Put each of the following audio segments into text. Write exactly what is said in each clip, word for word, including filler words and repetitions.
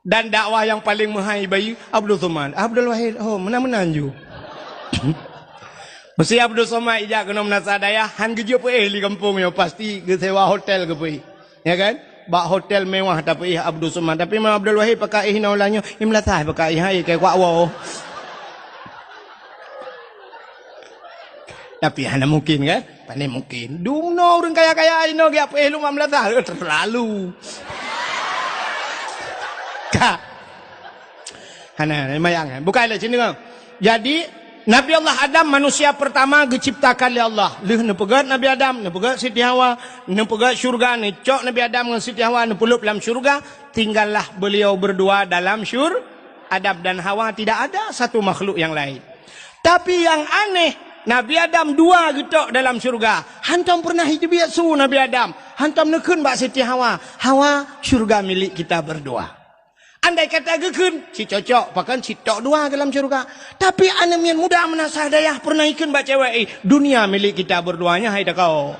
Dan dakwah nyang paleng meuhai bayeue Abdul Somad. Abdul Wahid, oh, meunan-meunan ju. Meusé Abdul Somad ijak keunoe meunasah dayah, han geujok peuéh lé gampông nyoe, pasti geusewa hotel geupeuéh. Ya kan? Bak hotel mewah tapeuéh Abdul Somad. Tapi Imam Abdul Wahid pakai éh inoe ulang nyoe, i meulasah pakai éh hai keu kuak woe. Tapi hana mungkin kan? Pane mungkin. Dumnoe ureuëng kaya-kaya inoe geujak peuéh lom bak meulasah. Eh, terlalu. Ka. Hana, mayang kan? Bukan lé sini kan? Jadi, Nabi Allah Adam manusia pertama geuciptakan lé Allah. Lheueh neupeugét Nabi Adam, neupeugét Siti Hawa, neupeugét syurga, neucok Nabi Adam ngon Siti Hawa, neupeulop lam syurga, tinggallah beliau berdua dalam syur-, Adam dan Hawa, tidak ada satu makhluk yang lain. Tapi yang aneh, Nabi Adam dua geutok dalam syurga. Hantom pernah jiteubiet su Nabi Adam. Hantom neukheun bak Siti Hawa, "Hawa, syurga milik kita berdua." Andai kata geukheun, si cocok, pakon si tok dua dalam syurga. Tapi aneuk miet muda meunasah dayah pernah ikheun bak cewek, "Eh, dunia milik kita berdua nyan hai takau."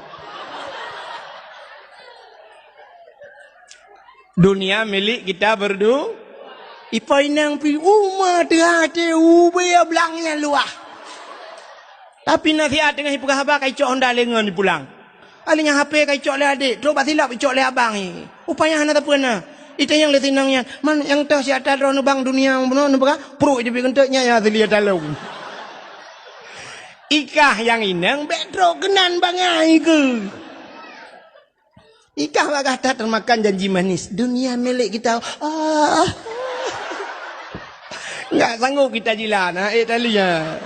Dunia milik kita berdu-, ipo inong pi uma teuhah te ubé blang nyang luah. Tapi nasihat teungoh ipeugah haba ka icok honda lé ngon ipulang. Alèh nyan H P ka icok lé adék, trok bak silop icok lé abang i. Upaya hana sapeue na. Itanyong lé sinong nyan, "Man nyang toh si ata droeneuh bang dunia bunoe neupeugah?" Pruet jeuet geunteuk nyan nyang asli ata lôn. Ikah nyang inong bèk trok keunan bangai keuh. Ikah bak gata teumakan janji manis, dunia milik kita. Ah. Enggak sanggup kita jila, na, eh, tali, ya.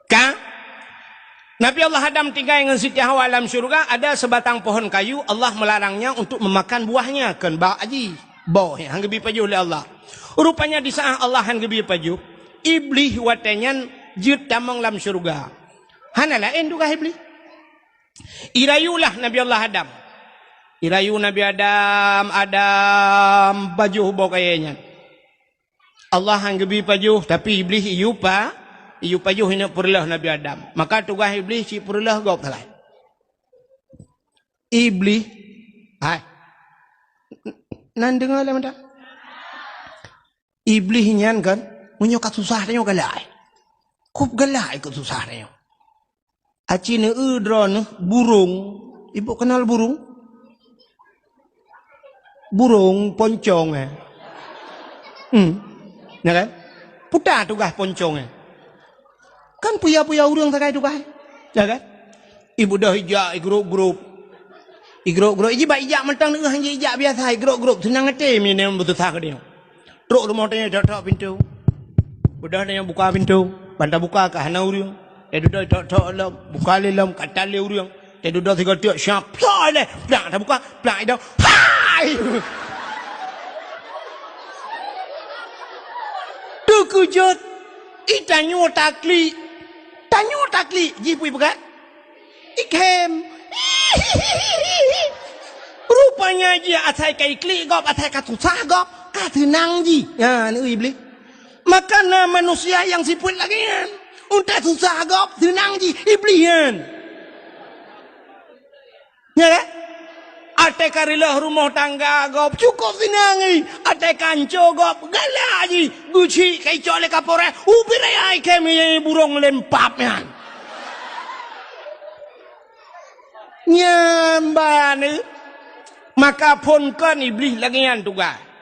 Ka? Nabi Allah Adam tinggai ngon Siti Hawa lam syurga, ada sebatang pohon kayu, Allah melarangnya untuk memakan buahnya, kheun bak jih. Boh, han geubi pajoh lé Allah. Rupanya di saat Allah han geubi pajoh, Iblih watèe nyan jeuet tamong lam syurga. Hana laén tugaih Iblih. Irayulah Nabi Allah Adam. Irayu Nabi Adam, Adam, pajoh boh kayèe nyan. Allah han geubi pajoh, tapi Iblih iyup pa-, iyup pajoh ineuk peureuleuh Nabi Adam. Maka tugaih Iblih cit peureuleuh gob sagai. Iblih, hai. Nan deungö lé mantong. Iblih nyan kan, meunyoe ka susah tanyoe galak. Kop galak keu susah tanyoe. Aci neueu droeneuh burông. Ibu kenal burông? Burông poncong, eh. Hmm. Ya kan? Puta tugaih poncong, eh. Kan puya-puya ureueng sagai tugaih. Ya kan? Ibu dah ijak, igrop-grop. Igrop-grop. Iji bak ijak mantong neueu han ijak biasa, igrop-grop. Seunang até mi nyan beususah keu dia. Trok rumoh tanyoe tok-tok pintoe. Beudôh tanyoe buka pintoe, ban tabuka ka hana ureueng. Teududoe tok-tok lom, buka lé lom, ka tan lé ureueng. Teududoe sigoe teuk, siap, plak ilèe, plak tabuka, plak idong. Hai! Teukeujot, i tanyoe taklik. Tanyoe taklik, jipeue peugah? Ikhém. Rupanya jih asai ka iklik gob, asai ka susah gob, ka seunang jih. Nyan, Iblih. Maka na manusia nyang sifeuet lagèe nyan. Untée susah gob, seunang jih, Iblih nyan. Nyan, eh? Watée ka reuloh rumoh tangga gob, cukôp seunang jih. Watée ka hanco gob, galak jih. Geuchik ka icok lé Kapolres, ubit raya ikhém burông lempap nyan. Nyan ban, eh. Maka phon kon Iblih lagèe nyan tugaih.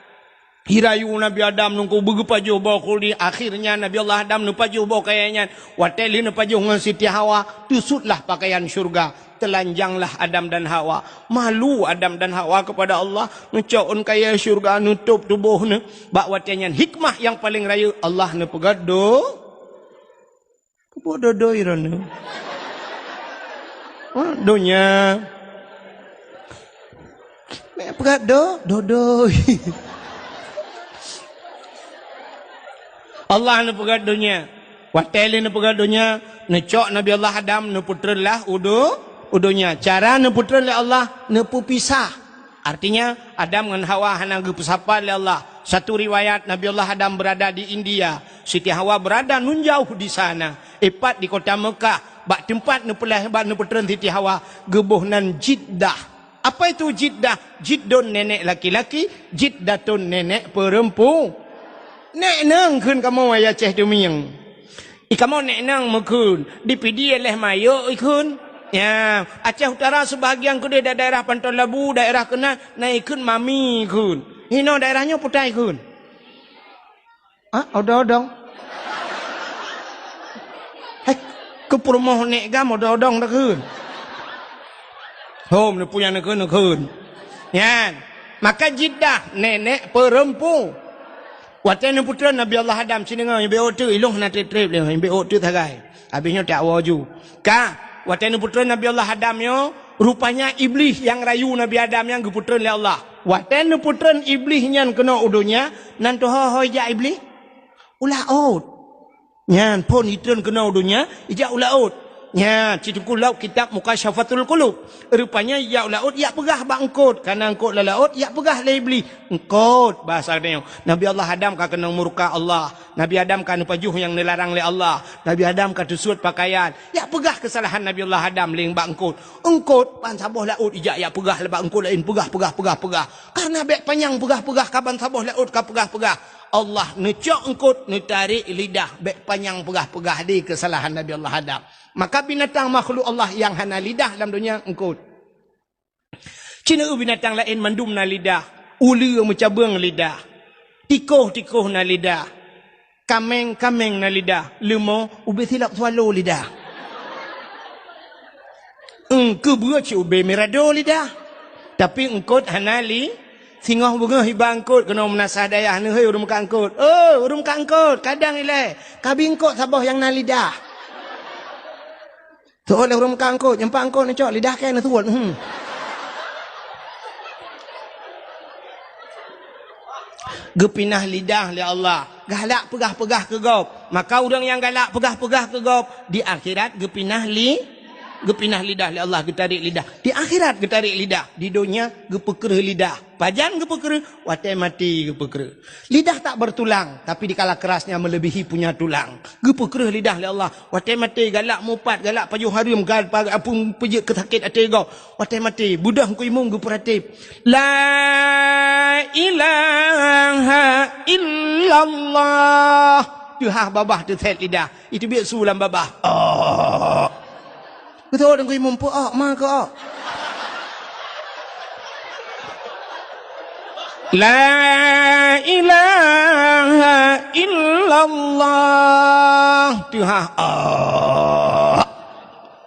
Hirayu Nabi Adam nungku beugeupajoh boh khuldi, akhirnya Nabi Allah Adam neupajoh boh kayèe nyan. Watée lheueh neupajoh ngon Siti Hawa, teusutlah pakaian syurga, teulanjanglah Adam dan Hawa. Malu Adam dan Hawa kepada Allah, neucok ôn kayèe syurga, neutôb tuboh neuh. Bak watée nyan hikmah nyang paleng rayeuk Allah neupeugét do-, Keupeue dodoi droeneuh? Ha, donya. Mak peugah do-, dodoi. Allah neupeugét donya. Watée lé neupeugét donya, neucok Nabi Allah Adam neupeutreun lah u do-, u donya. Cara neupeutreun lé Allah, neupeupisah. Artinya, Adam ngon Hawa hana geupeusapat lé Allah. Satu riwayat, Nabi Allah Adam berada di India, Siti Hawa berada nun jauh di sana. Ipat di kota Mekah, bak teumpat neupeulahé, bak neupeutreun Siti Hawa, geuboh nan Jiddah. Apa itu jiddah? Jiddun nenek laki-laki, jiddatun nenek perempu-, Nek nang kheun kamoe, ya Aceh Tumieng. I kamoe nek nang meukheun, di Pidie leh mayok ikheun. Ya, Aceh Utara sebahagian keudeh da-, daerah Panton Labu, daerah keunan, na ikheun mami kheun. Hino daerah nyoe putai kheun. Ah, odong-odong. Hai, keu peurumoh nek gam odong-odong dah kheun. Hom, neupeu nyang neukheun, neukheun. Nyan. Maka jiddah nenek perempu. Watée neupeutreun Nabi Allah Adam, ci deungoe, nyang bék ôk teuk, ilong hana treb-treb lé, nyang bék ôk teuk sagai. Habéh nyoe tawoe ju. Ka, watée neupeutreun Nabi Allah Adam nyoe, rupanya Iblih nyang rayu Nabi Adam nyan geupeutreun lé Allah. Watée neupeutreun Iblih nyan keunoe u donya, nan teuho-ho ijak Iblih? U laôt. Nyan phon itreun keunoe u donya, ijak u laôt. Nyan, ci Teungku lom kitab Mukasyafatul Qulub. Rupanya ijak u laôt, ijak peugah bak eungkôt. Ka na eungkôt lam laôt, ijak peugah lé Iblih. Eungkôt, bahasa geutanyoe. Nabi Allah Adam ka keunong murka Allah. Nabi Adam ka neupajoh nyang neularang lé Allah. Nabi Adam ka teusuet pakaian. Ijak peugah keusalahan Nabi Allah Adam lé bak eungkôt. Eungkôt, ban saboh laôt ijak, ijak peugah lé bak eungkôt laén. Peugah, peugah, peugah, peugah. Karena bék panyang peugah-peugah ka ban saboh laôt ka peugah-peugah. Allah neucok eungkôt, neutarek lidah, bék panyang peugah-peugah di keusalahan Nabi Allah Adam. Maka binatang makhluk Allah nyang hana lidah lam donya eungkôt. Ci na binatang laén mandum na lidah, uleue meucabeueng lidah, tikoh-tikoh na lidah, kaméng-kaméng na lidah, leumo ubé silop swallow lidah. Eungkôt beue cit ubé mirado lidah. Tapi eungkôt hana li, singoh beungoh iba eungkôt keunoe meunasah dayah neuhôi ureuëng meukat eungkôt. "Oh, ureuëng meukat eungkôt, kadang ilée, kabi eungkôt saboh nyang na lidah." Teuh lé ureuëng meukat eungkôt, nyang pat eungkôt neucok lidah kée neusuet. Hmm. Geupinah lidah lé Allah. Galak peugah-peugah keu gob. Maka ureuëng nyang galak peugah-peugah keu gob, di akhirat geupinah li-, geupinah lidah lé Allah, geutarek lidah. Di akhirat geutarek lidah, di donya geupeukreuh lidah. Pajan geupeukreuh? Watée maté geupeukreuh. Lidah tak bertulang, tapi dikala kerasnya melebihi punya tulang. Geupeukreuh lidah lé Allah. Watée maté galak mupat, galak pajoh hareuem, gal pa-, apui peujeuet keu sakét até gob. Watée maté, beudôh Teungku Imum geupeuratéb. La ilaha illallah. Teuhah babah teusét lidah. Iteubiet su lam babah. Oh. Beutôi Teungku Imum, peu-ok ma keu-ok. La ilaha illallah. Teuhah. Oh.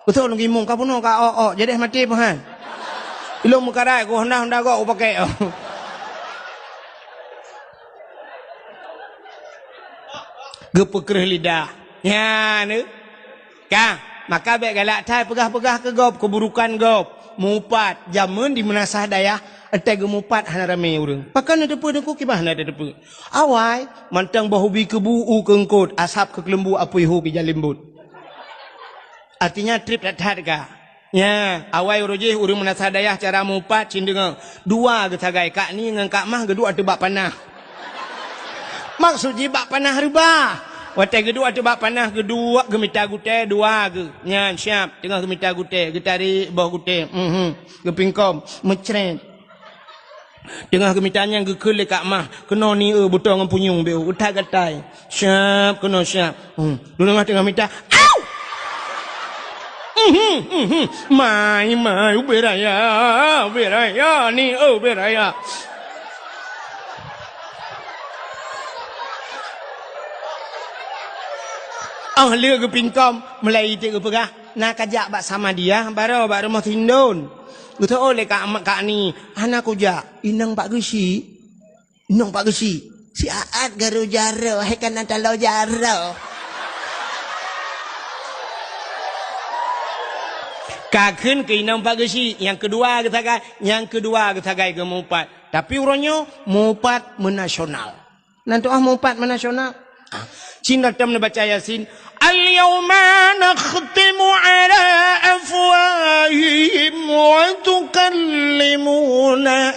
Beutôi Teungku Imum, ka bunoe ka ok-ok, jadeh maté peuhan. Ilong meukarat, ku honda-honda gok ku pakai. Geupeukreuh lidah. Nyan, eh. Ka, maka bék galak that peugah-peugah keu gob, keuburukan gob. Mupat, jameun di meunasah dayah, watée geumupat hana ramé ureuëng. Pakon na teupeu Teungku, kiban hana teupeu. Awai, mantong boh ubi keubu u keu eungkôt, asab keu keuleumbu apui hu keu jalembot. Artinya treb that-that ka. Nya, awai uroe jih ureuëng meunasah dayah cara mupat cit deungoe. Dua geusagai, Kak Ni ngon Kak Mah geuduek ateueh bak panah. Maksud jih bak panah reubah. Watée geuduek ateueh bak panah, geuduek geumita gutée dua geuh. Nyan siab, teungoh geumita gutée, geutarek boh gutée. Mhm. Geupingkom, meucret. Teungoh geumita nyan geukheun lé Kak Mah, "Keunoe ni eu beutoe ngon punyueng beu, utak gatai." Siab keunoe siab. Hmm. Lôn teungoh mita, "Au!" Mhm, mhm. Mai, mai, ubé raya, ubé raya ni, eu ubé raya. Oh, lé geupingkom, mulai iték geupeugah, "Na kajak bak Samadiyah, baroe bak rumoh Sindon." Geuteu'oh lé Kak, Kak Ni, "Hana kujak, inong bak geusyik." Nong bak geusyik. Si Aat garo jaro, hai kana talo jaro. Ka kheun keu inong bak geusyik, nyang keudua geusagai, nyang keudua geusagai geumupat. Tapi uroe nyoe mupat meunasional. Nan tu'ah mupat meunasional. Cina tam neubaca Yasin. اليوم نختم على أفواههم وتكلمنا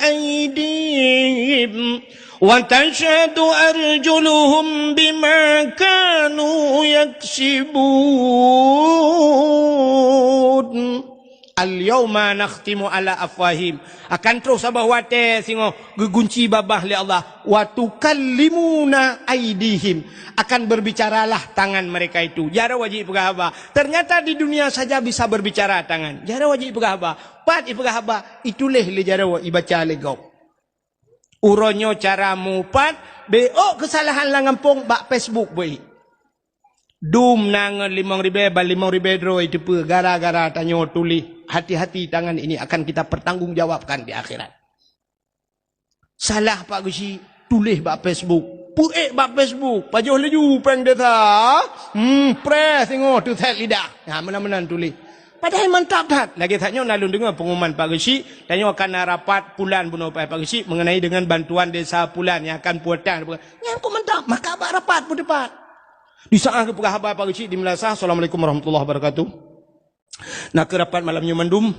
أيديهم وتشهد أرجلهم بما كانوا يكسبون. "Al-yauma nakhtimu ala afwahim." Akan troh saboh watée singoh geugunci babah lé Allah. "Wa tukallimuna aidihim." Akan berbicaralah tangan mereka itu. Jaroe jipeugah haba. Ternyata di dunia saja bisa berbicara tangan. Jaroe jipeugah haba. Pat ipeugah haba, ituléh lé jaroe, ibaca lé gob. Uroe nyoe cara mupat, beuôk keusalahan lam gampông bak Facebook beuék. Dum na ngon limong ribée, ban limong ribée droe iteupeue gara-gara tanyoe tuléh, "Hati-hati, tangan ini akan kita pertanggungjawabkan di akhirat." Salah Pak Geuchik, tuléh bak Facebook. Peuék bak Facebook, pajoh laju péng desa. Hmm, preh singoh teuset lidah. Ha, meunan-meunan tuléh. Padahai mantap that. Lagée that nyoe na lôn deungoe pengumuman Pak Geuchik, tanyoe akan na rapat pulan bunoe Pak Geuchik mengenai dengan bantuan desa pulan nyang akan puatan. Nyan kok mantap, maka bak rapat peuteupat. Di saat geupeugah haba Pak Geuchik di Meulasah, "Assalamualaikum warahmatullahi wabarakatuh." Na keuh rapat malam nyoe mandum.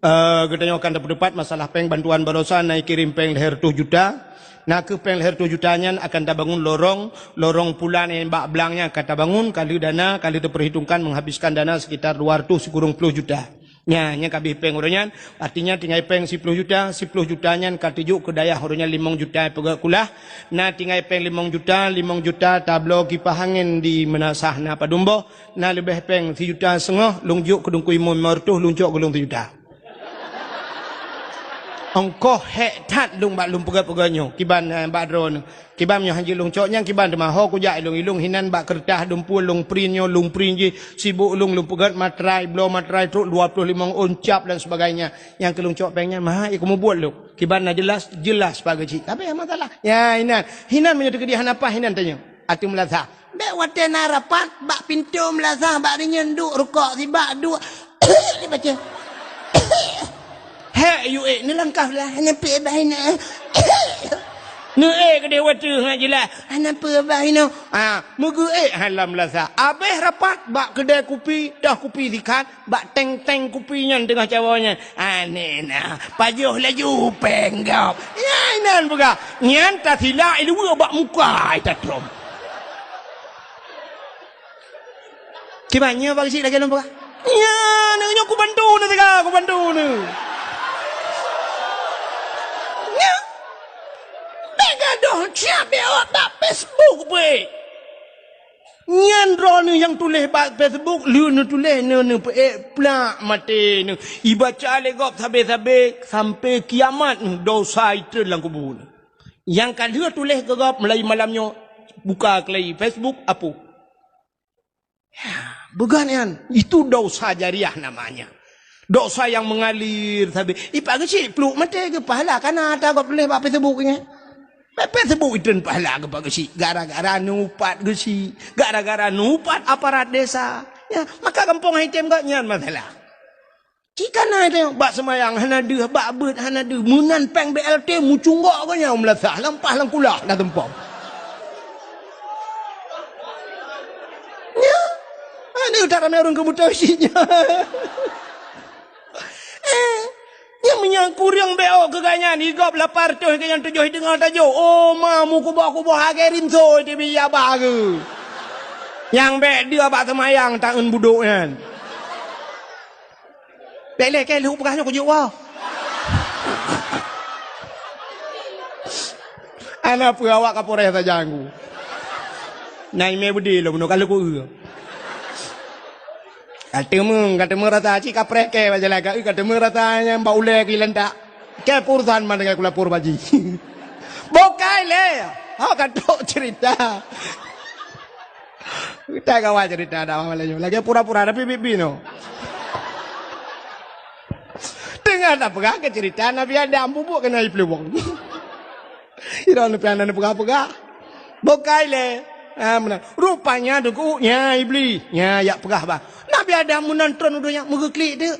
Eh, geutanyoe akan tapeuteupat masalah péng bantuan baroesa na ikirém péng lhée reutôh juta. Na keuh péng lhée reutôh juta nyan akan tabangun lorong, lorong pulan nyang bak blang nyan akan tabangun, ka lheueh dana, ka lheueh teupeurhitongkan menghabiskan dana sekitar dua reutôh sikureueng ploh juta. Nyan, nyan ka abéh péng uroe nyan, artinya tinggai péng siploh juta, siploh juta nyan ka teujok keu dayah uroe nyan limong juta peugét kulah, na tinggai péng limong juta, limong juta tabloe kipah angén di Meulasah na padum boh, na leubeh péng sijuta seungoh, lôn jok keu Teungku Imum limong reutôh, lôn cok keu lôn sijuta. Ongkoh hék that lôn bak lôn peugét-peugét nyoe, kiban, eh, bak droeneuh. Kiban nyoe hana jeuet lôn cok nyan kiban teuma ho kujak ilong-ilong hinan bak keureutah dumpue lôn print nyoe, lôn print jih, sibok lôn, lôn peugét matrai, bloe matrai trok dua ploh limong ôn cap dan sebagainya. Nyang keu lôn cok péng nyan, maha, eh, kumubuet lôn. Kiban na jeulaih, jeulaih Pak Geuchik. Tapi masalah. Ya, hinan. Hinan meunyoe teukeudi hana paih hinan tanyoe. Ateueh Meulasah. Bék watée na rapat, bak pintoe Meulasah, bak rinyeun duek rukok sibak duek. Dibaca. Hék, yue ék, neulangkah lah, hana peue bah inoe. Neuék keudeh watée ngat jeulaih, hana peue bah inoe. Ah, meugeuék hai lam Meulasah. Abéh rapat bak keudée kupi, toh kupi sikat, bak teng-teng kupi nyan teungoh cawoe nyan. Aneh na, pajoh laju péng gob. Ya, inan peugah. Nyan tasilak iluwa bak muka ai tatrom. Kiban nyoe Pak Geuchik lagée lôn peugah. Nyan, nyoe kubantu na teuga, kubantu na. Nyan. Bék gadoh siap bék awak bak Facebook beuék. Nyan droeneuh nyang tuléh bak Facebook, lheueh neutuléh, neu-, neupeuék plak maté neuh. Ibaca lé gob sabe-sabe sampai kiamat neuh, dosa itreun lam kubu neuh. Nyang ka lheueh tuléh keu gob mulai malam nyoe, buka keulai Facebook, apôh. Ya, beugan nyan, itu dosa jariah namanya. Dosa yang mengalir sabe. Ipak geuchik, pluek maté geupahala kana ata gob tuléh bak Facebook nyan. Pepet seubuet itreun pahala keu Pak Geuchik, gara-gara neuupat Geuchik, gara-gara neuupat aparat desa. Ya, maka gampông hai tem gobnyan masalah. Cit kana teuh bak seumayang hana deuh, bak beuet hana deuh, meunan péng B L T mucunggok gobnyan u meulasah, lampah lam kulah na tumpom. Ya, ada tak ramai ureueng keubuta cit nyan. Eh, nyang meunyoe kureueng B O keu gobnyan, i gob lapan reutôh keu nyang tujoh i teungoh tajok. Oh, ma, meukuboh-kuboh lagée rinso di bia bah geuh. Nyang bék deuh bak seumayang taeun budok nyan. Bék lé kée lheueh peugah nyoe kujok woe. Ana peue awak Kapolres sajan ku. Na imé beudé lom nyoe ka lheueh ku eu. Ka teumé, ka teumé rasa cit kapreh kée bak jalan ka, ka teumé rasa nyang bak ulée keu ilantak. Kée peurusan man dengan kulapor baji. Bukai lé. Ha, ka trok cerita. Kita kawan cerita dah malam nyoe. Lagi pura-pura tapi bibi no. Teungoh tapeugah keu cerita Nabi Adam bubuk keunoe i peuluwong. Sidroe neupian neupeugah-peugah. Bukai lé. Ha, meunan. Rupanya deungon nyan Iblih. Nyan jak peugah bah. Nabi Adam meunan tron u donya meugeuklik teuk.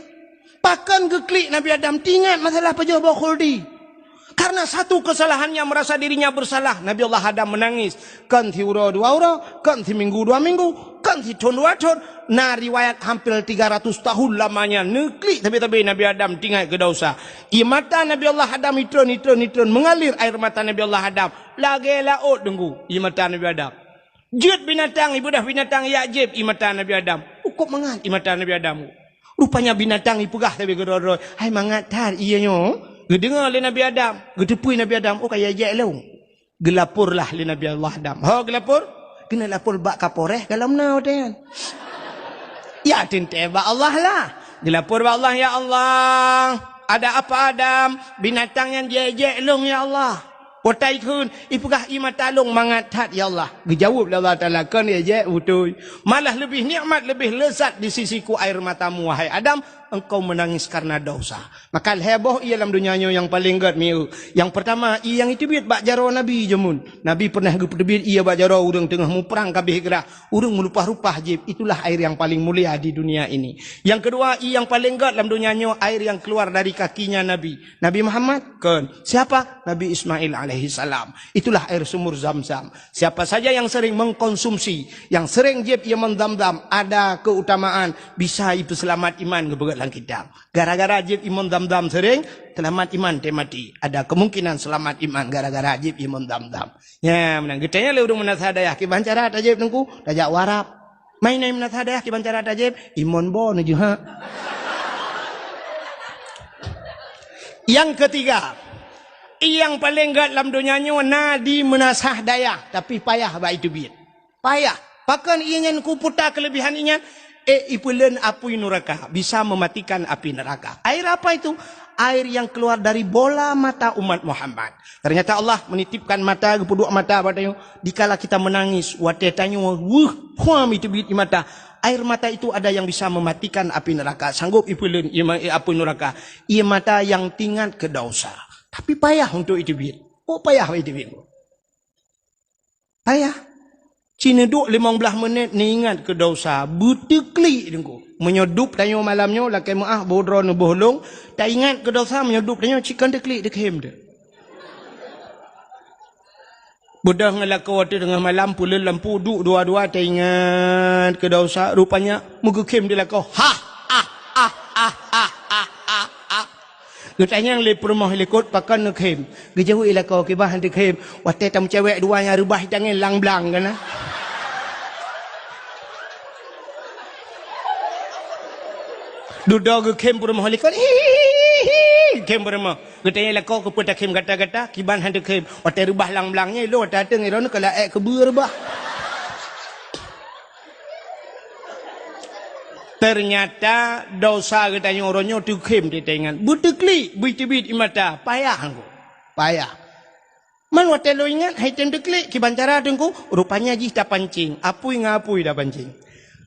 Pakon geuklik Nabi Adam tingat masalah pajoh boh khuldi. Karena satu kesalahannya merasa dirinya bersalah, Nabi Allah Adam menangis. Kon siuroe dua uroe, kon siminggu dua minggu, kon sithon dua thon. Na riwayat hampir tiga ratus tahun lamanya neuklik sabe-sabe Nabi Adam tingat keu dosa. Ie mata Nabi Allah Adam itron, itron, itron, mengalir air mata Nabi Allah Adam. Lagée laôt deungon ie mata Nabi Adam. Jeuet binatang, ibeudoh binatang jak jieb ie mata Nabi Adam. Ukôb mangat ie mata Nabi Adam. Rupanya binatang ipeugah sabe keudroe-droe, "Hai mangat that ié nyoe." Geudeungoe lé Nabi Adam, geuteupeue Nabi Adam, "Oh, ka ijek lôn." Geulaporlah lé Nabi Allah Adam. Ho geulapor? Keuneuk lapor bak Kapolres kalau meunan watée nyan. Ya teuntée bak Allah lah. Geulapor bak Allah, "Ya Allah, ada apa Adam? Binatang nyan jijek-jek lôn ya Allah." Watée ikheun, ipeugah ié mata lôn mangat that ya Allah. Geujaweueb lé Allah Taala, "Kon ijek beutôi. Malah leubeh nikmat, leubeh leuzat di sisiku air matamu, wahai Adam, engkau menangis karena dosa." Maka lhée boh ié lam donya nyoe nyang paleng gét mieu. Nyang peurtama, ié nyang iteubiet bak jaroe Nabi jameun. Nabi pernah geupeuteubiet ié bak jaroe ureuëng teungoh muprang ka abéh grah. Ureuëng meulupah-rupah jieb, itulah air yang paling mulia di dunia ini. Yang kedua, ié nyang paleng gét lam donya nyoe, air yang keluar dari kakinya Nabi. Nabi Muhammad? Kon. Siapa? Nabi Ismail alaihi salam. Itulah air sumur Zam-Zam. Siapa saja yang sering mengkonsumsi, yang sering jieb ié mon Zam-Zam, ada keutamaan bisa ipeuseulamat iman geupeugét lam kitab. Gara-gara jieb ié mon Zam-Zam sering, seulamat iman teuh maté. Ada kemungkinan seulamat iman gara-gara jieb ié mon Zam-Zam. Nya, meunan geutanyong lé ureuëng meunasah dayah, "Kiban cara tajieb Teungku?" "Tajak u Arab." "Meunan meunasah dayah, kiban cara tajieb?" "Ié mon boh neujeuhak." Yang ketiga, ié nyang paleng gét lam donya nyoe na di meunasah dayah, tapi payah bak iteubiet. Payah. Pakon ié nyan kuputa keulebihan ié nyan? Eh, ipeuleuen apui nuraka, bisa mematikan api neraka. Air apa itu? Air yang keluar dari bola mata umat Muhammad. Ternyata Allah menitipkan mata, geupeuduek mata bak tanyoe. Dikala kita menangis, watée tanyoe weueh, puam iteubiet ié mata. Air mata itu ada yang bisa mematikan api neraka, sanggup ipeuleuen ié ma-, eh, apui nuraka. Ié mata yang teuingat keu dosa. Tapi payah untuk iteubiet. Oh, payah iteubiet. Payah. Ci neuduek limong blaih menit neuingat keu dosa, beuteuklik Teungku. Meunyoe dub tanyoe malam nyoe lakée meuáh boh droe neuboh lông, taingat keu dosa meunyoe dub tanyoe ci kon teuklik teukhem teuh. Beudôh ngon lakoe watée teungoh malam peuleuen lampu duek dua-dua taingat keu dosa, rupanya meugeukhem di lakoe. Hah, ah, ah, ah, ah, ah, ah, ah. Geutanyong lé peurumoh likot, "Pakon neukhem?" Geujaweueb lakoe, "Kiban han teukhem, watée tameucewek dua nyang reubah itangen lang-blang kana." Dudoe geukhem peurumoh likot, "Hihihi, khem peurumoh." Geutanyong lakoe, "Keupeue takhem gata-gata?" "Kiban han teukhem, watée reubah lang-blang nyan lôn watée ateueng droeneuh ka laék keubeue reubah." Ternyata dosa geutanyoe uroe nyoe teukhem teuingat. Beuteuklik, beuteubiet ié mata, payah Teungku. Payah. Man watée lôn ingat, hai tem teuklik, kiban cara Teungku, rupanya jih tapancing, apui ngon apui tapancing.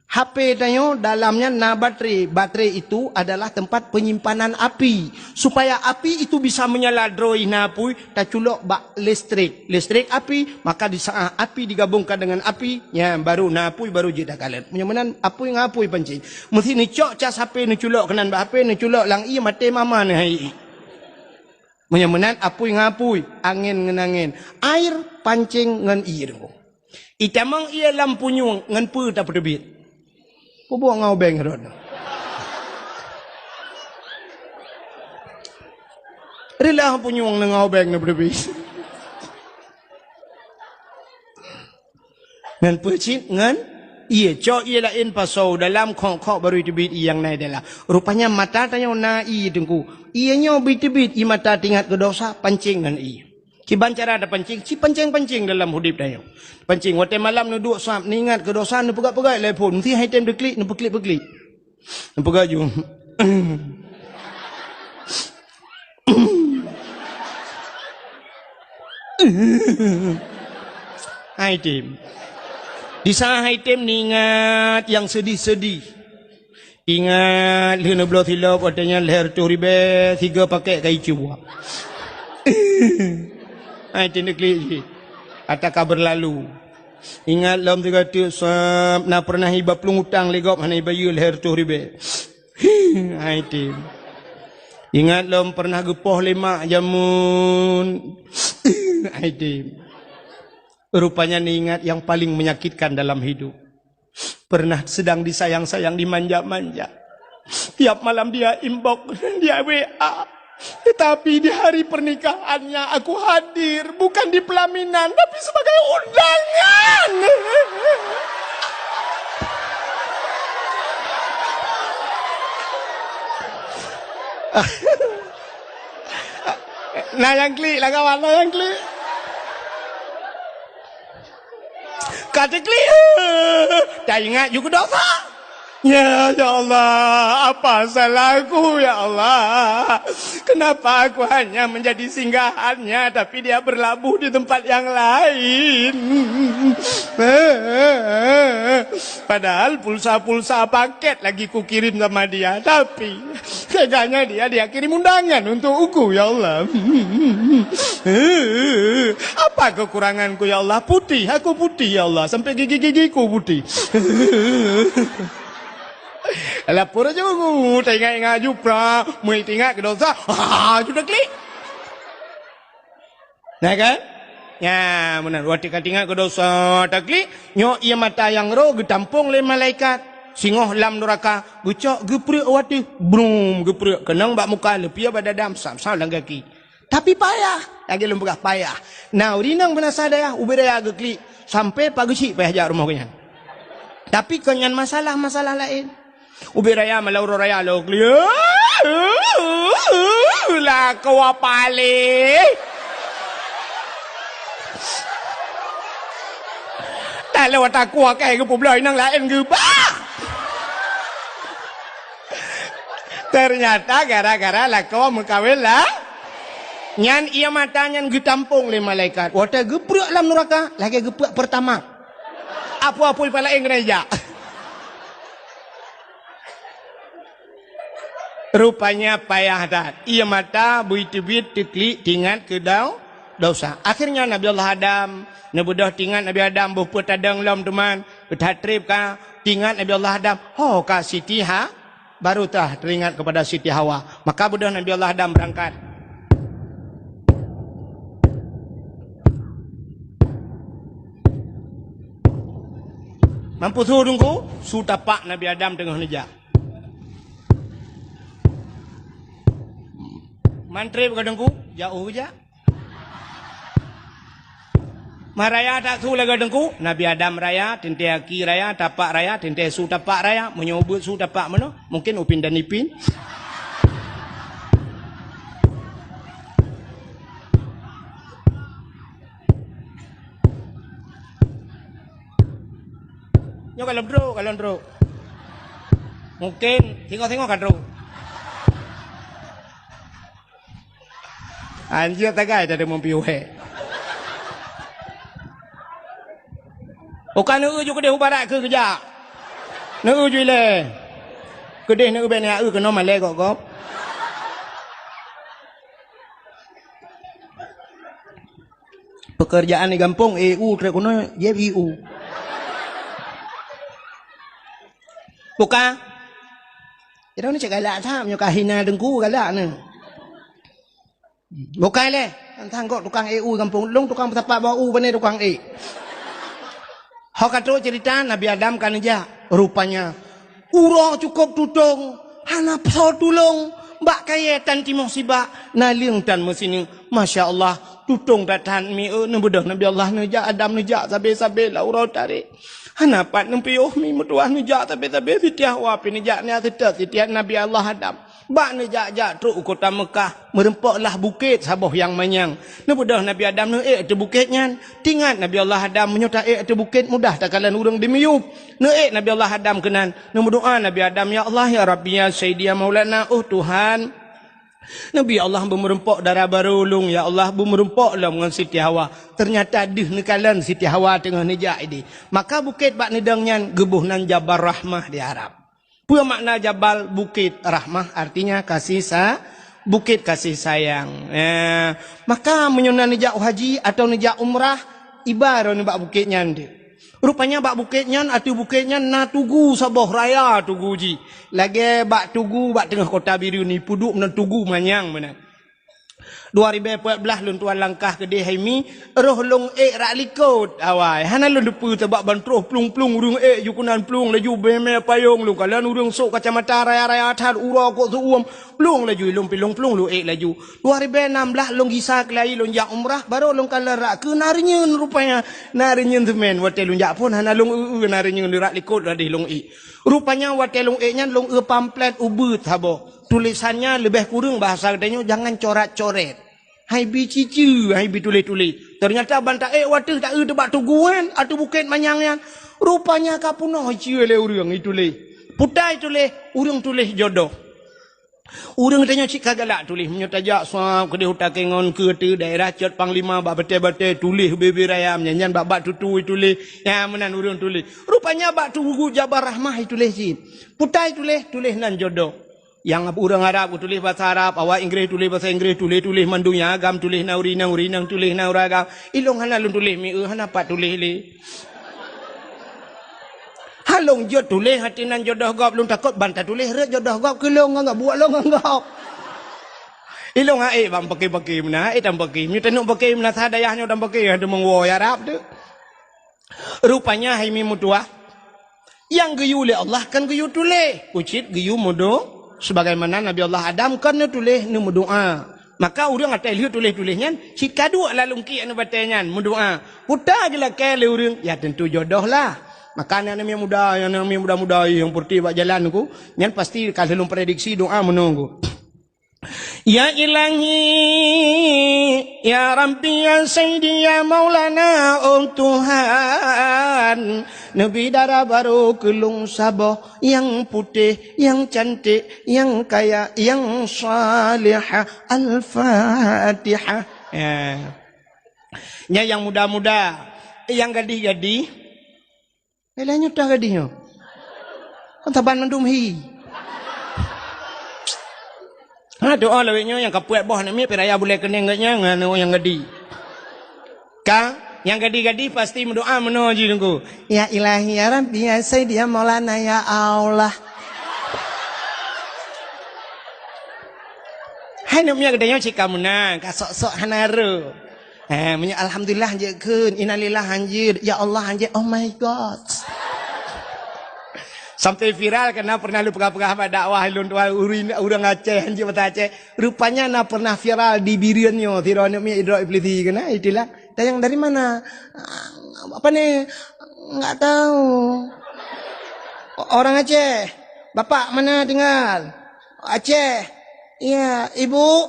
H P tanyoe dalam nyan na baterai. Baterai itu adalah tempat penyimpanan api. Supaya api itu bisa menyala droe na apui, taculok bak listrik. Listrik api, maka di saat api digabungkan dengan api, nyan baru na apui baru jeuet takalon. Meunyoe meunan apui ngon apui pancing. Meusti neucok cas H P neuculok keunan bak H P, neuculok lam ié maté mama neuh hai ié. Meunyoe meunan apui ngon apui, angén ngon angén, air pancing ngon ié Teungku. Itamong ié lam punyueng ngon peue tapeuteubiet? Peubuet ngon ubeng rot. Reulah punyueng ngon ubeng na peuteubiet. Ngon peue cit? Ngon ié. Cok ié laén pasoe dalam, khok-khok baru iteubiet ié nyang na dalam. Rupanya mata tanyoe na ié Teungku. Ié nyoe beuteubiet ié mata teuingat keu dosa, pancing ngon ié. Kiban cara tapancing, ci pancing-pancing dalam udeb tanyoe. Pancing, watée malam neuduek sab, neuingat keu dosa, neupeugah-peugah lé phon, meusti hai tem teuklik, neupeuklik-peuklik. Neupeugah ju. Hai tem. Di saat hai tem neuingat nyang seudih-seudih. Ingat lheueh neubloe silop, watée nyan lhée reutôh ribée, sigoe pakek ka icuba. Hai tem teuklik jih. Ata ka beurlalu. Ingat lom sigoe teuk sab, na peureunah iba plueng utang lé gob hana ibayeue lhée reutôh ribée. Hai tem. Ingat lom peureunah geupoh lé mak jameun. Hai tem. Rupanya neuingat nyang paleng menyakitkan dalam hidup. Pernah sedang disayang-sayang, dimanja-manja. Tiap malam dia inbox, dia W A. Tetapi di hari pernikahannya aku hadir, bukan di pelaminan, tapi sebagai undangan. Na nyang klik lah kawan, na nyang klik. Ka teuklik. Taingat ju keu dosa. Ya, ya Allah, apa salahku, ya Allah? Kenapa aku hanya menjadi singgahannya, tapi dia berlabuh di tempat yang lain? Padahal pulsa-pulsa paket lagi kukirim sama dia, tapi teganya dia, dia kirim undangan untuk aku, ya Allah. Apa kekuranganku, ya Allah? Putih, aku putih, ya Allah. Sampai gigi-gigiku putih. Lapor aja aku. Teringat-ingat ju pra, mui teringat keu dosa. Ha, ju dah klik. Nah kan? Ya, meunan. Watèe ka teuingat keu dosa taklik, nyoe ié mata nyang roh geutampong lé malaikat. Singoh lam nuraka, geucok geupreuek watèe. Brum, geupreuek. Keunong bak muka, leupie bak dada, sam-sam lam gaki. Tapi payah. Lagèe lôn peugah payah. Na ureueng inong beunasa dayah, ubé raya geuklik. Sampai pageusyik payah jak rumoh geuh nyan. Tapi kon nyan masalah, masalah laén. Ubit raya malam uroe raya lôn keulieng. Lakoe paléh. Taloe takue keu geupeubloe inong laén geuba. Teunyata gara-gara lakoe meukawen lah. Nyan ié mata nyan geutampong lé malaikat. Watèe geupreuek lam nuraka, lagèe geupreuek Pertamax. Apui-apui pih laén keuneuk jak. Rupanya payah that. Ié mata bui teubiet teuklik teuingat keu dau-, dosa. Akhirnya Nabi Allah Adam, neubeudôh teuingat Nabi Adam boh peue tadong lom teuma, that treb ka teuingat Nabi Allah Adam, ho ka Siti Ha-, baru tah teuingat kepada Siti Hawa. Maka beudôh Nabi Allah Adam beurangkat. Mampus su Teungku, su tapak Nabi Adam teungoh neujak. Man treb ka Teungku, jak u jak. Man raya that su lagèe Teungku, Nabi Adam raya, teuntèe aki raya, tapak raya, teuntèe su tapak raya, meunyoe ubeuet su tapak meunoe, mungkin upin dan ipin. Nyoe kalon trok, kalon trok. Mungkin singoh-singoh ka trok. Anjir tagai tadi mumpi uhé. Bukan neu ju keudeh u barat keu geujak. Neu ju ilèe. Keudeh neu bèk neu keunoe malèe gop-gop. Pekerjaan di gampông, E U trép keunoe, jieb I U. Buka. Ida ni cek galak that, meunyoe ka hina Teungku galak ni. Buka lé, tantang kok tukang E U gampông lôn, tukang peusapat bak u bane tukang ék. Ho ka trok cerita Nabi Adam ka neujak, rupanya uroe cukôp tutong, hana soe tulông, bak kayèe tan timoh sibak, naleueng tan meusineuk. Masya Allah, tutong that-that mi, eu, neubeudôh Nabi Allah neujak, Adam neujak, sabe-sabe lam uroe tarek. Hana pat neupiôh mi meutuah neujak, sabe-sabe Siti Hawa pih neujak nyan seutôt Siti Nabi Allah Adam. Bak neujak-jak trok u kota Meukah, meurumpok lah bukét saboh nyang manyang. Neubeudôh Nabi Adam neuék ateueh bukét nyan. Teuingat Nabi Allah Adam, meunyoe taék ateueh bukét mudah takalon ureueng dimiyueb. Neuék Nabi Allah Adam keunan, neumeudoa Nabi Adam, "Ya Allah, ya Rabbi, ya Sayyidi, ya Maulana, oh Tuhan. Nabi Allah beumeurumpok dara barô lôn, ya Allah, beumeurumpok lom ngon Siti Hawa." Teunyata deuh neukalon Siti Hawa teungoh neujak idéh. Maka bukét bak neudong nyan geuboh nan Jabal Rahmah di Arab. Peue makna Jabal? Bukét. Rahmah artinya kasih sa-, bukét kasih sayang. Eh, maka meunyoe na neujak u haji atawa neujak umrah, iba droeneuh bak bukét nyan deuh. Rupanya bak bukét nyan, ateueh bukét nyan na tugu saboh raya tugu jih. Lagèe bak tugu bak teungoh kota Bireuen, ipeuduek meunan tugu manyang meunan. Dua ribèe peuet blah lôn tuan langkah keudéh hai mi, roh lôn ék rak likôt awai. Hana lôn teupeue sabab ban troh plueng-plueng ureueng ék ju keunan plueng laju beumè payông lôn kalon ureueng sôk kacamata raya-raya that uroe kok seuuem. Plueng laju lôn pi lôn plueng lôn ék laju. Dua ribèe nam blah lôn gisa keulayi lôn jak umrah, barô lôn kalon rak keu na reunyeuen rupanya. Na reunyeuen seumén watèe lôn jak phôn hana lôn eu-eu na reunyeuen rak likôt ladeh lôn ék. Rupanya watèe lôn ék nyan lôn eu pamflet ubeuet saboh. Tulésan nyan leubeh kureueng bahasa geutanyoe jangan corat-coret. Hai bi cici, hai bi tuléh-tuléh. Teunyata ban taék wateuh taeu teuh bak tuguan ateueh bukét manyang nyan. Rupanya ka peunoh iceue lé ureuëng ituléh. Putai tuléh, ureuëng tuléh jodoh. Ureuëng tanyoe cit ka galak tuléh, meunyoe tajak sab keudeh u Takengon keu teuh daerah cot panglima bak batée-batée tuléh bibir ayam, nyan-nyan bak-bak tutui tuléh, nyang meunan ureuëng tuléh. Rupanya bak tugu Jabal Rahmah ituléh cit. Putai tuléh, tuléh nan jodoh. Nyang ureuëng Arab tuléh basa Arab, awak Inggréh tuléh basa Inggréh, tuléh-tuléh mandum nyang agam tuléh na uri nang, uri nang tuléh na ureuëng agam. Ilong hana lôn tuléh mieu, hana pat tuléh lé. Halong jeuet tuléh hati nan jodoh gob lôn takot ban tatuléh rot jodoh gob keu lôn ngon gob buet lôn ngon gob. Ilong hai bang paké-paké meunan, hai tam paké. Nyoe tanuk paké meunan sa dayah nyoe tam paké, hai teumong woe Arab tu. Rupanya hai mi meutuah. Nyang geuyue lé Allah kan geuyue tuléh. Ucit geuyue mudo sebagaimana Nabi Allah Adam kan neutuléh neumeudoa. Maka ureuëng atai lheueh tuléh-tuléh nyan, cit ka duek lalungkiek neubatée nyan, meudoa. Puta geulakée lé ureuëng, ya tentu jodoh lah. Maka aneuk-aneuk muda, aneuk-aneuk muda-muda nyang peureutih bak jalan ku, nyan pasti ka lheueh lôn prediksi doa meunoe ku. Ya Ilahi, ya Rabbi, ya Sayyidi, ya Maulana, oh Tuhan, neubi dara barô keu lôn saboh nyang putéh, nyang cantik, nyang kaya, nyang salihah. Al-Fatihah. Ya. Nyan nyang muda-muda, nyang gadih-gadih. Lé nyoe toh gadih nyoe. Kan saban mandum hi. Ha, doa lawét nyoe nyang kapuet boh aneuk miet piraya bulée keuneng geuh nyan ngon nyang gadih. Ka, nyang gadih-gadih pasti meudoa meunoe jih Teungku. Ya Ilahi, ya Rabbi, ya Sayyidi, ya Maulana, ya Allah. Hai aneuk miet geutanyoe cit ka meunan, ka sok-sok hana rô. Eh, meunyoe alhamdulillah hanjeuet kheun, innalillah hanjeuet, ya Allah hanjeuet, oh my God. Sampai viral karena pernah lôn peugah-peugah bak dakwah lôn tuan ureuëng, ureuëng Aceh hanjeuet bahasa Aceh. Rupanya na pernah viral di Bireuen nyoe, sidroe aneuk miet idrop iblisi keunan, itulah. Tanyong dari mana? Apa ni? Enggak tahu. Orang Aceh. Bapak mana tinggal? Aceh. Iya, ibu?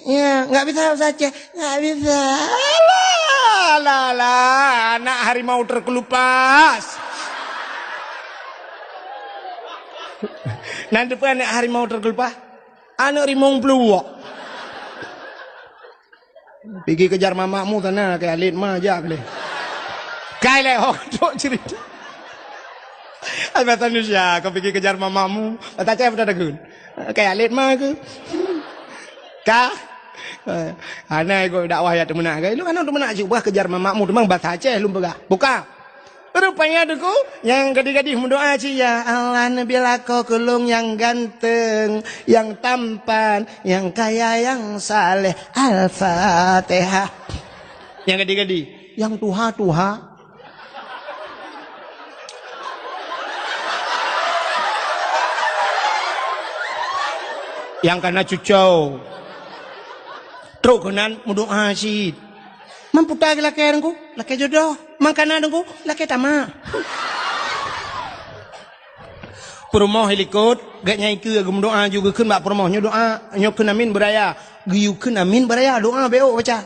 Iya, nggak bisa bahasa Aceh. Nggak bisa. Alah, alah, alah, anak harimau terkelupas. Nan depan anak harimau terkelupas. Anak rimong peluwak. Pigi kejar mamakmu sana, kayak alit ma jak leh. Kai leh, oh, tok cerita. Ai bahasa Indonesia, kau pigi kejar mamakmu. Bahasa Aceh apa dah takun? Kayak alit ma ke? Ka? Eh, hana ikut dakwah ya teumeunak ke? Lu kan teumeunak cuk bah kejar mamakmu, teumang bahasa Aceh lum peugah. Buka. Rupanya Teungku, nyang gadih-gadih meudoa cit, "Ya Allah, neubi lakoe keu lôn nyang ganteng, nyang tampan, nyang kaya, nyang saleh." Al-Fatihah. Nyang gadih-gadih, nyang tuha-tuha. Nyang kana cucau. Trok keunan meudoa cit. Mampu ta lakée Teungku, lakée jodoh. Mangkana Teungku, lakée tamak. Peurumoh ilikot, gét nyang ikeue geumeudoa ju geukheun bak peurumoh nyoe doa, nyoe kheun amin beuraya. Geuyue kheun amin beuraya, doa bék baca.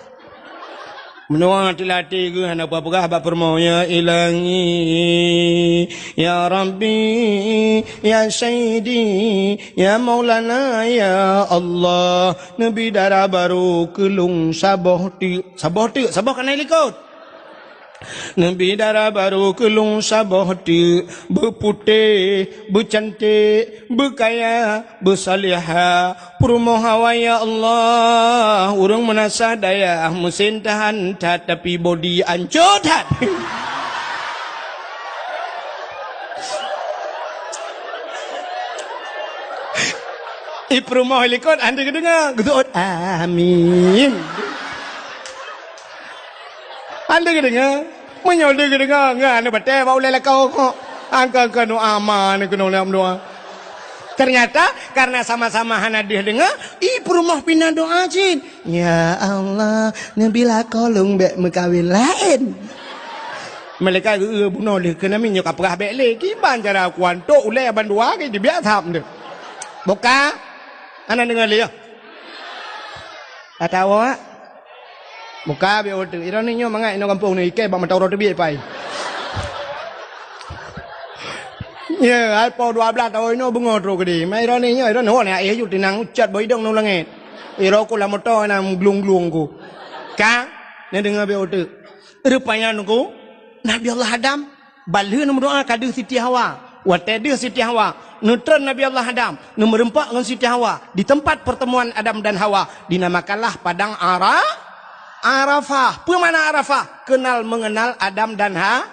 Meunoe até-até geuh hana peugah-peugah bak peurumoh, "Ya Ilahi, ya Rabbi, ya Sayyidi, ya Maulana, ya Allah, neubi dara barô keu lôn saboh teuk." Saboh teuk, saboh kana ilikot. Neubi dara barô keu lôn saboh teuk, beuputéh, beucanték, beukaya, beusalihah, peurumoh awai ya Allah, ureuëng meunasah dayah, meusen tahan that, tapi bodi ancô that. I peurumoh ilikot, hana geudeungoe, geuseuôt, "Amin." Hana geudeungoe. Meunyoe lé geudeungoe, ngon aneuk batée bak ulée lakoe kok. Angka-angka doa ma aneuk keunoe lam doa. Ternyata, karena sama-sama hana deuh deungoe, i peurumoh pih na doa cit. "Ya Allah, neubi lakoe lôn bék meukawen laén." Malaikat geu-, bunoe lé keunan nyoe ka peugah bék lé. Kiban cara kuantok ulée bandua ke dibiak thap deuh. Buka. Hana deungoe lé, ya? Atawa muka biôh teuk. Ironi nyoe mangat inoe gampông ni, ikei bak mata uroe teubiet pai. Ya, hai po dua belas tahun inoe beungoh trok keudeh. Ma ironi nyoe, ironi ho na eh ju tinang ucat boh idong ngon langét. Iro ku lam moto na glung-glung ku. Ka, na deungoe biôh teuk. Rupanya nunggu Nabi Allah Adam Ban lheueh neumeudoá ka deuh Siti Hawa. Watée deuh Siti Hawa, neutreun Nabi Allah Adam, neumeureumpok ngon Siti Hawa di teumpat pertemuan Adam dan Hawa, dinamakanlah Padang Ara-, Arafah. Peue makna Arafah? Kenal mengenal Adam dan Ha-,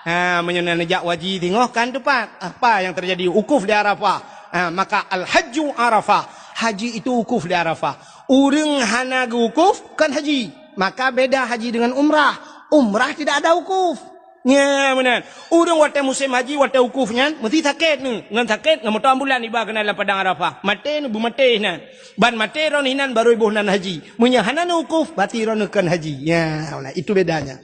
ha, meunyoe na neujak haji singoh kan teumpat. Apa yang terjadi? Wukuf di Arafah. Ha, maka al-hajju Arafah. Haji itu wukuf di Arafah. Ureuëng hana geuwukuf kon haji. Maka beda haji dengan umrah. Umrah tidak ada wukuf. Nya meunan. Ureuëng watée musém haji, watée wukuf nyan, meusti sakét neu. Ngon sakét, ngon moto ambulan iba keunan lam padang Arafah. Maté neu beumaté nan. Ban maté droeneuh nan barô iboh nan haji. Meunyoe hana neu wukuf, berarti droeneuh kon haji. Ya, nah, itu bedanya.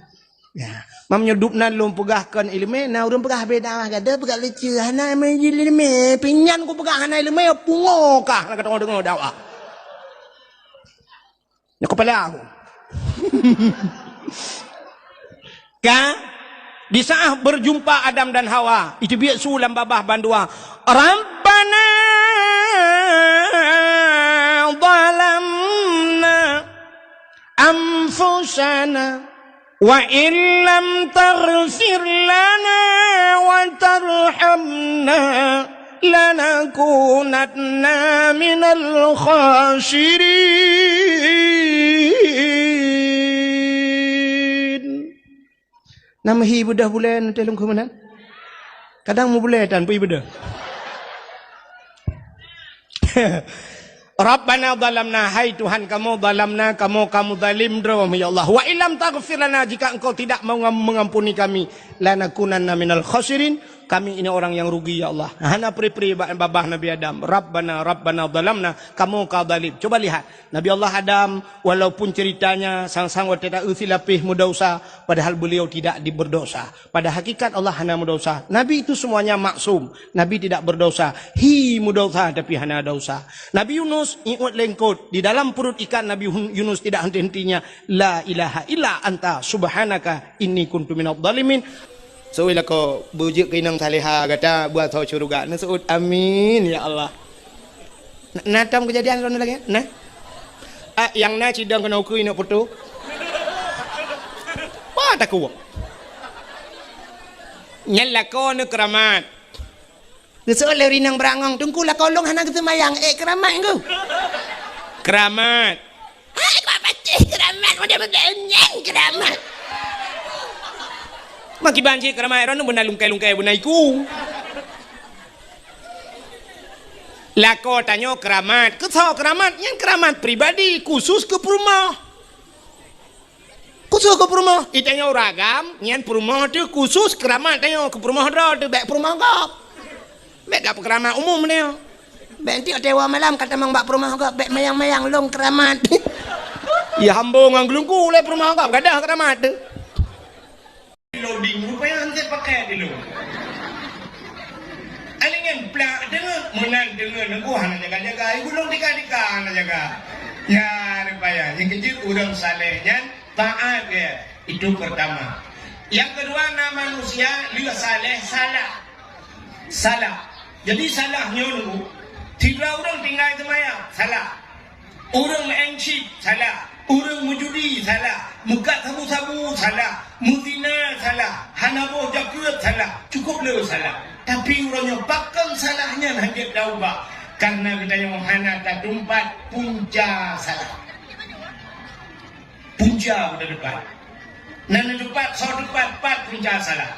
Ya. Meunyoe dub nan lôn peugah kon iéleumé, na ureuëng peugah beda, gadoh peugah lucu. Hana iéleumé, pinyan ku peugah hana iéleumé, pungo kah, na ka teungoh deungoe dakwah. Nyoe kepala aku. Ka? Di saat berjumpa Adam dan Hawa, itu biek su lam babah bandua. Rabbana zalamna anfusana wa illam taghfir lana wa tarhamna lanakunanna minal khasirin. Nam hi beudah bulan teuh lungkhu meunan. Kadang mu bulan tan pui beudah. Rabbana zalamna, hai Tuhan kamoe, zalamna, kamoe kamoe zalim droe, ya Allah. Wa illam taghfir lana, jika Engkau tidak mengam-, mengampuni kami, lanakunanna minal khasirin, kami ini orang yang rugi, ya Allah. Hana pri-pri ba-, babah Nabi Adam. Rabbana, Rabbana zalamna, kamoe ka zalim. Coba lihat, Nabi Allah Adam, walaupun ceritanya sang-sang watée ta-, eh, silapeh meudosa, padahal beliau tidak di-, berdosa. Pada hakikat Allah hana meudosa. Nabi itu semuanya maksum. Nabi tidak berdosa. Hi meudosa tapi hana dosa. Nabi Yunus iôt lengkot. Di dalam perut ikan Nabi Hun-, Yunus tidak henti-hentinya. La ilaha illa anta subhanaka inni kuntu minadh dhalimin. Seuôt lakoe beujeuet keu inong saleha gata buat tho syeuruga. Neuseuôt amin ya Allah. Na, na tom keujadian droeneuh lagée? Nah. Ah, nyang na cidong keunoe ukeue inok poto. Wah, takue. Nyan lakoe neuh keuramat. Geuseuôt lé rinang beurangong, teungku lakoe lôn hana geuseumayang, ék keuramat ngku. Keuramat. Hai, kok pacéh keuramat, model-model nyan keuramat. Makiban cit keuramat, droeneuh beuna lungkai-lungkai beuna iku. Lakoe tanyoe keuramat. Keu soe keuramat? Nyan keuramat pribadi, khusus keu peurumoh. Khusus keu peurumoh. Itanyoe ureuëng agam, nyan peurumoh teuh khusus keuramat tanyoe, keu peurumoh droe teuh, bék peurumoh gob. Bék gak peukeuramat umum tanyoe. Bék enteuk watée woe malam ka tamong bak peurumoh gob, bék mayang-mayang lôn keuramat. Ya hamba ngon geulungku lé peurumoh gob, gadôh keuramat teuh. Loading, rupanya hana pakai dulu. Aling nyan plak deungon, meunan deungon, nunggu hana jaga-jaga, ibu lôn tika-tika hana jaga. Ya, rupanya, nyang keujeuet ureuëng saleh nyan, taat dia. Itu pertama. Yang kedua, na manusia, lheueh saleh, salah. Salah. Jadi, salah nyoe nunggu, sidroe ureuëng tinggai seumayang, salah. Ureuëng meuéng chip, salah. Ureuëng meujudi, salah. Meukat sabu-sabu, salah. Meuzina, salah. Hana boh jakeuet, salah. Cukup le salah. Tapi uroe nyoe pakon salah nyan hana jeuet taubat. Karena geutanyoe hana tatumpat punca salah. Punca geutanyoe tumpat. Nan neutumpat, soe tumpat, pat punca salah.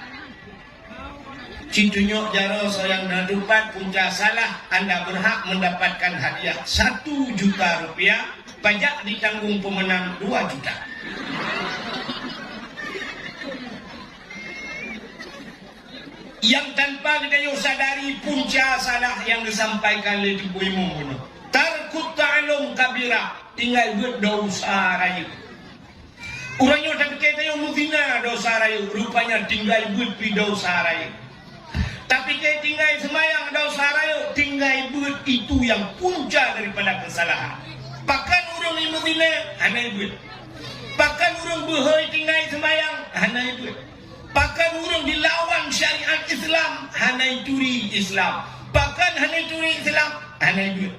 Cit tunyok jaroe soe nyang na tumpat punca salah, anda berhak mendapatkan hadiah satu juta rupiah, pajak ditanggung pemenang dua juta. Yang tanpa geutanyoe sadari punca salah yang disampaikan lé Teungku Imum bunoe. Tarkut ta'allum kabira, tinggai buet dosa rayeuk. Uroe nyoe tapike tanyoe meuzina dosa rayeuk, rupanya tinggai buet pi dosa rayeuk. Tapi keu tinggai seumayang desya rayeuk, tinggai beuet itu nyang punca daripada keusalahan. Pakon ureuëng nyang meuzina, hana beuet. Pakon ureuëng beuhôi tinggai seumayang, hana beuet. Pakon ureuëng dilawan syariat Islam, hana turi Islam. Pakon hana turi Islam, hana beuet.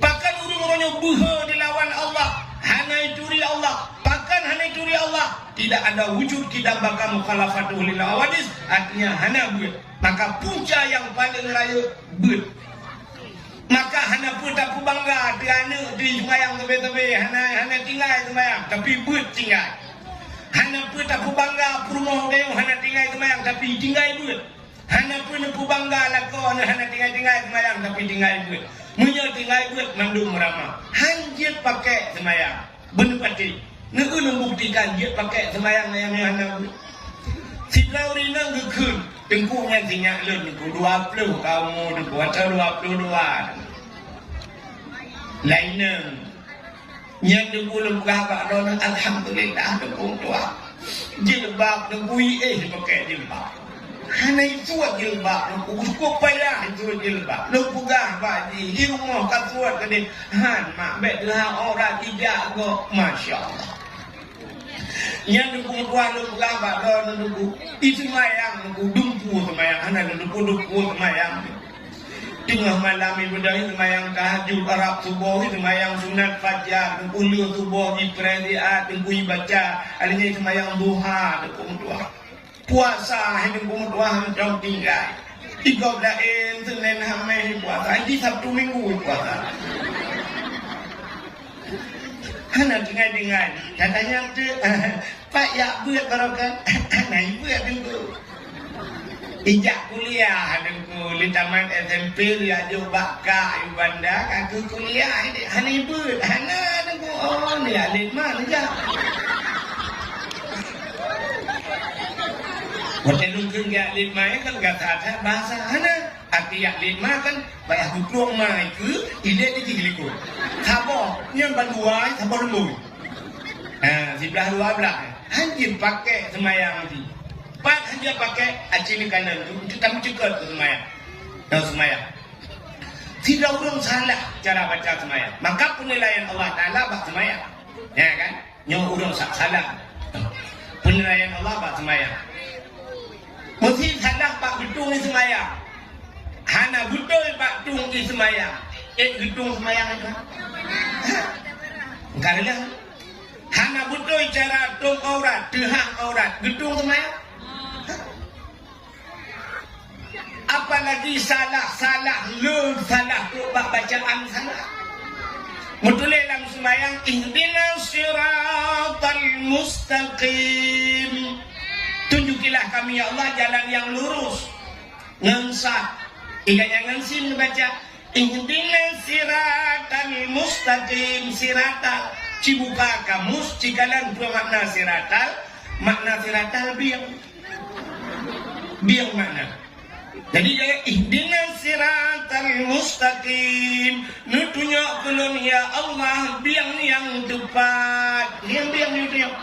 Pakon ureuëng-ureuëng nyang beuhe dilawan Allah, hana turi Allah. Pakon hana turi Allah? Tidak ada wujud kidam baka mukhalafatuhu lil hawadis, artinya hana beuet. Maka punca nyang paleng rayeuk beuet. Maka hana peue tapeubangga teu aneuk teu seumayang sabe-sabe, hana, hana tinggai seumayang, tapi beuet tinggai. Hana peue tapeubangga peurumoh gayôh hana tinggai seumayang, tapi tinggai beuet. Hana peue neupeubangga lakoe neuh hana tinggai-tinggai seumayang, tapi tinggai beuet. Meunyoe tinggai beuet, mandum meurama. Han jeuet pakai seumayang. Beuneupatéh. Neukeu lôn buktikan jeuet pakai seumayang nyang hana beuet. Sidroe ureuëng inong geukheun, teungku nyan sinyak lôn, teungku dua ploh ka umu teungku, atau dua ploh dua. Laineng. Nyan teungku lôn peugah bak droeneuh, alhamdulillah, teungku tuha. Jilbab teungku iéh pakai jilbab. Hana isuet jilbab teungku, cukup payah isuet jilbab. Lôn peugah bak jih, di rumoh ka suet keudeh. Han mak, bék teuhah aurat jijak gob. Masya Allah. Nyan teungku tuha lôn peugah bak droeneuh teungku. Iseumayang teungku, dumpeue seumayang, hana lôn dumpeue, dumpeue seumayang. Teungoh malam ibadah, seumayang tahajud, rab suboh, seumayang sunat fajar, uleue suboh, jipreh siat, teungku ibaca, alèh nyan seumayang duha, teungku meutuah. Puasa, hai teungku meutuah, mantong tinggai. Di gob laén, Senin, Hamis puasa, di Sabtu Minggu puasa. Hana tinggai-tinggai. Katanya tu, Pak, jak beuet baroe kan? Hana beuet teungku. Ijak kuliah teungku, lé tamat S M P, lé jak jok bak kak, i Banda, ka keu kuliah, hana beuet, hana teungku. Oh, ni alet ma neujak. Watèe lôn kheun jak alet ma, kan gata that bahasa, hana. Até jak alet ma kan, payah geuplôk ma keu ilèe di jih likot. Saboh, nyan ban dua, saboh leumbôi. Ha, siblah dua blah. Han jeuet pakai seumayang jih. Pat han jeuet pakai, aci neukalon tu, untuk tameucukot keu seumayang. Nyoe seumayang. Sidroe ureuëng salah cara baca seumayang. Maka peunilaian Allah Taala bak seumayang. Ya kan? Nyoe ureuëng sa-, salah. Peunilaian Allah bak seumayang. Meusi salah bak geutung di seumayang. Hana beutôi bak tung di seumayang. Eh, geutung seumayang itu. Karena hana beutôi cara tung aurat, teuhah aurat, geutung seumayang. Apalagi salah-salah, le salah tu bak bacaan salah. Meutuléh lam seumayang, "Ihdinas siratal mustaqim." Tunjukilah kami, ya Allah, jalan yang lurus. Ngon sad. Ingat nyan ngon sin baca, "Ihdinas siratal mustaqim." Siratal. Cibuka kamus, cikalon peue makna siratal. Makna siratal bieng. Bieng makna. Jadi, "Ihdinas siratal mustaqim." Neutunyok keu lôn, ya Allah, bieng nyang teupat. Nyang bieng neutunyok.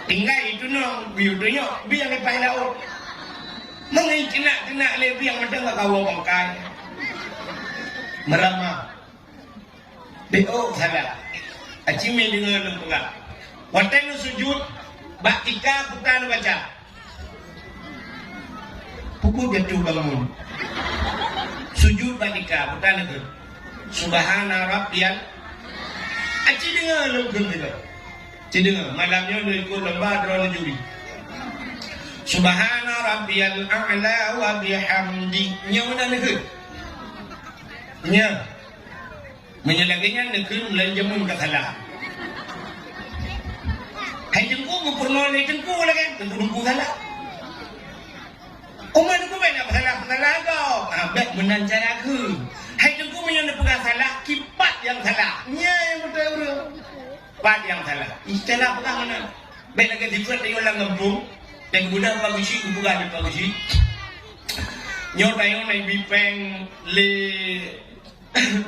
Tinggai itunyok, neutunyok bieng di paih laôt. Meungai keunak-keunak lé bieng mantong ka kawoe bangkai. Meurama. Beuh, salah. Aci mi deungoe lôn peugah. Watèe neusujut, bak tika peue tan baca. Pukul jatuh bangun. Sujut bak tika, peue tan neukheun. Subhana rabbiyal. Aci deungoe lôn kheun sigoe. Ci deungoe, malam nyoe lôn ikot lomba droeneuh juri. Subhana rabbiyal a'la wa bihamdi. Nyoe meunan neukheun. Nyoe. Meunyoe lagèe nyan neukheun, mulai jameun ka salah. Hai teungku, geupeurunoe lé teungku lagèe, teungku-teungku salah. Umat teungku bèk na peusalah-peusalah gob. Ha, bèk meunan cara kheun. Hai teungku, meunyoe neupeugah salah, kipat nyang salah. Nyan nyang beutôi ureueng. Pat nyang salah. Istilah peugah meunan. Bèk lagèe sifeuet tanyoe lam gampông. Dan geubeudôh Pak Geuchik, geupeugah lé Pak Geuchik. Nyoe tanyoe na ibi pèng lé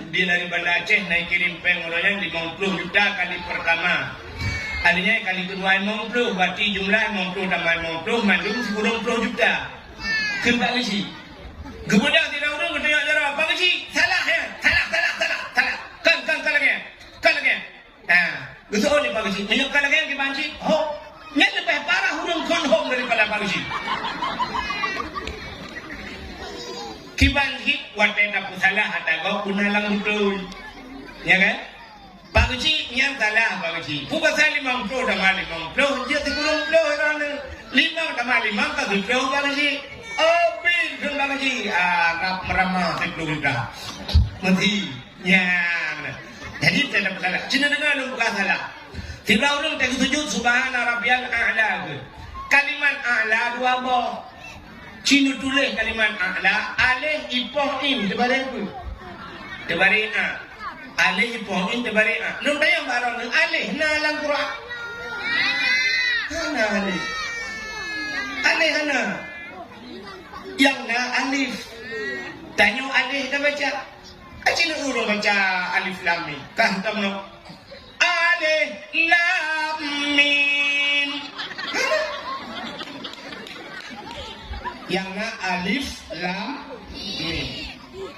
Dia dari Banda Aceh na ikirém pèng uroe nyan limong ploh juta kali peurtama. Akhé nyan kali keudua limong ploh, berarti jumlah limong ploh tambah limong ploh, mandum sikureueng ploh juta. Kheun Pak Geuchik. Geubeudôh sidroe ureueng geutanyong jaroe, "Pak Geuchik, salah, ya? Salah, salah, salah, salah. Kon, kon, kon lagèe nyan. Kon lagèe nyan." Ha, geuseuôt lé Pak Geuchik. Meunyoe kon lagèe nyan kiban cit, ho. Nyan leubeh parah ureueng kon hom daripada Pak Geuchik. Kiban cit watèe tapeusalah ata gob beuna lam beutôi. Ya kan? Pak Geuchik nyan salah, Pak Geuchik. Peue pasal limong ploh tamah limong ploh, jeuet sikureueng ploh droeneuh. Limong tamah limong ka siplôh, Pak Geuchik. Oh, pih kheun Pak Geuchik. Ah, rab meurama siplôh juta. Meuti. Nyan. Jadi, teuntèe salah. Cina deungö lôn peugah salah. Sidroe ureueng teuh geusujut, "Subhana rabbiyal a'la," kheun. Kalimat a'la dua boh. Ci neutuléh kalimat a'la, alif ipoh in, teubaré peue? Teubaré a. Alif ipoh in, teubaré a. Lôn tanyong bak droeneuh, alif na lam Quran? Hana alif. Alif hana. Nyang na alif. Tanyoe alif tabaca. Ka ci neuureueng baca alif lam mim. Ka hantom nyoe. Alif lam mim. Nyang na alif lam mim.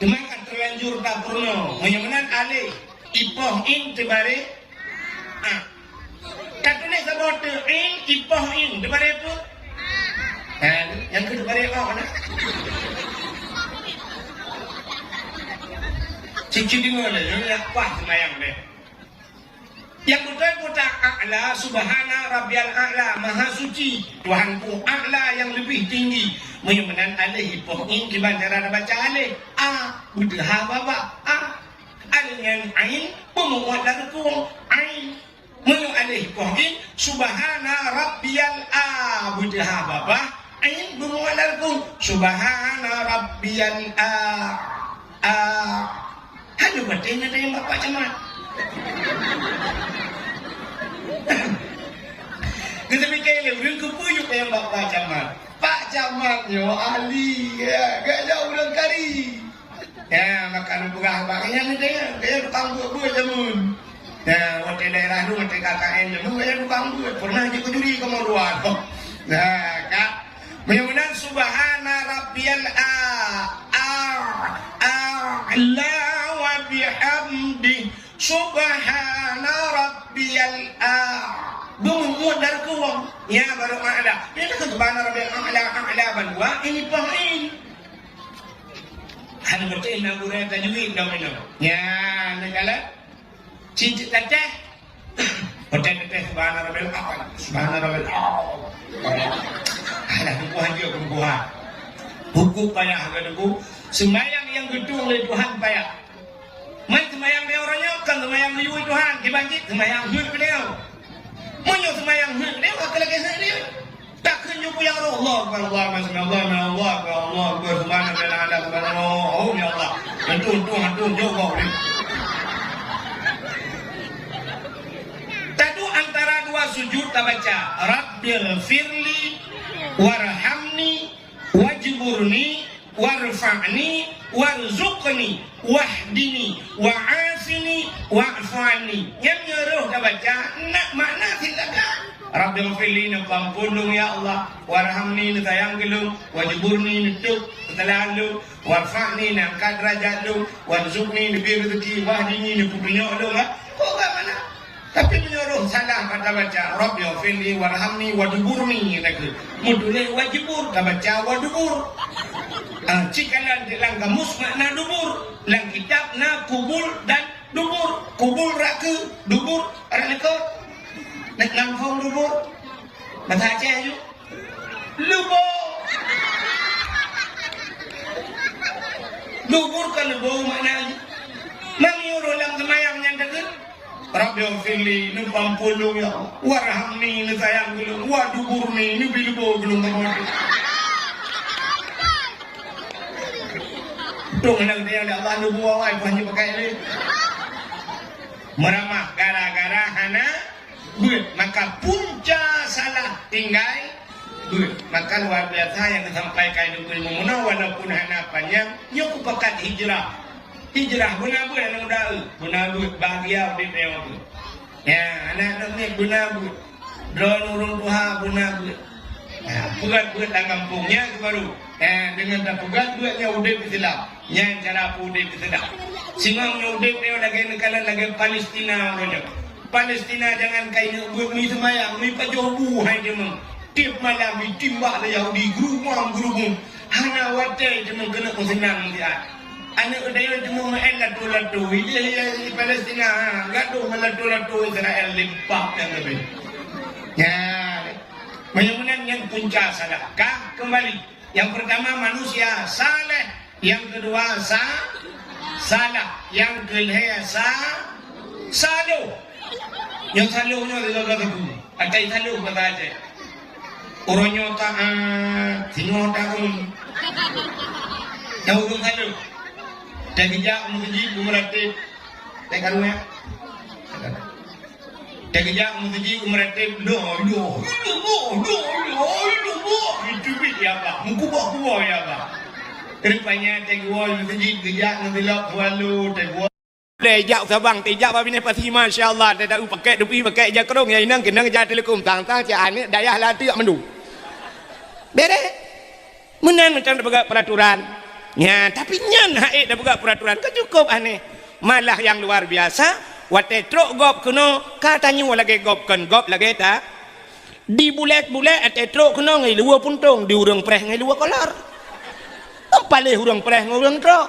Teuma ka teulanjur tapeurunoe. Meunyoe meunan alif, ipoh in teubaré a. Ka tuléh saboh teuk in, ipoh in teubaré peue? Ha, nyang keu teubaré o na. Cicit deungö lé, nyoe yak paih seumayang lé. Nyang beutôi kata a'la, subhana rabbiyal a'la, maha suci Tuhanku, a'la nyang leubeh tinggi. Meunyoe meunan alif ipoh in kiban cara tabaca alif. A, beuteuha babah. A. Alif nyan ain, beumuat lam reukung. Ain. Meunyoe alif ipoh in, subhana rabbiyal a, beuteuha babah. Ain beumuat lam reukung. Subhana rabbiyal a. A. Hana patéh na tanyong bak Pak Camat. Geuteumiké lé ureueng keupeue yue tanyong bak Pak Camat. Pak Camat nyoe ahli, ya, geuh nyoe ureueng kari. Ya, maka lôn peugah bak nyan teuh, geuh tukang beuet-beuet jameun. Ya, watèe daerah lôn, watèe K K N jameun, geuh tukang beuet. Pernah jeuet keu juri kamoe dua. Nah, ka. Meunyoe meunan, subhana rabbiyal a, a, a'la wa bihamdi, subhana rabbiyal a. Beumuat lam reukung, ya, baru a'la. Nyan takheun subhana rabbiyal a'la, a'la bandua, ini pahin. Hana beutôi na gurèe tajwid dong inoe. Nyan, neukalon. Cicit tateh. Beutôi tateh subhana rabbil a'la. Subhana rabbil a'la. Alah, teungku hanjeuet, teungku ha. Huköm payah, kata teungku. Seumayang nyang geutueng lé Tuhan payah. Man seumayang tanyoe uroe nyoe kon seumayang geuyue Tuhan, kiban cit seumayang heuet tanyoe. Meunyoe seumayang heuet tanyoe, ka lagèe heuet tanyoe. Takheun jeuet bak Allah, Allahu Akbar, Allahu Akbar, Allahu Akbar, Allahu Akbar, subhanallah, subhanallah, oh, ya Allah. Antum, antum, antum, jaweueb gob ni. Taduek antara dua sujud tabaca, "Rabbighfirli warhamni wajburni warfa'ni warzuqni wahdini wa'afini wa'fu anni." Nyan meunyoe roh tabaca, na makna cit lagèe, "Rabbighfirli," neupeuamphon lôn, ya Allah, "warhamni," neusayang keu lôn, "wajburni," neutôb keusalahan lôn, "warfa'ni," neuangkat deurajat lôn, "warzuqni," neubri reuzeki, "wahdini," neupeutunyok lôn, ha? Peue makna? Tapi meunyoe roh salah mata baca, "Rabbighfirli warhamni wadburni," neukheun. Meutuléh wajbur, tabaca wadubur. Ah, cit kalon lam kamus makna dubur. Lam kitab na kubul dan dubur. Kubul rot keue, dubur rot likot. Neuk nan phôn dubur. Bahasa Aceh aju. Lubô. Dubur kon lubô makna jih. Meunyoe roh lam seumayang nyan takheun, "Rabbighfirli," neupeuamphon lôn, ya Allah. "Warhamni," neusayang keu lôn. "Waduburni," neubri lubô keu lôn. Dong hana geutanyong lé Allah, lubô awai, bah nyoe pakai lé. Meuramah gara-gara hana beuet. Maka punca salah tinggai beuet. Maka luar biasa nyang disampaikan Teungku Imum meunoe, walaupun hana panyang, nyoe kupakat hijrah. Hijrah beuna beuet aneuk muda, eh. Beuna beuet, bahagia udép nyoe. Ya, aneuk-aneuk miet beuna beuet. Droeneuh ureueng tuha beuna beuet. Ya, beuet-beuet lam gampông nyan keuh baru. Eh, deungon tapeugah buet nyoe udeb Islam. Nyan cara peuudeb Islam. Singoh nyoe udeb nyoe lagée neukalon lagée Palestina uroe nyoe. Palestina jangan kai neuk buet mi seumayang, mi pajoh bu hai deungon. Tieb malam jitimbak lé Yahudi, geurubong-geurubong. Hana watée deungon keuneuk meuseunang siat. Aneuëk geutanyoe teuma meu'en lato-lato. Idéh di Palestina, ha, gadoh ngon lato-lato Israel limpah nyang leubeh. Nyan. Meunyoe meunan nyan punca salah. Ka keumbali. Nyang peurtama manusia saleh, nyang keudua sa-, salah, nyang keulhée sa-, saloh. Nyang saloh nyoe lagée teungku. Atai saloh basa Aceh. Uroe nyoe taat, singoh taun. Nyang ureuëng saloh. Teugeujak meuseujid geumeuratéb. Teuka ruwet. Teugeujak meuseujid geumeuratéb, "La ilaha illallah, la ilaha illallah." Itu bit ya, Pak. Meukuboh-kuboh ya, Pak. Rupanya teuguoi meuseujid, geujak meusilop swallow, teuguoi. Teuijak u Sabang, teuijak bak binéh pasi, masya Allah, teudak u pakai tupi, pakai ija krong, ya inong keunong ija teuleukum, tang-tang cit aneuëk dayah lanteuk mandum. Bereh? Meunan mantong tapeugah peuraturan. Nya, tapi nyan hak ék tapeugah peuraturan ka cukup aneh. Malah nyang luar biasa, watée trok gob keunoe, ka tanyoe lagée gob kon gob lagée ta. Di bulét-bulét watée trok keunoe ngon luwa puntong, di ureuëng preh ngon luwa kolor. Paléh ureuëng preh ngon ureuëng trok.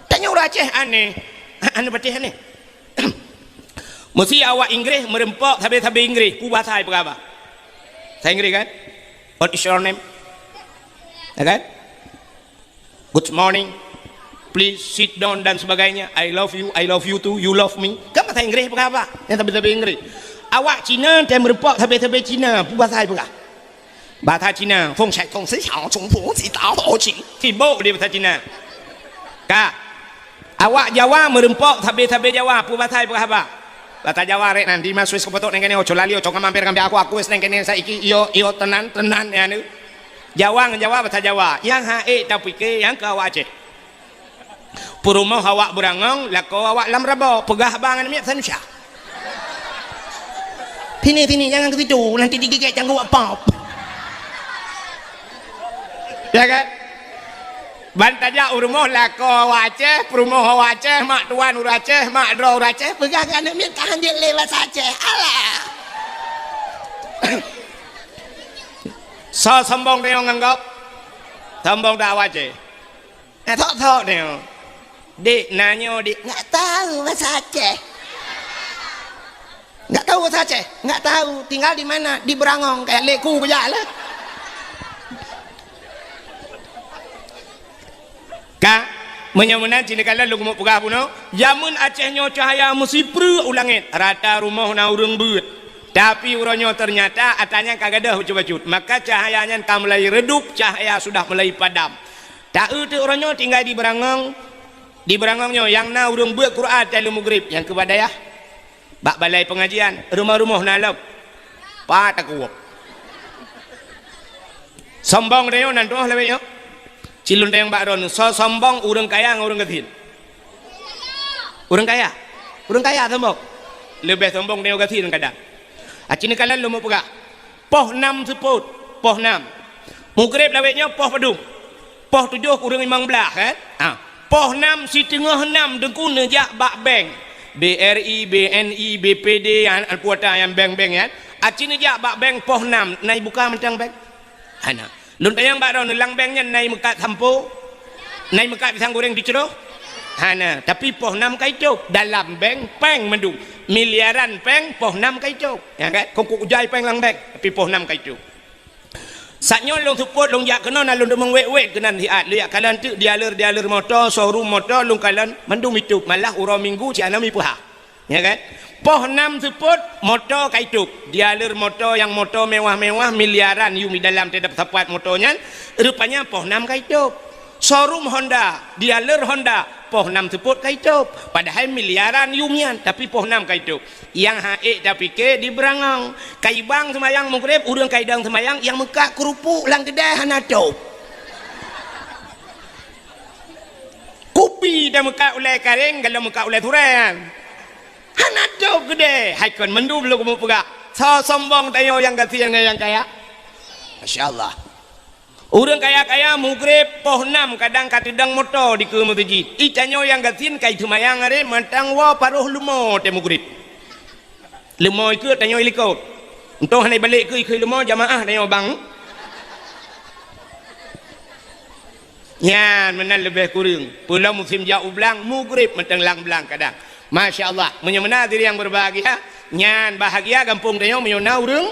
Tanyoe ureuëng Aceh aneh. Aneh patéh aneh. Meusi awak Inggréh meureumpok sabe-sabe Inggréh, peue bahasa ipeugah bak? Bahasa Inggréh kan? What is your name? Ya kan? Good morning. Please sit down dan sebagainya. I love you, I love you too, you love me. Kan bahasa Inggréh peugah bak? Nyang sabe-sabe Inggréh. Awak Cina teuh meureumpok sabe-sabe Cina, peue bahasa ipeugah? Bahasa Cina, feng shui tong si xiao, chung fu si tao ho qing. Sibok di bahasa Cina. Ka. Awak Jawa meureumpok sabe-sabe Jawa, peue bahasa ipeugah bak? Bahasa Jawa rek nan, di ma Swiss keupotok nengkene, oco lali, oco ngamamper ngambil aku, aku es nengkene saiki, iyo, iyo, tenan, tenan, ya, ni. Jawa ngon Jawa, bahasa Jawa. Nyang hak ék tapike, nyang keu awak Aceh. Peurumoh awak beurangong, lakoe awak lam rabo, peugah haba ngon miet sanusya. Sini, sini, jangan ke situ, nanti digigit cangguh awak pop. Ya kan? Ban tajak u rumoh lakoe awak Aceh, peurumoh awak Aceh, mak tuan ureuëng Aceh, mak droe ureuëng Aceh, peugah keu aneuëk miet ka hanjeuet lé bahasa Aceh. Alah! Soe sombong tanyoe ngon gob? Sombong dak awak Aceh? Eh, thok-thok nyoe. Dek, na nyoe, Dek. Nggak tahu bahasa Aceh. Nggak tahu bahasa Aceh? Nggak tahu. Tinggal di mana? Di Beurangong. Kayak leku kejak lah. Ka, meunyoe meunan cit neukalon lôn keumeung peugah bunoe, jameun Aceh nyoe cahya meusipreuk u langét, rata rumoh na ureuëng beuet. Tapi uroe nyoe teunyata atra nyan ka gadôh bacut-bacut. Maka cahya nyan ka mulai redup, cahya sudah mulai padam. Ta-eu teuk uroe nyoe tinggai di Beurangong. Di Beurangong nyoe nyang na ureuëng beuet Quran watée lheueh mugrib nyang keu bak dayah. Bak balai peungajian, rumoh-rumoh na lom. Pat takue. Sombong tanyoe nan tuoh lawét nyoe. Cilun tayong bak droeneuh, soe sombong ureuëng kaya ngon ureuëng gasien? Ureuëng kaya. Ureuëng kaya sombong. Leubeh sombong tanyoe gasien kadang. Aci neukalon lôn meupeugah. Poh nam seupôt, poh nam. Mugreb lawét nyoe poh padum? Poh tujoh kureueng limong blaih, kan? Ha. Poh nam siteungoh nam Teungku neujak bak bank. B R I, B N I, B P D, nyan, kuota nyan bank-bank nyan. Aci neujak bak bank poh nam, na ibuka mantong bank? Hana. Lôn tanyong bak droeneuh, lam bank nyan na imeukat sampo? Na imeukat pisang goreng teucroh? Hana. Tapi poh nam ka itôb. Dalam bank, péng mandum. Miliaran péng, poh nam ka itôb. Ya kan? Kongkok ujai péng lam bank, tapi poh nam ka itôb. Saat nyoe lôn seupôt, lôn jak keunoe, na lôn deungoe wét-wét keunan siat. Lôn jak kalon teuk dealer-dealer moto, showroom moto, lôn kalon mandum itôb. Malah uroe Minggu cit hana mipeuhah. Ya kan? Poh nam seupôt, moto ka itôb. Dealer moto nyang moto mewah-mewah, miliaran yum di dalam teutab sapat moto nyan, rupanya poh nam ka itôb. Showroom Honda, dealer Honda, poh nam seupôt ka itôb. Padahai miliaran yum nyan, tapi poh nam ka itôb. Nyang han ék tapike di Beurangong. Ka ibang seumayang mugreb, ureuëng ka idong seumayang, nyang meukat keurupuk lam keudè hana tôb. Kupi dan meukat ulée karéng, galom meukat ulée surée nyan. Hana tôb keudè, hai kon mandum lôn keumeung peugah. Soe sombong tanyoe nyang gasien ngon nyang kaya? Masya Allah. Ureuëng kaya-kaya mugreb poh nam kadang ka teudong moto dikeue meuseujid. Ih, tanyoe nyang gasien ka iteumayang aré mantong woe paroh leumo teuh mugreb. Leumo ikeu tanyoe ilikot. Entong hana ibalek keu ikeu leumo jamaah tanyoe bang. Nyan meunan leubeh kureueng. Peulom musém jak u blang, mugreb mantong lam blang kadang. Masya Allah, meunyoe meunan hadirin yang berbahagia, nyan bahagia gampông tanyoe meunyoe na ureuëng,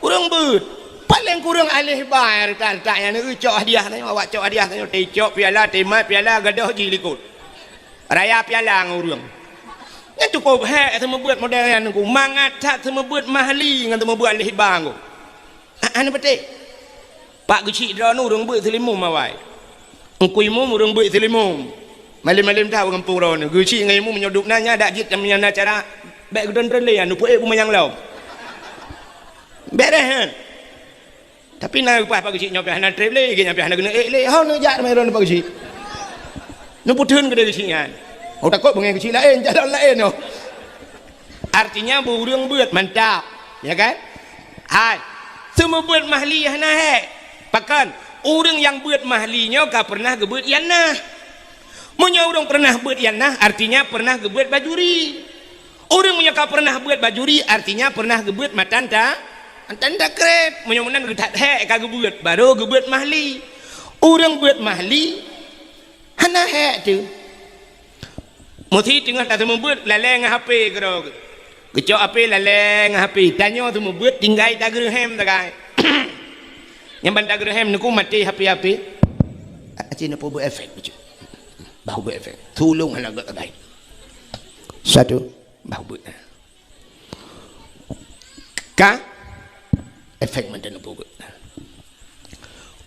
ureuëng beuet. Paleng kureueng aléh ba nyang reutak-reutak nyan, neucok hadiah tanyoe, awak cok hadiah tanyoe, teucok piala, teumat piala, gadôh jih likot. Raya piala ngon ureuëng. Nyan cukup hék seumeubeuet model nyan Teungku. Mangat that seumeubeuet mahli ngon seumeubeuet aléh ba Teungku. Hana patéh. Pak geuchik droeneuh ureuëng beuet seulimum awai. Teungku Imum ureuëng beuet seulimum. Malém-malém that ureuëng gampông droeneuh. Geuchik ngon Imum meunyoe duek na nyan dak jeuet nyang na cara bék geudon-don lé nyan, neupeuék beumanyang lom. Bék reh nyan. Tapi na leupah Pak Geuchik nyoe pih hana treb lé, gét nyan pih hana keuneuk ék lé. Ho neujak teuma droeneuh Pak Geuchik. Neupeutheun keudéh Geuchik nyan. Oh, takot beungéh Geuchik laén, calon laén nyoe. Artinya, beu ureuëng beuet mantap. Ya kan? Hai. Seumeubeuet mahli hana hék. Pakon? Ureuëng nyang beuet mahli nyoe ka peureunah geubeuet ianah. Meunyoe ureuëng peureunah beuet ianah, artinya peureunah geubeuet bajuri. Ureuëng meunyoe ka peureunah beuet bajuri, artinya peureunah geubeuet matan ta-, matan takreb. Meunyoe meunan geuthat hék ka geubeuet, barô geubeuet mahli. Ureuëng beuet mahli, hana hék teuh. Meusi teungoh taseumeubeuet lalée ngon H P keudroe. Geucok H P lalée ngon H P. Tanyoe seumeubeuet tinggai tageureuhem sagai. Nyang ban tageureuhem neuku maté H P-H P. Aci neupeubuet efek bacut. Bah buet efek. Tulông hana gét sagai. Satu. Bah buet. Ka efek mantong neupeubuet.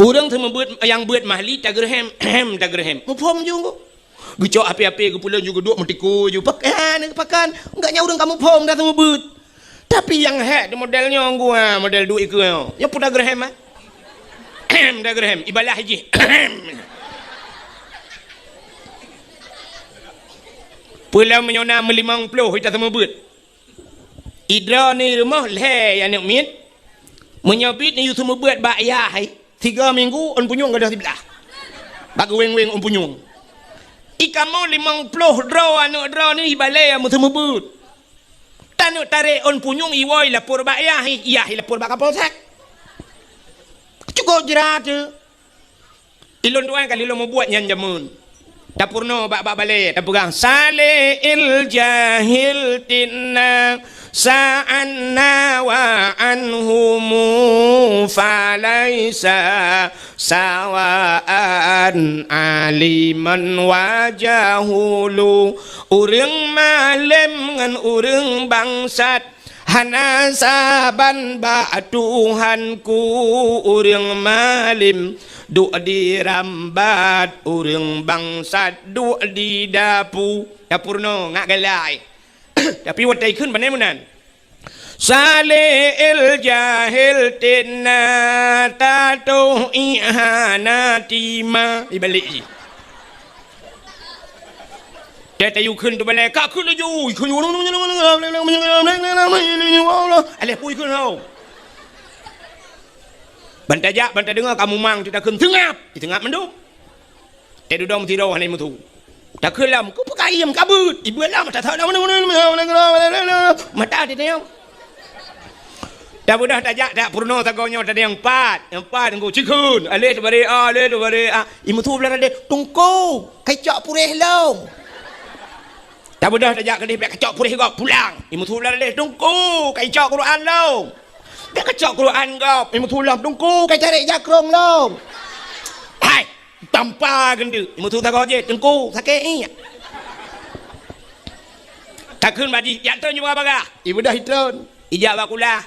Ureuëng seumeubeuet nyang beuet mahli tageureuhem, hem tageureuhem. Muphom ju Teungku. Geucok H P-H P geupulan ju geuduek meutikui ju. Pak, eh, ni pakon? Enggak nyang ureuëng ka muphom dah seumeubeuet. Tapi nyang hék di model nyoe Teungku, ha, model duek ikeu nyoe. Nyoe pun tageureuhem, ha? Tageureuhem, ibalah jih. Peulom meunyoe na meulimong ploh ita seumeubeuet. Idroe ni rumoh lhée aneuk miet. Meunyoe bit ni yue seumeubeuet bak yah hai, tiga minggu ôn punyueng gadôh siblah. Bak geuweng-weng ôn punyueng. Ikamoe limong ploh droe aneuk droe ni ibalée meuteumeubeut. Taneuk tarek ôn punyueng iwoe ilapor bak yah, yah ilapor bak kapolsek. Cukup jrat teuh. Ilôn tuan ka lheueh lôn mubuet nyan jameun. Tapeurunoe bak, bak balée, tapeugah, "Saleh il jahil tinna sa'anna wa anhumu falaisa sawaan aliman wa jahulu." Ureuëng malem ngon ureuëng bangsat hana saban bak Tuhanku, ureuëng malem duek di rambat, ureuëng bangsat duek di dapu. Tapeurunoe ngat galai. Tapi watée ikheun pane meunan. Saleh el jahel tena tatoh ihana tima. Ibalek jih. Teuh tayue kheun teubalai, ka kheun laju, kheun. Alah pui kheun hau. Ban tajak, ban tadeungoe ka mumang teuh takheun, "Seungab!" Iseungab mandum. Teuh dudong sidroe hana imeuthu. Takheun lom, "Keupeue ka iem ka beuet?" Ibeuet lom, tathok lom. Mata teuh tanyong. Tabeudôh tajak, tapeurunoe sagoe nyoe tadayong pat. Nyang pat, ngon cikheun. Aleh teubare a, aleh teubare a. Imeuthu blah tadeh, "Teungku, kacok puréh lom." Tabeudôh tajak keudeh, bèk kacok puréh gob, pulang. Imeuthu blah tadeh, "Teungku, kacok Quran lom." Bèk kacok Quran gob, imeuthu lom, "Teungku, kacarek jakrong lom." Hai, tampa geundeuk. Imeuthu sagoe jih, "Teungku, sakét iek." Takheun bak jih, "Jak tron ju bagah." Ibeudôh itron. Ijak bak kulah.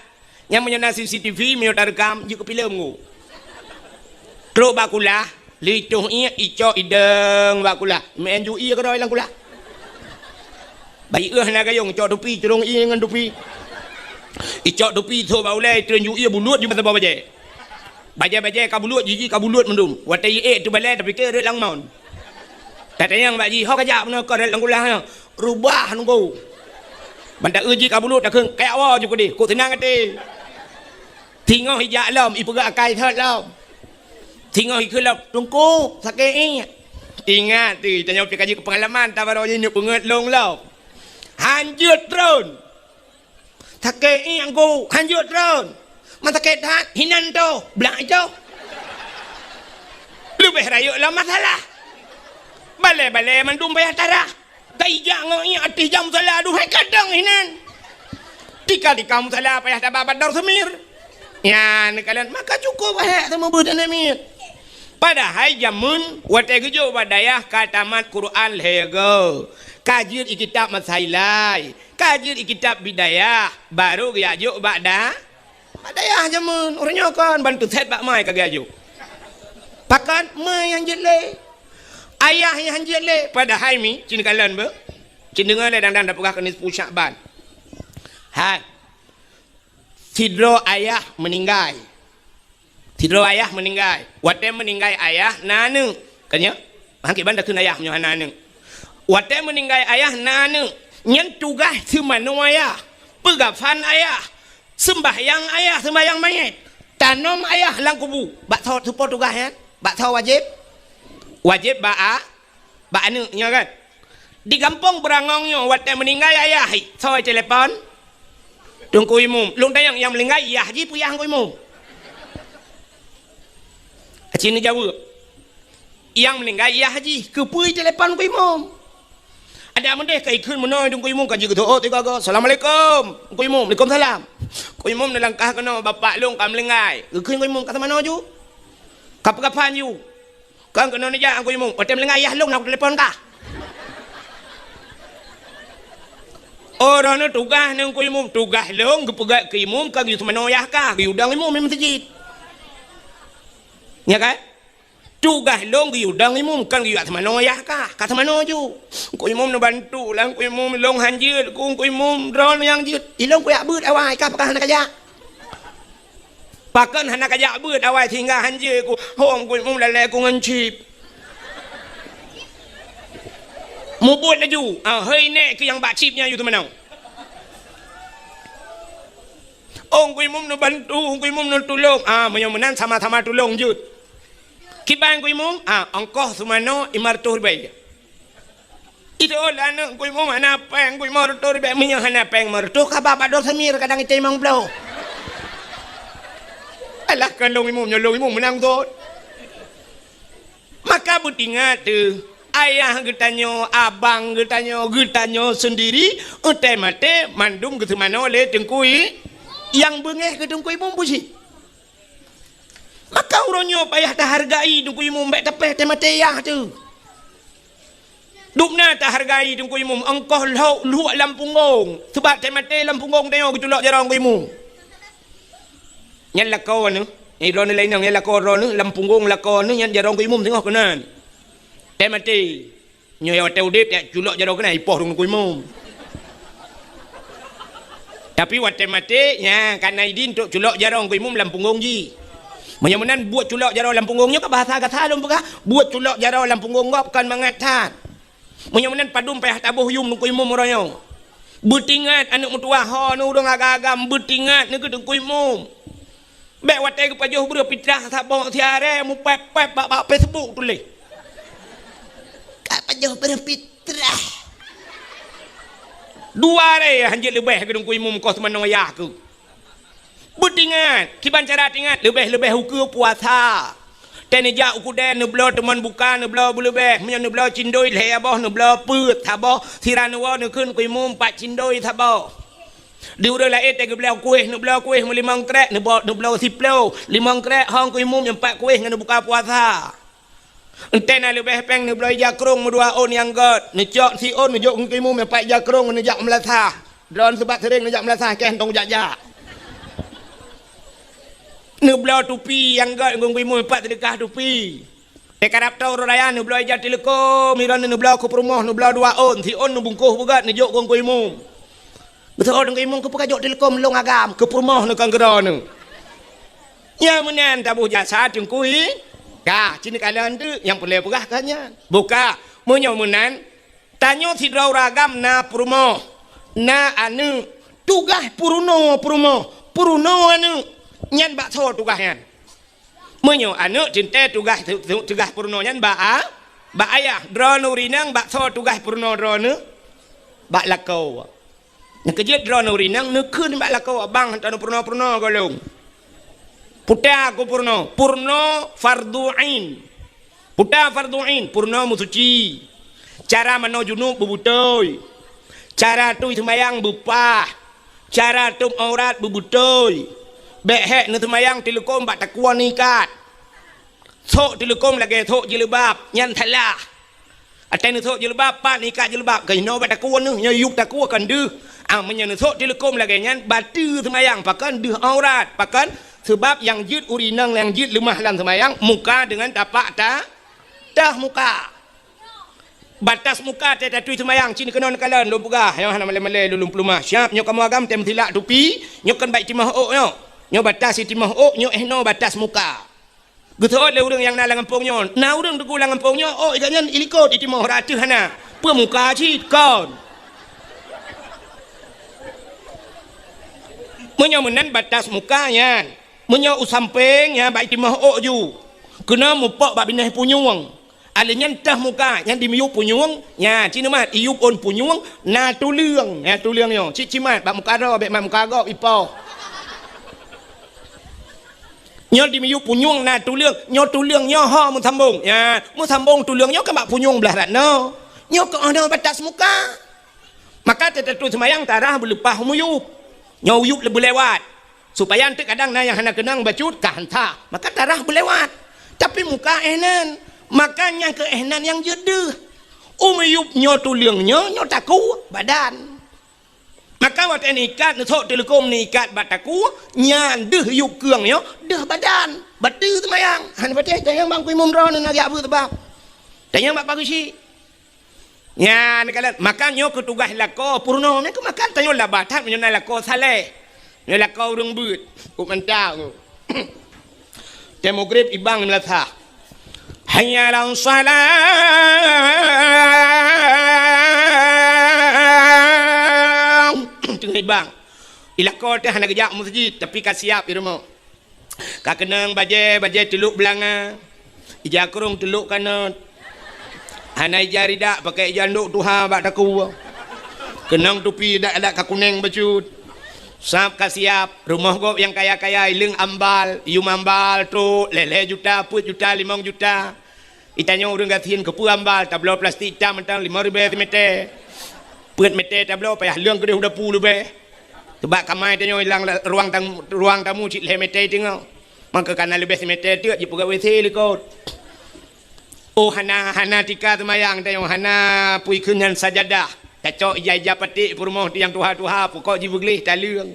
Nyan meunyoe na C C T V, meunyoe tareukam, jeuet keu filem ngu. Trok bak kulah, lheuh itoh iek, icok idong bak kulah. Meu'en ju iek keudroe lam kulah. Bayeue hana gayong, icok tupi, curông iek ngon tupi. Icok tupi, trok bak ulèe, itron ju iek, bulut ju bak saboh bajèe. Bajèe-bajèe ka bulut, jiji ka bulut mandum. Watèe iek teubalai, tapike rot lam mon. Tatanyong bak jih, "Ho kajak meunoe kah rot lam kulah nyoe?" Rubah nunggu. Ban taeu jih ka bulut takheun, "Kajak woe ju keudeh, kok seunang até." Singoh ijak lom, ipeugah akai thot lom. Singoh ikheun lom, "Teungku, sakét iék." Ingat teuh, tanyoe pih ka jeuet keu peungalaman, tabarô nyoe peungeut lôn lom. Han jeuet tron. "Sakét iék, Teungku, han jeuet tron." "Man sakét that, hinan toh, blak itoh." Leubeh rayeuk lam masalah. Balée-balée mandum payah tarah. Ka ijak ngon iék ateueh jak musala, aduhai kadang hinan. Tika-tika musala payah taba bak dor seumir. Nyan neukalon, maka cukup hék seumeubeuet aneuk miet. Padahai jameun watée geujok bak dayah ka tamat Quran lhée goe, ka jeuet i kitab Masailai, ka jeuet i kitab Bidayah, barô geujak jok bak da-, bak dayah jameun. Uroe nyoe kon ban teusét bak mai ka geujak jok. Pakon? Mai nyang jeuet lé, ayah nyang jeuet lé. Padahai mi, ci neukalon beuh. Ci neudeungoe lé dang-dang tapeugah keu nisfu Syakban. Hai. Sidroe ayah meuninggai. Sidroe ayah meuninggai. Watée meuninggai ayah na aneuk. Ka nyoe? Han kiban takheun ayah meunyoe hana aneuk. Watée meuninggai ayah na aneuk. Nyan tugaih seumanoe ayah. Peugafan ayah. Seumbahyang ayah, seumbahyang manyét. Tanom ayah lam kubu. Bak soe teupeue tugaih nyan? Bak soe wajéb? Wajéb bak a-, bak aneuk nyoe kan? Di gampông Beurangong nyoe watée meuninggai ayah, soe telepon? Teungku Imum. Lôn tanyong nyang meuninggai yah jih peue yah Teungku Imum? Aci neujaweueb. Nyang meuninggai yah jih, keupeue telepon Teungku Imum? Adak meudeh ka ikheun meunoe Teungku Imum ka jigeuto'ot tiga-tiga. "Assalamualaikum, Teungku Imum." "Waalaikumsalam." "Teungku Imum neulangkah keunoe, bapak lôn ka meuninggai." Geukheun Teungku Imum, "Ka teumanoe ju? Ka peugafan ju?" "Kon keunoe neujak Teungku Imum, watée meuninggai ayah lôn na kutelepon kah." Oh, droeneuh tugaih ngon Teungku Imum, tugaih lôn geupeugét keu imum ka geuyue seumanoe ayah kah, geuyue udang imum di meuseujid. Nya kan? Tugaih lôn geuyue udang imum, kon geuyue seumanoe ayah kah, ka seumanoe ju. Teungku Imum neubantu lah, Teungku Imum lôn han jeuet, Teungku Imum droeneuh nyang jeuet. Ilôn kujak beuet awai, kah pakon hana kajak? Pakon hana kajak beuet awai sehingga han jeuet ku, hom Teungku Imum lalée ku ngon chip. Mubuet laju, ah, hei nèk keu nyang bak chip nyan yue teumanoe. Oh, Teungku Imum neubantu, Teungku Imum neutulông. Ah, meunyoe meunan sama-sama tulông jeuet. Kiban Teungku Imum, ah, ongkoh seumanoe lima reutôh ribèe. Itu lah aneuk Teungku Imum hana péng, Teungku Imum reutôh ribèe, meunyoe hana péng lima reutôh, ka ba bak dor seumir kadang item limong ploh. Alah, kon lôn imum, nyoe lôn imum meunang thon. Maka beutingat teuh, ayah geutanyoe, abang geutanyoe, geutanyoe seundiri, watée maté mandum geuseumanoe lé Teungku I-, nyang beungéh keu Teungku Imum busi. Maka uroe nyoe payah tahargai Teungku Imum, bék tapéh teumaté yah teuh. Dubna tahargai Teungku Imum, ongkoh lhok luek lam punggong. Sabab teumaté lam punggong tanyoe geuculok jaroe Teungku Imum. Nyan lakoe neuh, eh, droeneuh laén inong, nyan lakoe droeneuh, lam punggong lakoe neuh nyan jaroe Teungku Imum singoh keunan. Teumaté. Nyoe watée udeb, jak culok jaroe keunan ipoh rhueng Teungku Imum. Tapi watée maté, nya, ka na idin trok culok jaroe Teungku Imum lam punggong jih. Meunyoe meunan buet culok jaroe lam punggong nyoe ka bahasa gata lôn peugah, buet culok jaroe lam punggong gob kon mangat that. Meunyoe meunan padum payah taboh yum Teungku Imum uroe nyoe. Beutingat aneuk meutuwah ho neuh ureuëng agam-agam, beutingat neuh keu Teungku Imum. Bék watée geupajoh breueh pitrah saboh siaré mupép-pép bak, bak Facebook tuléh. Ka pajoh breueh pitrah. Dua ré hanjeuet leubeh keu Teungku Imum koh seumanoe yah keuh. Beutingat, kiban cara tingat, leubeh-leubeh ukeue puasa. Teuh neujak u keudè neubloe teumon buka, neubloe beuleubeh. Meunyoe neubloe cindoi lhée boh, neubloe peuet saboh. Sira neuwoe neukheun Teungku Imum pat cindoi saboh. Di ureuëng laén teuh geubloe kueh, neubloe kueh meulimong krek, neubo-, neubloe siploh, limong krek hong Teungku Imum nyang pat kueh ngon neubuka puasa. Enteuk na leubeh péng neubloe ija krong meudua ôn nyang gét, neucok si ôn neujok Teungku Imum nyang pat ija krong ngon neujak meulasah. Droen sabab sering neujak meulasah keh hantong jak-jak. Neubloe tupi nyang gét ngon Teungku Imum nyang pat seudeukah tupi. Teukarab toe uroe raya neubloe ija tileukom, droeneuh neubloe keu peurumoh, neubloe dua ôn, si ôn neubungkoh beugét neujok keu Teungku Imum. Beutôi Teungku Imum keupeue kajok tileukom lôn agam, keu peurumoh neuh kon keu droeneuh. Nyang meunan taboh jasa Teungku I, ka, ci neukalon teuk nyang peureulée peugah ka nyan. Buka, meunyoe meunan, tanyoe sidroe ureuëng agam na peurumoh, na aneuk, tugaih peurunoe peurumoh, peurunoe aneuk, nyan bak soe tugaih nyan? Meunyoe aneuk teuntèe tugaih, tu-, tu-, tugaih peurunoe nyan bak a-, bak ayah. Droeneuh ureueng inong bak soe tugaih peurunoe droeneuh? Bak lakoe. Nyang keujeuet droeneuh ureueng inong neukheun bak lakoe, "Bang, hantom peurunoe-peurunoe goh lom." Peue ta ku peurunoe? Peurunoe fardhu ain. Peue ta fardhu ain? Peurunoe meusuci. Cara manoe junub beubeutôi. Cara tui seumayang beupah. Cara tôp aurat beubeutôi. Bèk hèk neuseumayang teuleukom bak takue neuikat. Sôk teuleukom lagèe sôk jilbab, nyan salah. Watèe neusôk jilbab, pat neuikat jilbab, keunoe bak takue neuh, nyoe yup takue kon deuh. Ah, meunyoe neusôk teuleukom lagèe nyan, bateue seumayang, pakon deuh aurat, pakon? Seubab nyang jeuet ureueng inong nyang jeuet leumah lam seumayang, muka deungon tapak ta-, teuh muka. Batas muka watèe tatui seumayang, ci neukeunong neukalon, lôn peugah, nyoe hana malèe-malèe lôn, lôn peuleumah. Siap, nyoe kamoe agam tém silak tupi, nyoe kon bak itimah ôk nyoe. Nyoe batas itimah ôk, nyoe eh noe batas muka. Geuseuôt lé ureueng nyang na lam gampông nyoe. Na ureueng teungku lam gampông nyoe, ôk gobnyan ilikot itimoh, rata hana. Peue muka cit kon. Meunyoe meunan batas muka nyan. Meunyoe u sampéng nyan bak itimoh ôk ju. Keunoe mupok bak binéh punyueng. Alèh nyan teuh muka, nyan dimiyueb punyueng, nyan ci neumat iyueb ôn punyueng, na tuleueng, na tuleueng nyoe. Cit ci mat bak muka droe, bèk mat muka gob ipoh. Nyoe dimiyueb punyueng na tuleueng, nyoe tuleueng nyoe ho meusambong. Nyan, meusambong tuleueng nyoe kan bak punyueng blah rat nyoe. Nyoe keuh nyoe batas muka. Maka teutatui seumayang tarah beuleupah miyueb. Nyoe uyueb leubeh lewat. Supaya eunteuk kadang na nyang hana keunong bacut, ka han sah. Maka tarah beulewat. Tapi muka eh nan. Maka nyang keu eh nan nyang jeuet deuh. Umiyueb nyoe tuleueng nyoe, nyoe takue badan. Maka watèe neuikat, neusôk teuleukom neuikat bak takue, nyan deuh yueb keueng nyoe, deuh badan. Bateue seumayang. Han patéh, tanyong bak Teungku Imum droeneuh na geujak beuet sabab. Tanyong bak Pak Geuchik. Nyan kalon, maka nyoe keuh tugaih lakoe peurunoe. Nyan keuh maka tanyoe laba that meunyoe na lakoe saleh. Nyoe lakoe ureueng beuet. Kok mantap tu. Watèe mugrib ibang di meulasah. Hayya 'alas shalah. Teungoh ibang. Di lakoe teuh hana geujak meuseujid, tapi ka siap di rumoh. Ka keunong bajèe, bajèe teulok beulanga, ija krông teulok kanot. Hana ija ridak, pakèk ija ndok tuha bak takue. Keunong tupi adat-adat ka kunèng bacut. Sab ka siap, rumoh gob nyang kaya-kaya ileueng ambal, yum ambal trok, lhèe-lhèe juta, peuet juta, limong juta. Itanyoe ureueng gasien keupeue ambal, tabloe plastik itam mantong limong ribèe simeter. Peuet meter tabloe payah leueng keudeh u dapu leubeh. Sabab kamar tanyoe ilang la-, ruang tamu, ruang tamu cit lhèe meter teungoh. Maka kana leubeh simeter teuk jipeugöt WC likot. Oh, hana, hana tika seumayang tanyoe, hana peue kheun nyan sajadah. Tacok ija-ija paték peurumoh nyang tuha-tuha, pokok jibeugleh taleueng.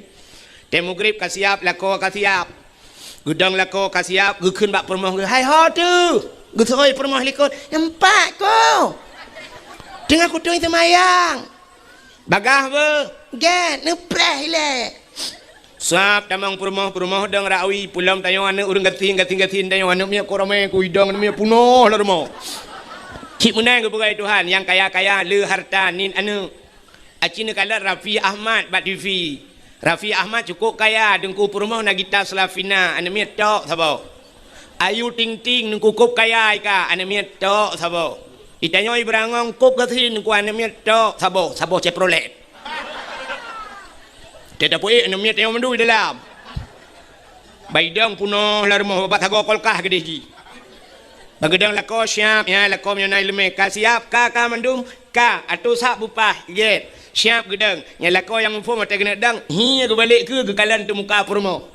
Watèe mugrib ka siap, lakoe ka siap. Geudong lakoe ka siap, geukheun bak peurumoh geuh, "Hai ho teuh?" Geuseuôt peurumoh likot, "Nampak ko. Teungoh kutui seumayang." "Bagaih beuh?" "Gèt, neupreh ilèe." Sab tamong peurumoh, peurumoh dong rawi, peulom tanyoe aneuk ureueng gasien, gasien-gasien tanyoe aneuk miet, kok ramè ku idong aneuk miet peunoh lam rumoh. Cit meunan geupeugah Tuhan, nyang kaya-kaya le harta niet aneuk. Aci neukalon Raffi Ahmad bak TV. Raffi Ahmad cukôp kaya, teungku peurumoh na gita Slavina, aneuk miet tok saboh. Ayu Ting Ting, teungku kôb kaya ika, aneuk miet tok saboh. Itanyoe Ibrangong kôb gasien, teungku aneuk miet tok saboh, saboh Chevrolet. Teuh tapeuék aneuk miet tanyoe mandum di dalam. Bak idong peunoh lam rumoh, bak sagoe kulkas keudeh jih. Bak geudong lakoe siap, nyan lakoe meunyoe na ileumèe ka siap, ka, ka mandum, ka, atoe sab beupah, gèt. Siap geudong. Nyan lakoe nyang muphom watèe keuneuk dong, hi geubalek keu geukalon teumuka peurumoh.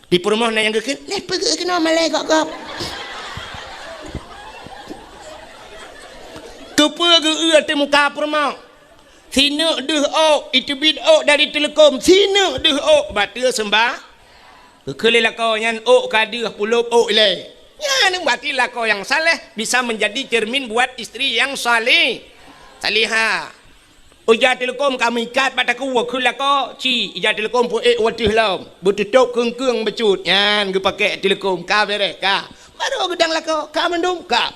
Di peurumoh na nyang geukheun, "Lé peugeuh keunoe malèe gop-gop." Keupeue geu-eu teumuka peurumoh? Sineuk deuh ôk, iteubiet ôk dari teuleukom, sineuk deuh ôk, bateue seumbah. Geukheun lé lakoe nyan ôk ka deuh, pulop ôk ilèe. Nyan berarti lakoe nyang saleh bisa menjadi cermin buat istri yang saleh, salihah. Ija teuleukom ka meuikat bak takue, kheun lakoe, ci, ija teuleukom peuék u ateueh lom, beututôp keung-keung bacut. Nyan geupakèk teuleukom, ka bèrèh, ka. Barô geudong lakoe, ka mandum, ka.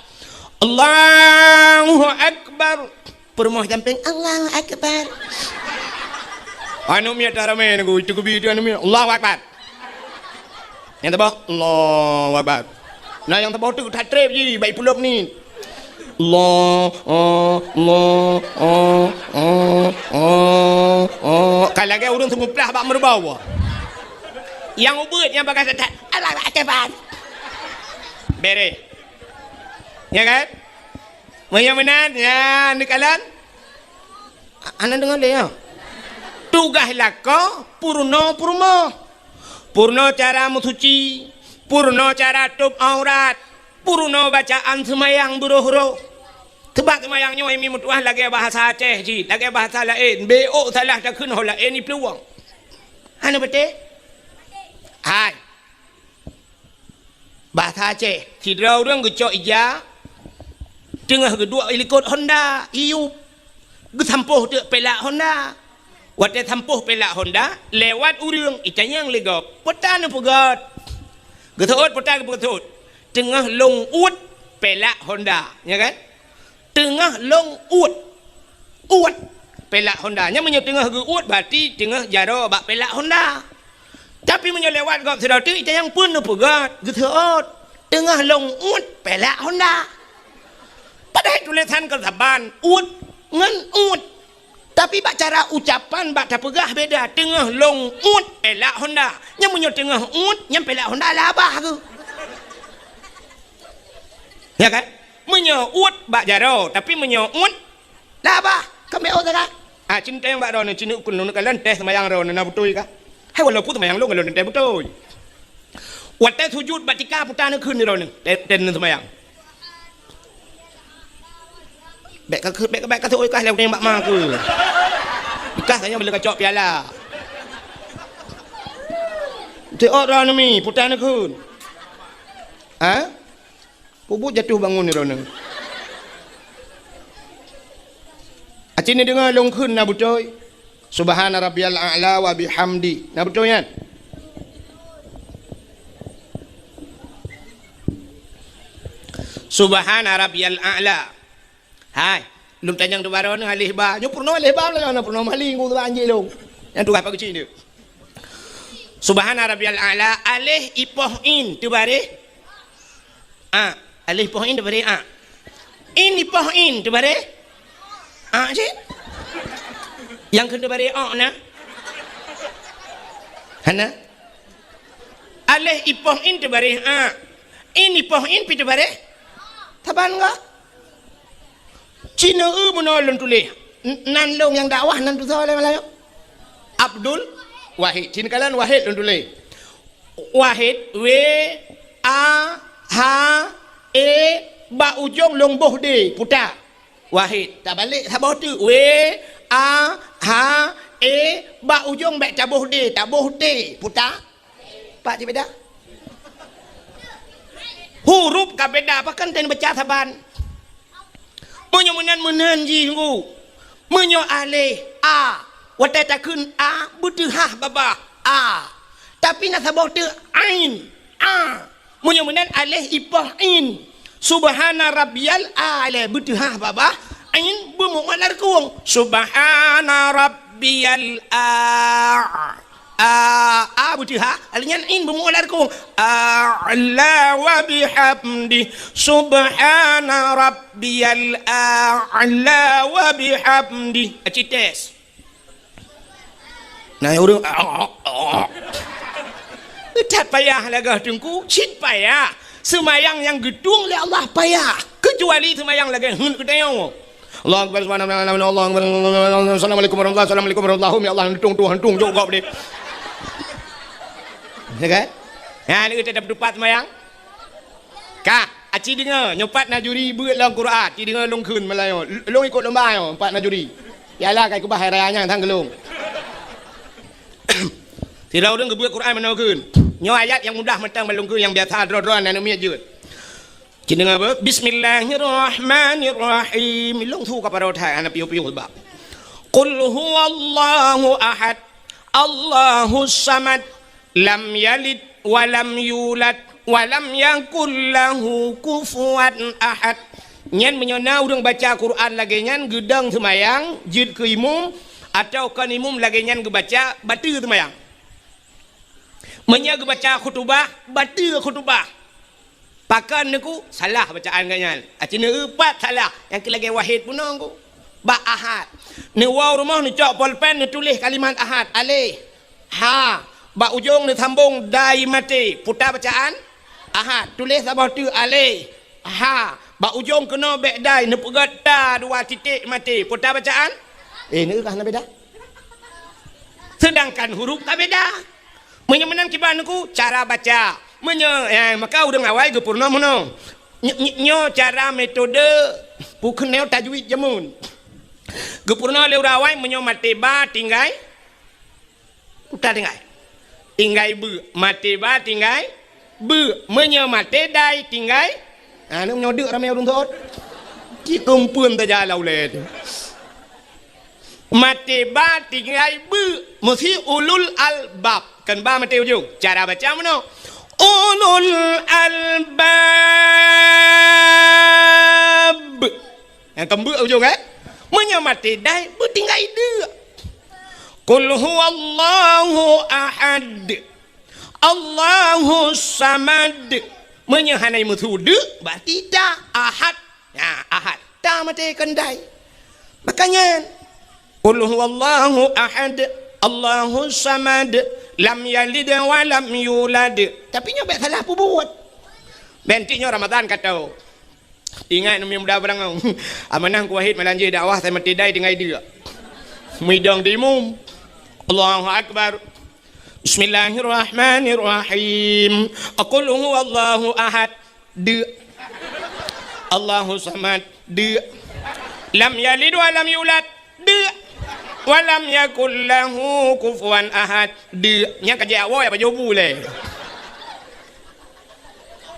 Allahu Akbar. Peurumoh sampéng, "Allahu Akbar." Aneuk miet dah ramè nunggu, itu geubi itu aneuk miet, "Allahu Akbar." Nyang saboh, Allahu Akbar. Nah, nyang saboh teuk that treb jih, bak puluh menit. Allah, oh, Allah, oh, oh, oh, oh. Ka lagèe ureueng seumuplah bak meureubau. Nyang ubit, nyang bagah that, Allahu Akbar. Bereh. Ya kan? Meunyoe meunan, ya, neukalon. Hana deungoe lé, ya. Tugaih lakoe, peurunoe peurumoh. Peurunoe cara meusuci, peurunoe cara tôb aurat, peurunoe bacaan seumayang beuroh-roh. Seubab seumayang nyoe, mi meutuah lagèe bahasa Aceh jih, lagèe bahasa laén, beuôk salah takheun ho laén jiplueng. Hana beutôi? Hai. Bahasa Aceh, sidroe ureueng geucok ija, teungoh geuduek i likot honda, iyup. Geusampôh teuk pelak honda. Watèe sampôh pelak honda, lewat ureueng, itanyong lé gob, "Peue tan neupeugöt?" Geuseuôt, "Peue tan neupeugöt?" "Teungoh lôn uet pelak honda." Nya kan? Teungoh lôn uet. Uet pelak honda. Nyan meunyoe teungoh geuuet, berarti teungoh jaroe bak pelak honda. Tapi meunyoe lewat gob sidroe teuk, itanyong, "Peue neupeugöt?" Geuseuôt, "Teungoh lôn uet pelak honda." Padahai tulésan kon saban, uet ngon uet. Tapi bak cara ucapan, bak tapeugah beda. Teungoh lôn uet pelak honda. Nyan meunyoe teungoh uet, nyan pelak honda labah keuh. Ya kan? Meunyoe uet bak jaroe, tapi meunyoe uet labah, ka meu'oh sagai. Ah, cinteng bak droeneuh, ci neukheun lôn kalon teuh seumayang droeneuh na beutôi kah? Hai, walaupun seumayang lôn, lôn teuntèe beutôi. Watèe sujut bak tika peue tan neukheun droeneuh, teuntèe seumayang. Bèk ka, bèk, bèk ka seuôt kah lé bak ma keuh. Kah tanyoe bila kacok piala. Teuôt droeneuh mi, peue tan neukheun. Ha? Peubuet jatuh bangun droeneuh. Aci neudeungoe lôn kheun na beutôi. Subhana rabbiyal a'la wa bihamdi. Na beutôi nyan? Subhana rabbiyal a'la. Hai, lôn tanyong teubarô neuh aleh ba. Nyoe peurunoe aleh ba, lôn peurunoe maling, ku anjing lôn. Nyang tugaih pageucin dia. Subhana rabbiyal a'la, aleh ipoh in teubareh a. Aleh ipoh in teubareh a. In ipoh in teubareh a cit. Nyang keu teubareh o na? Hana. Aleh ipoh in teubareh a. In ipoh in pi teubareh. Saban enggak? Cina eu meunoe lôn tuléh. N-, nan lôn nyang dakwah nan tusoe lé malam nyoe. Abdul Wahid. Cina kalan Wahid lôn tuléh. Wahid, W, A, H, E, bak ujong lôn boh D, puta. Wahid. Tabalek saboh teuk. W, A, H, E, bak ujong bèk taboh D, taboh T, puta. Pat jibeda? Huruf ka beda, pakon tan baca saban. Meunyoe meunan, meunan jih, Teungku. Meunyoe aleh, a, watèe takheun a, beuteuhah babah, a. Tapi na saboh teuk ain, a. Meunyoe meunan aleh ipoh in. Subhana rabbiyal a'la, beuteuhah babah, ain beumeu'oh lam reukung. Subhana rabbiyal a. A, a beuteuhah, aleh nyan in beumeu'oh lam reukung. A'la wa bihamdi. Subhana rabbiyal a'la wa bihamdi. Aci tes. Nah, ureueng, that payah lagèe Teungku, cit payah. Seumayang nyang geutueng lé Allah payah, keucuali seumayang lagèe heuet geutanyoe. Allahu Akbar, subhanallah, Allahu Akbar, assalamualaikum warahmatullahi, assalamualaikum warahmatullahi, ya Allah, hantung tu, hantung jok gob deh. Ya kan? Ya, ni kita dapat tupat seumayang. Ka, aci deungoe, nyoe pat na juri beuet lam Quran, aci deungoe lôn kheun malam nyoe. Lôn ikot lomba nyoe, pat na juri. Piala ka ikeubah hai raya nyan sang geulong. Sidroe ureueng geubeuet Quran meunoe kheun. Nyoe ayat nyang mudah mantong ban lôn kheun, nyang biasa droe-droe na aneuk miet jeuet. Ci deungoe beuh, Bismillahirrahmanirrahim. Lôn su ka parot hai, hana piôh-piôh bak. Qul huwallahu ahad. Allahus samad. Lam yalid wa lam yulad wa lam yakul lahu kufuwan ahad. Nyan meunyoe na ureueng baca Quran lagèe nyan geudong seumayang, jeuet keu imum, atawa kon imum lagèe nyan geubaca, bateue seumayang. Meunyoe geubaca khutubah, bateue khutubah. Pakon neuku salah bacaan geuh nyan. Aci neueupat salah, nyang keu lagée wahid bunoe ku. Bak ahad. Neuwoe rumoh neucok polpen neutuléh kalimat ahad. Aleh. Ha. Bak ujong neusambong dai maté. Puta bacaan ahad. Tuléh saboh teuk aleh. Ha. Bak ujong keunoe bék dai neupeugét ta dua titék maté. Puta bacaan? Eh, neueu kah na beda? Seudangkan huruf ka beda. Meunyoe meunan kiban neuku cara baca. Meunyoe, eh, maka ureuëng awai geupeurunoe meunoe. Ny-, ny-, nyoe cara metode peukeunong tajwid jameun. Geupeurunoe lé ureuëng awai meunyoe maté ba tinggai, uta tinggai. Tinggai beu, maté ba tinggai beu. Meunyoe maté dai tinggai, ha, neunyodeuek ramé ureuëng sot. Cit kumpeuen saja lam ulée tu. Maté ba tinggai beu, meusi ulul albab. Kan ba maté ujong. Cara baca meunoe. Ulul albab. Nyang keumbeuek ujong, eh? Meunyoe maté dai, beu tinggai deuk. Qul huwallahu ahad. Allahus samad. Meunyoe hana meusu deuk, berarti ta ahad. Nah, ahad. Ta maté kon dai. Makanya, qul huwallahu ahad, Allahus samad, lam yalid wa lam yulad. Tapi nyoe bék salah peubuet. Bék nyoe Ramadan ka tho. Ingat, umi muda barang. Amanah ku Wahid malam jih dakwah, saya mati dai tinggai dia. Muidong di imum. Allahu Akbar. Bismillahirrahmanirrahim. Qul huwallahu ahad. Deuk. Allahu samad. Deuk. Lam yalid wa lam yulad. Deuk. Wa lam yakul lahu kufuwan ahad. Deuk. Nyang ka jeuet awai apa jobu lé.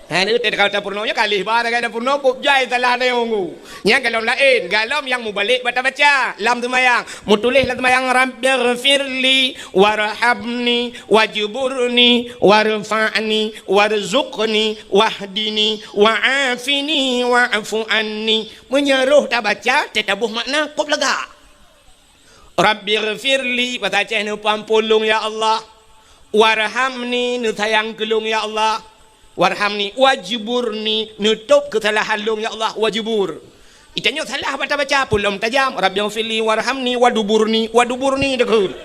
Ha, ni teuka tapeurunoe nyoe kalih ba, teuka tapeurunoe kok jai salah tayong. Nyang golom laén, golom nyang mubalek bata baca lam seumayang. Mutuléh lam seumayang, "Rabbighfirli warhamni wajburni warfa'ni warzuqni wahdini wa'afini wa'fu anni." Meunyoe roh tabaca, teutabôh makna, kop lega. "Rabbighfirli," basa Aceh, "neupeuampôn lôn, ya Allah. Warhamni," neusayang keu lôn, ya Allah. "Warhamni," wajburni, neutôb keusalahan lôn, ya Allah, wajbur. Itanyoe salah bata baca, pulom tajam, "Rabbighfirli warhamni waduburni," waduburni deukheun.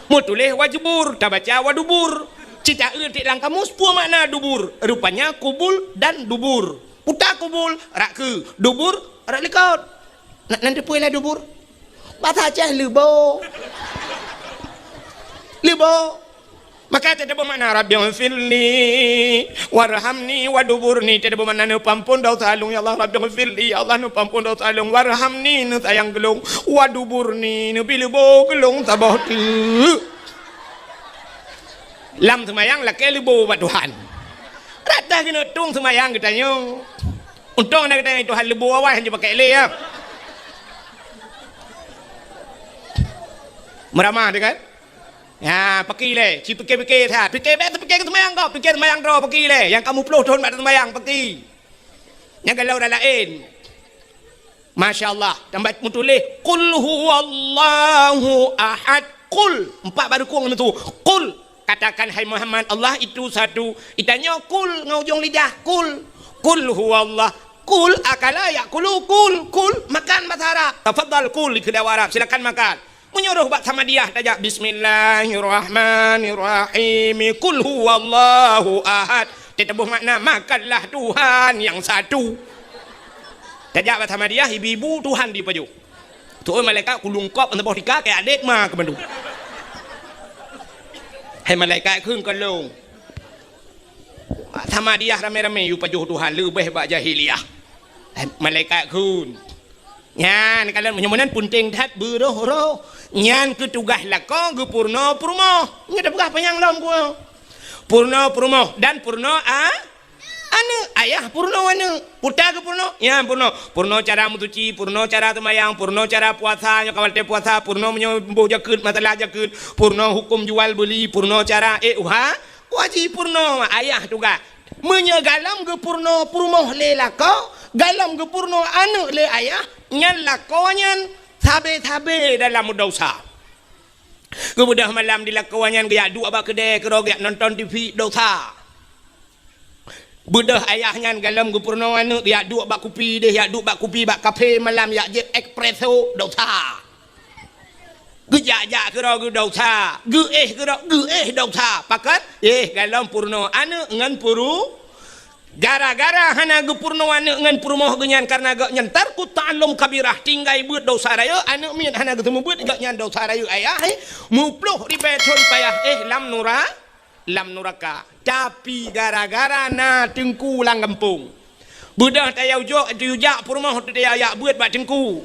Mutuléh wajbur, tabaca wadubur. Cita eu tiek lam kamus, peue makna dubur? Rupanya kubul dan dubur. Puta kubul, rak keue, dubur, rak likot. Na, nan teupeue lah dubur? Basa Aceh leubo. Leubo. Maka teutabôh makna, "Rabbighfirli warhamni waduburni." Teutabôh makna, "Neupeuampôn desya lôn, ya Allah." "Rabbighfirli," ya Allah, "neupeuampôn desya lôn. Warhamni," neusayang keu lôn. "Waduburni," neubi leubo keu lôn saboh teuk. Lam seumayang lakée leubo bak Tuhan. Rata keuneuk tueng seumayang geutanyoe. Untông na geutanyoe Tuhan leubo awai hanjeuet pakai lé, ya. Meuramah teuh kan? Ya, paki lé, ci pike-pike that. Pike bék teupike keu seumayang kau, pike seumayang droe paki lé. Nyang ka muplôh thon bak seumayang paki. Nyang golom dah laén. Masya Allah, tambah mutuléh, "Qul huwallahu ahad." Qul, empat baru kong itu. "Qul," katakan, "Hai Muhammad, Allah itu satu." Itanyoe "Qul" ngon ujong lidah, "Qul." "Qul huwallah." "Qul akala ya'kulu." "Qul, qul, makan," basa Arab. "Tafadhal kul," dikheun lé Arab, "Silakan makan." Meunyoe roh bak Samadiyah tajak, "Bismillahirrahmanirrahim. Qul huwallahu ahad." Teutabôh makna, "Makanlah Tuhan yang satu." Tajak bak Samadiyah, ibu-ibu Tuhan dipajoh. Tu'oh malaikat kulungkop, saboh tika keu adék ma keu bandum. Hai malaikat kheun keu lôn. Samadiyah ramé-ramé yue pajoh Tuhan leubeh bak jahiliyah. Hai malaikat kheun. Nyan, kalon meunyoe meunan peunteng that beuroh-roh. Nyan keu tugaih lakoe geupeurunoe peurumoh. Nyoe tapeugah panyang lom ku. Peurunoe peurumoh dan peurunoe a-, aneuk. Ayah peurunoe aneuk. Puta geupeurunoe, nyan peurunoe. Peurunoe cara meusuci, peurunoe cara seumayang, peurunoe cara puasa, nyoe ka watée puasa, peurunoe meunyoe boh jakeuet, masalah jakeuet, peurunoe huköm jual beuli, peurunoe cara, eh, uha, wajib peurunoe, ayah tugaih. Meunyoe golom geupeurunoe peurumoh lé lakoe, golom geupeurunoe aneuk lé ayah, nyan lakoe nyan sabe-sabe dalam desya. Geubeudôh malam di lakoe nyan geujak duek bak keudè keudroe geujak nonton T V, dosa. Beudôh ayah nyan galom geupeurunoe aneuk geujak duek bak kupi deh, jak duek bak kupi bak kafe malam jak jieb espresso, dosa. Geujak-jak keudroe geudosa, geuéh keudroe geuéh dosa. Pakon? Éh, galom peurunoe aneuk ngon peuru-, gara-gara hana geupeurunoe aneuk ngon peurumoh geuh nyan, kareuna gobnyan tarkut ta'allum kabirah, tinggai beuet dosa rayeuk, aneuk miet hana geuseumeubeuet, gobnyan dosa rayeuk ayah, éh, muploh ribèe thon payah éh lam nura-, lam nuraka. Tapi gara-gara na teungku lam gampông. Beudôh tayue jok, tayue jak peurumoh teuh tayue jak beuet bak teungku.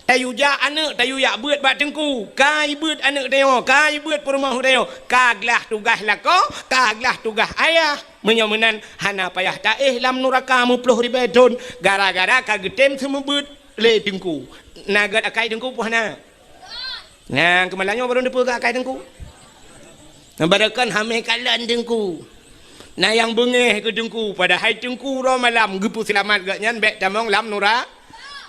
Tayue jak aneuk, tayue jak beuet bak teungku. Ka ibeuet aneuk tanyoe, ka ibeuet peurumoh tanyoe. Ka glah tugaih lakoe, ka glah tugaih ayah. Meunyoe meunan, hana payah taéh lam nuraka muploh ribèe thon, gara-gara ka geutem seumeubeuet lé teungku. Na gèt akai teungku peue hana? Nah, keumalam nyoe barô neupeugah akai teungku. Nah, barô kon hamé kalon teungku. Na nyang beungéh keu teungku, padahai teungku uroe malam geupeuseulamat gobnyan bèk tamong lam nura-.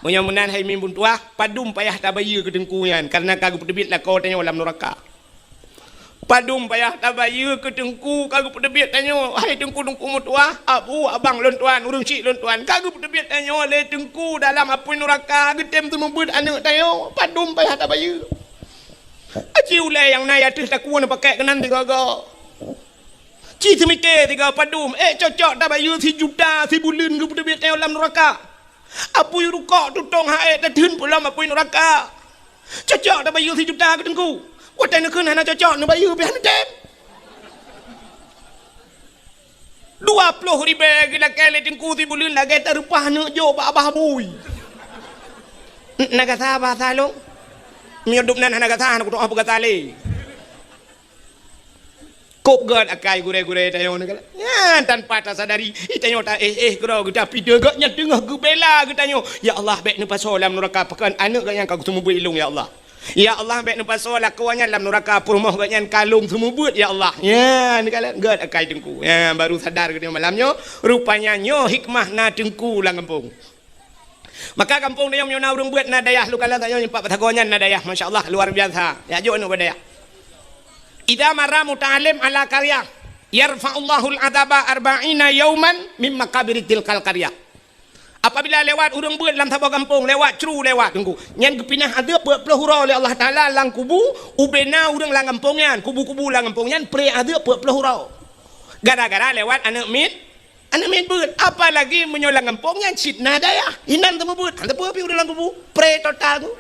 Meunyoe meunan hai mimpun tuah, padum payah tabayeue keu teungku nyan, kareuna ka geupeuteubiet lakoe tanyoe lam nuraka. Padum payah tabayeue keu teungku ka geupeuteubiet tanyoe, hai teungku-teungku meutuah, abu, abang lôn tuan, ureueng chik lôn tuan, ka geupeuteubiet tanyoe lé teungku dalam apui nuraka, geutem seumeubeuet aneuk tanyoe, padum payah tabayeue. Aci ulèe nyang na ateueh takue neupakék keunan sigoe-goe. Ci seumike sigoe padum, ék cocok tabayeue sijuta sibuleuen geupeuteubiet tanyoe lam nuraka. Apui rukok tutong ha-, ék tatheun pulom apui nuraka. Cocok tabayeue sijuta keu teungku. Watèe neukheun hana cocok, neubayeue pih hana tem. Dua ploh ribèe geulakèe lé teungku sibuleuen lagèe tareupah neuk jok bak abah bui. N-, na gata bahasa lôn? Meunyoe dum nan hana gata, hana kutoh peugata lé. Kôp gèt akai gurèe-gurèe tanyoe nyan, tanpa tasadari, tanyoe taéh-éh keudroe geuta pideuh gobnyan teungoh geubela geutanyoe. Ya Allah, bèk neupasoe lam nuraka pakon aneuk gobnyan ka geuseumeubeuet ilông, ya Allah. Ya Allah, bèk neupasoe lakoe nyan lam nuraka peurumoh gobnyan ka lôn seumeubeuet, ya Allah. Nyan, neukalon gèt akai teungku. Nyan, baru sadar geutanyoe malam nyoe, rupanya nyoe hikmah na teungku lam gampông. Maka gampông tanyoe meunyoe na ureueng beuet na dayah, lôn kalon tanyoe nyoe pat bak sagoe nyan na dayah, masya Allah, luar biasa. Jak jok aneuk bak dayah. Idza marra muta'allim ala qaryah, yarfa'ullahul adzaba arba'ina yauman min maqabiri tilkal qaryah. Apabila lewat ureueng beuet lam saboh gampông, lewat cru lewat teungku, nyan geupinah azeub peuet ploh uroe lé Allah Taala lam kubu, ubena ureueng lam gampông nyan, kubu-kubu lam gampông nyan pré azeub peuet ploh uroe. Gara-gara lewat aneuk mit-, Aneuk miet beuet, apalagi meunyoe lam gampông nyan cit na dayah. Inan teumeubuet, hana peue pih ureueng lam kubu. Pré total tu.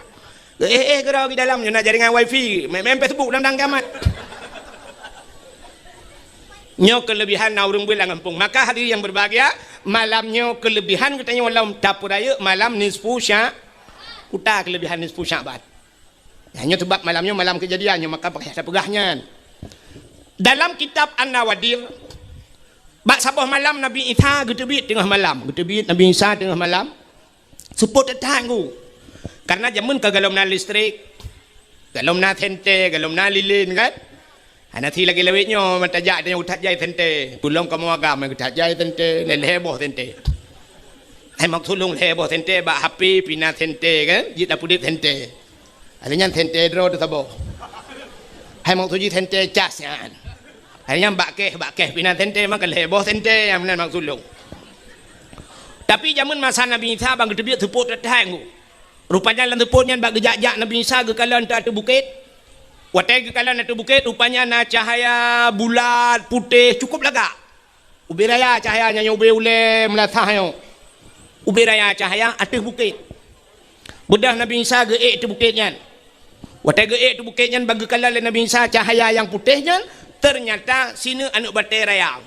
Eh, eh, keudroe di dalam nyoe na jaringan wifi, main, main Facebook lam dang kiamat. Nyoe keulebihan na ureueng beuet lam gampông. Maka hadirin yang berbahagia, malam nyoe keulebihan geutanyoe lom tapeurayeuk malam nisfu Sya-, kuta keulebihan nisfu Sya'ban. Nyan nyoe sebab malam nyoe malam keujadian nyoe, maka payah tapeugah nyan. Dalam kitab An-Nawadir, bak saboh malam Nabi Isa geuteubiet teungoh malam. Geuteubiet Nabi Isa teungoh malam. Seupôt that-that teungku. Karena jameun ka golom na listrik, golom na senter, golom na lilin kan. Hana si lagèe lawét nyoe, meutajak tanyoe geuthat jai senter. Peulom kamoe agam geuthat jai senter, lhèe-lhèe boh senter. Hai maksud lôn lhèe boh senter bak H P pih na senter kan, jeuet tapeudeuet senter. Hai nyan senter droe teuh saboh. Hai maksud jih senter cas nyan. Hai nyan bak kèh, bak kèh pih na senter, maka lhèe boh senter nyang meunan maksud lôn. Tapi jameun masa Nabi Isa ban geuteubiet seupôt that-that teungku. Rupanya lam seupôt nyan bak geujak-jak Nabi Isa geukalon ateueh bukét. Watèe geukalon ateueh bukét, rupanya na cahya bulat, putéh, cukup lagak. Ubé raya cahya nyan, ubé ulèe meulasah nyoe. Ubé raya cahya ateueh bukét. Beudôh Nabi Isa geuék ateueh bukét nyan. Watèe geuék ateueh bukét nyan, ban geukalon lé Nabi Isa cahya nyang putéh nyan, teunyata sineuk aneuk batèe raya.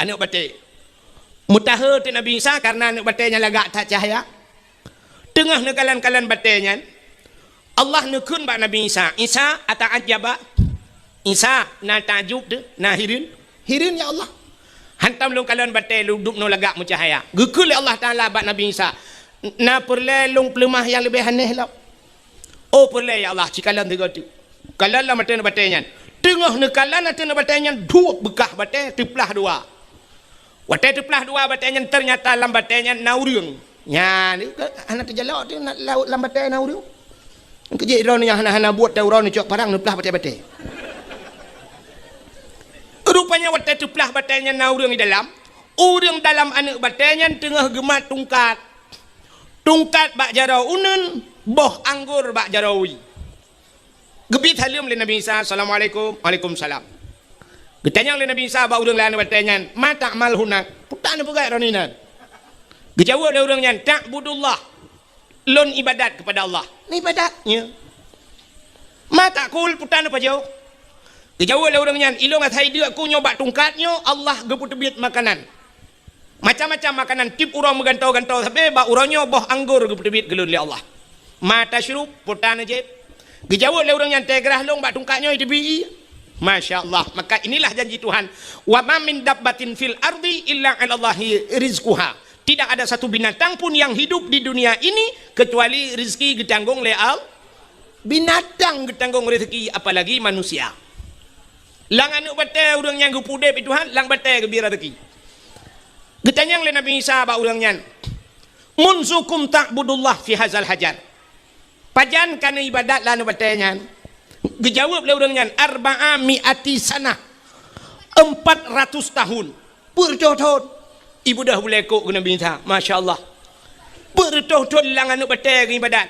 Aneuk batèe. Meutahe teuk Nabi Isa kareuna aneuk batèe nyan lagak that cahya. Teungoh neukalon-kalon batèe nyan, Allah neukheun bak Nabi Isa, "Isa, ata'ajjaba?" Isa, na takjub teuh, na hireuen? Hireuen, ya Allah. Hantom lôn kalon batèe lôn dubnoe lagak meucahya. Geukheun lé Allah Taala bak Nabi Isa, "Na peureulèe lôn peuleumah nyang leubeh aneh lom?" "Oh, peureulèe, ya Allah, ci kalon sigoe teuk." Kalon lam ateueh batèe nyan. Teungoh neukalon ateueh batèe nyan, duek beukah batèe teuplah dua. Watèe teuplah dua batèe nyan, teunyata lam batèe nyan na ureueng. Nyan, hana teujalok teuh na, lam, lam batèe na ureueng. Keujeuet droeneuh nyang hana-hana buet teuh uroe neucok parang neuplah batée-batée. Rupanya watée teuplah batée nyan na ureuëng di dalam. Ureuëng dalam aneuëk batée nyan teungoh geumat tungkat. Tungkat bak jaroe uneuen, boh anggor bak jaroe wie. Geubri saleuem lé Nabi Isa, "Assalamualaikum." "Waalaikumsalam." Geutanyong lé Nabi Isa bak ureuëng lam aneuëk batée nyan, "Ma ta'mal huna?" "Peue tapeugah droeneuh inan?" Geujaweueb lé ureuëng nyan, "Ta'budullah." "Lôn ibadat keupada Allah." "Ibadat?" "Nyo." "Ma ta'kul?" "Peue tapeujôh?" Geujaweueb lé ureuëng nyan, "Ilôn asai deuk ku nyoe bak tungkat nyoe Allah geupeuteubiet makanan. Macam-macam makanan, tieb uroe meugantoe-gantoe sabe bak uroe nyoe boh anggor geupeuteubiet keu lôn lé Allah." "Ma tasyrub?" "Peue tapeujép?" Geujaweueb lé ureuëng nyan, "Teugrah lôn bak tungkat nyoe teubiet." Masya Allah. Maka inilah janji Tuhan, "Wa ma min dabbatin fil ardi illa 'alallahi rizquha." Tidak ada satu binatang pun yang hidup di dunia ini kecuali rezeki geutanggong lé Allah. Binatang geutanggong rezeki, apalagi manusia. Lam aneuëk batée ureuëng nyang geupeuudeb Tuhan, lam batée geubri rezeki. Geutanyong lé Nabi Isa bak ureuëng nyan, "Munzu kam ta'budullah fi hazal hajar?" "Pajan ka neuibadat lam aneuëk batée nyan?" Geujaweueb lé ureuëng nyan, "Arba'a mi'ati sanah." "Empat ratus tahun." "Peuet reutôh thon." Ibeudôh bulée kok keu Nabi Isa. Masya Allah. "Peuet reutôh thon lam aneuëk batée geuibadat."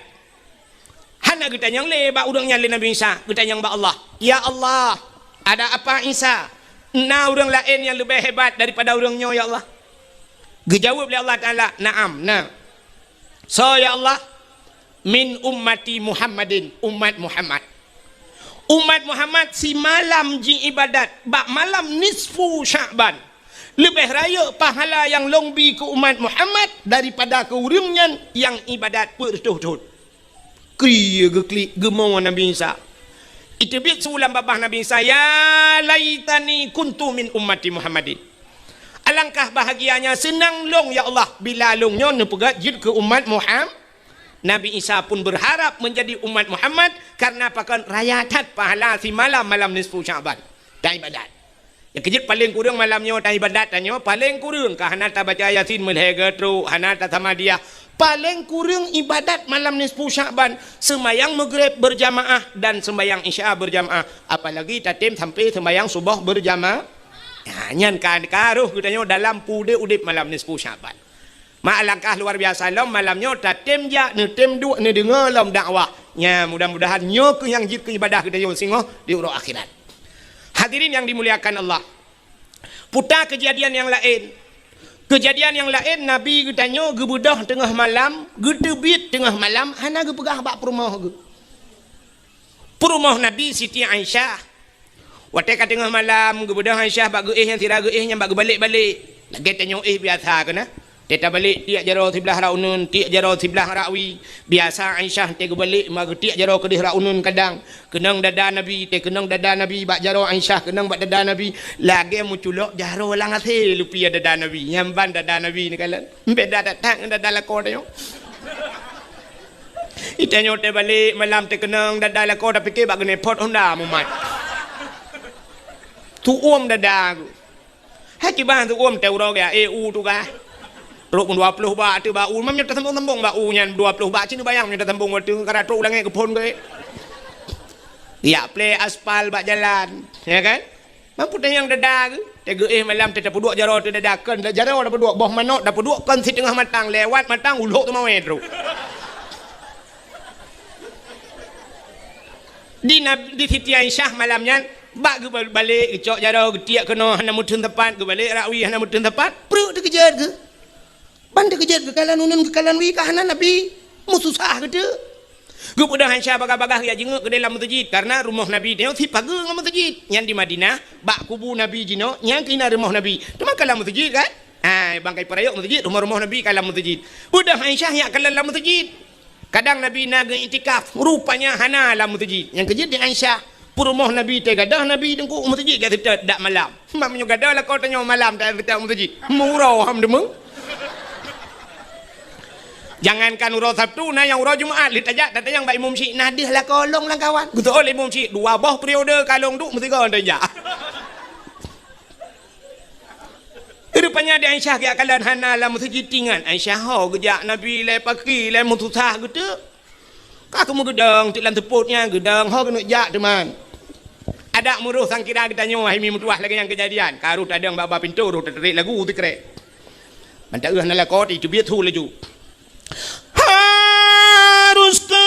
Hana geutanyong lé bak ureuëng nyan lé Nabi Isa, geutanyong bak Allah, "Ya Allah, ada apa Isa? Na ureuëng laén nyang leubeh hebat daripada ureuëng nyoe, ya Allah?" Geujaweueb lé Allah Taala, "Na'am, na." "Soe, ya Allah?" "Min ummati Muhammadin, umat Muhammad." Umat Muhammad simalam jiibadat bak malam nisfu Sya'ban. Leubeh rayeuk pahala nyang lôn bi keu umat Muhammad daripada keu ureuëng nyan nyang ibadat peuet reutôh thon. Krie geuklik geumo Nabi Isa. Iteubiet su lam babah Nabi Isa, "Ya laitani kuntu min ummati Muhammadin." Alangkah bahagianya seunang lôn, ya Allah, bila lôn nyoe neupeugét jeuet keu umat Muham-, Nabi Isa pun berharap menjadi umat Muhammad karena pakon raya that pahala simalam malam nisfu Sya'ban. Dan ibadat. Nyang keujeuet paleng kureueng malam nyoe taibadat tanyoe, paleng kureueng ka hana tabaca Yasin meulhèe geutrok, hana tasamadiyah. Paleng kureueng ibadat malam nisfu Sya'ban, seumayang Maghrib berjamaah dan seumayang Isya berjamaah, apalagi tatem sampai seumayang suboh berjamaah. Nah, nyan ka, ka roh geutanyoe dalam peue udeb malam nisfu Sya'ban. Ma alangkah luar biasa lom malam nyoe tatem jak, neutem duek, neudeungoe lom dakwah. Nya, mudah-mudahan nyoe keuh nyang jeuet keu ibadah geutanyoe singoh di uroe akhirat. Hadirin yang dimuliakan Allah, puta keujadian nyang laén. Keujadian nyang laén, Nabi geutanyoe geubeudôh teungoh malam, geuteubiet teungoh malam, hana geupeugah bak peurumoh geuh. Peurumoh Nabi Siti Aisyah. Watée ka teungoh malam, geubeudôh Aisyah bak geuéh nyang sira geuéh nyan bak geubalek-balek. Lagée tanyoe éh biasa keunan. Teuh tabalek tiek jaroe siblah rak uneuen, tiek jaroe siblah rak wie. Biasa Aisyah teuh geubalek ma geutiek jaroe keudeh rak uneuen kadang. Keunong dada Nabi, teuh keunong dada Nabi bak jaroe Aisyah, keunong bak dada Nabi. Lagée meuculok jaroe lam asée lupie dada Nabi. Nyan ban dada Nabi neukalon. Beda that-that ngon dada lakoe tanyoe. Itanyoe teuh balek malam teuh keunong dada lakoe tapike bak geuneupot honda mumat. Tuom dada ku. Hai kiban tuom teuh uroe gaya, eh, u tugaih. Trok meudua ploh bak teuh bak u, mam nyoe tasambong-sambong bak u nyan dua ploh bak, cit neubayang nyoe tasambong watée ka trok u langét geuphon geuh. Yak plé aspal bak jalan, ya kan? Mampu tanyong dada geuh? Teuh geuéh malam teuh tapeuduek jaroe teuh dada kon, jaroe tapeuduek, boh manok tapeuduek kon siteungoh matang, lewat matang ulok teumawé trok. Di Nab-, di Siti Aisyah malam nyan, bak geubalek, geucok jaroe, geutiek keunoe hana meuteun teumpat, geubalek rak wie hana meuteun teumpat, pruet teukeujot geuh. Ban teukeujot geukalon uneuen geukalon wie ka hana Nabi, meususah geuteuk. Geubeudôh Aisyah bagah-bagah geujak jingeuk keudeh lam meuseujid, karena rumoh Nabi nyoe sipageue ngon meuseujid. Nyan di Madinah, bak kubu Nabi jinoe, nyan keuh na rumoh Nabi. Teuma ka lam meuseujid kan? Hai, bangkai peurayok meuseujid, rumoh-rumoh Nabi ka lam meuseujid. Beudôh Aisyah jak kalon lam meuseujid. Kadang Nabi na geu-iktikaf, rupanya hana lam meuseujid. Nyang keujeuet di Aisyah, peurumoh Nabi teuh gadôh Nabi teungku meuseujid geuseutôt dak malam. Mak meunyoe gadôh lakoe tanyoe malam teuh seutôt meuseujid. Meuuroe ham deungoe. Jangankan uroe Sabtu, na nyang uroe Jumat lheueh tajak tatanyong bak imum syiek, na deuh lakoe lôn lam kawan. Geuseuôt lé imum syiek, dua boh periode ka lôn duek meusigoe tajak. Rupanya di Aisyah geujak kalon hana lam meuseujid tingan. Aisyah ho geujak Nabi lé paki lé meususah geuteuk. Ka keumeung geudong teuk lam seupôt nyan, geudong ho keuneuk jak teuma. Adak meuroh sangkira geutanyoe hai mi meutuwah lagée nyang keujadian. Ka roh tadong bak-bak pintoe, roh teuteurek lagu sikrek. Mantong hana lakoe, teubiet hu laju. Harus ke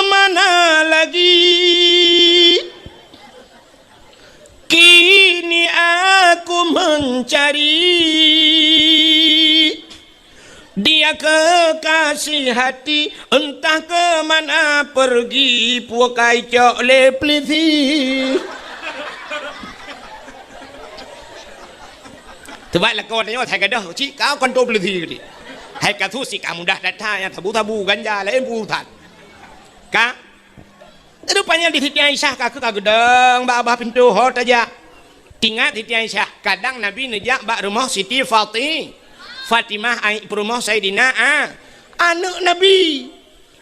mana lagi? Kini aku mencari dia kekasih hati, entah ke mana pergi, pukai cok lé peulisi. Sebab lakoe tanyoe hai gadôh cit ka kantô peulisi tadi. Hai kasus cit ka mudah that-that nyang sabu-sabu ganja laén urusan. Ka Rupanya di Siti Aisyah ka keuh ka geudong bak babah pintoe ho tajak. Ingat Siti Aisyah, kadang Nabi neujak bak rumoh Siti Fati-, Fatimah, ai-, peurumoh Saidina A-, aneuk Nabi.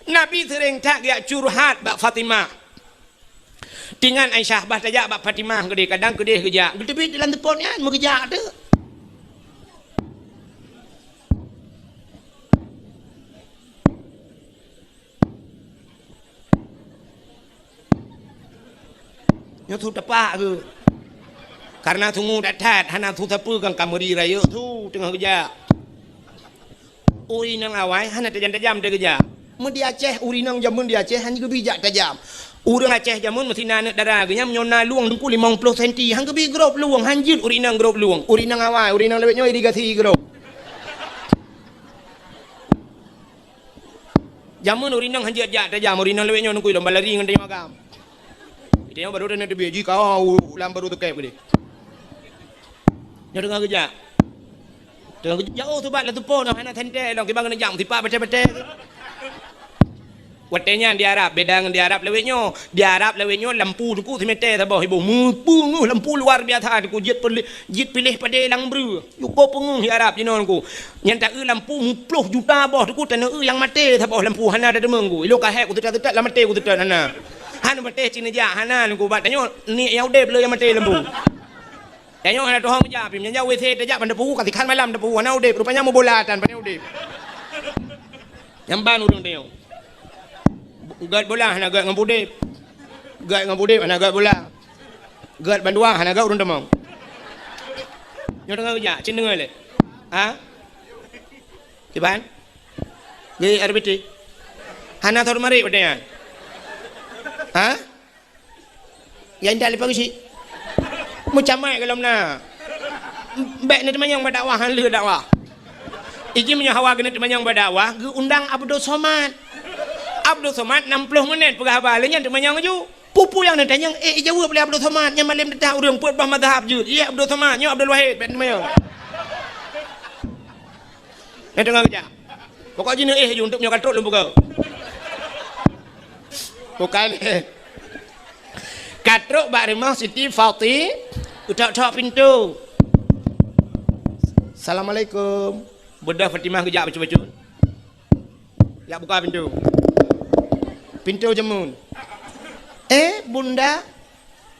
Nabi seuréng that geujak curhat bak Fatimah. Ingat Aisyah, bah tajak bak Fatimah keudeh, kadang keudeh geujak. Geuteubiet lam seupôt nyan, meugeujak teuk. Nyoe su tapak keuh. Karena sungue that-that, hana su sapeue kan ka meuri rayeuk su teungoh geujak. Ureueng inong awai hana tajam-tajam teugeujak. Meu di Aceh, ureueng inong jameun di Aceh hana geubi jak tajam. Ureueng Aceh jameun meusinan aneuk dara geuh nyan meunyoe na luwueng teungku limong ploh senti, han geubi grob luwueng, han jeuet ureueng inong grob luwueng. Ureueng inong awai, ureueng inong lawét nyoe irigasi grob. Jameun ureueng inong han jeuet jak tajam, ureueng inong lawét nyoe neukui lom balari ngon tanyoe agam. Tanyoe barô taneuk teubiet jih ka lam barô teukeb keudeh. Nyoe teungoh geujak. Teungoh geujak, oh, subat lam seupôt nyoe hana sentée lom kiban keuneuk jak meusipak batée-batée. Watée nyan di Arab, beda ngon di Arab lawét nyoe. Di Arab lawét nyoe lampu teungku simeté saboh iboh. Meupeungeuh lampu luar biasa teungku, jeuet peulé-, jeuet piléh padé lam breueh. Yue ko peungeuh di Arab jinoe teungku. Nyan ta-eu lampu muploh juta boh teungku, taneuk eu nyang maté saboh lampu hana tadeungoe teungku. Ilôn ka hék kuseutôt-seutôt lam maté kuseutôt hana. Hana maté cit neujak hana teungku, bak tanyoe niet nyang udeb le nyang maté lampu. Tanyoe hana tuho meujak pih, meunyoe jak WC tajak ban tapeue, ka sikhan malam tapeue, hana udeb, rupanya meubola tan, pane udeb. Nyan ban ureueng tanyoe. Gét bola hana gét ngon udeb. Gét ngon udeb hana gét bola. Gét bandua hana gét ureueng tamong. Nyoe teungoh geujak, cit deungoe lé. Ha? Kiban? Gét R B T? Hana thon marit watée nyan? Ha? Ya indak lé pageusi. Meucamai golom na. Bék neuteumanyong bak dakwah, han lheueh dakwah. Iji meunyoe hawa keuneuk teumanyong bak dakwah, geuundang Abdul Somad. Abdul Somad nam ploh menit peugah haba, lé nyan teumanyong laju. Peue-peue nyang neutanyong, eh, ijaweueb lé Abdul Somad, nyan malem teuntang ureueng peuet boh mazhab jeuet. Ié Abdul Somad, nyoe Abdul Wahid, bék teumanyong. Nyan teungoh geujak. Pokok jih neuéh ju, untuk meunyoe ka trok lôn peugah. Bukan. Ka trok bak rumoh Siti Fati, geutok-tok pintoe. "Assalamualaikum." Beudôh Fatimah geujak bacut-bacut. Jak buka pintoe. Pintoe jameun. "Eh, Bunda?"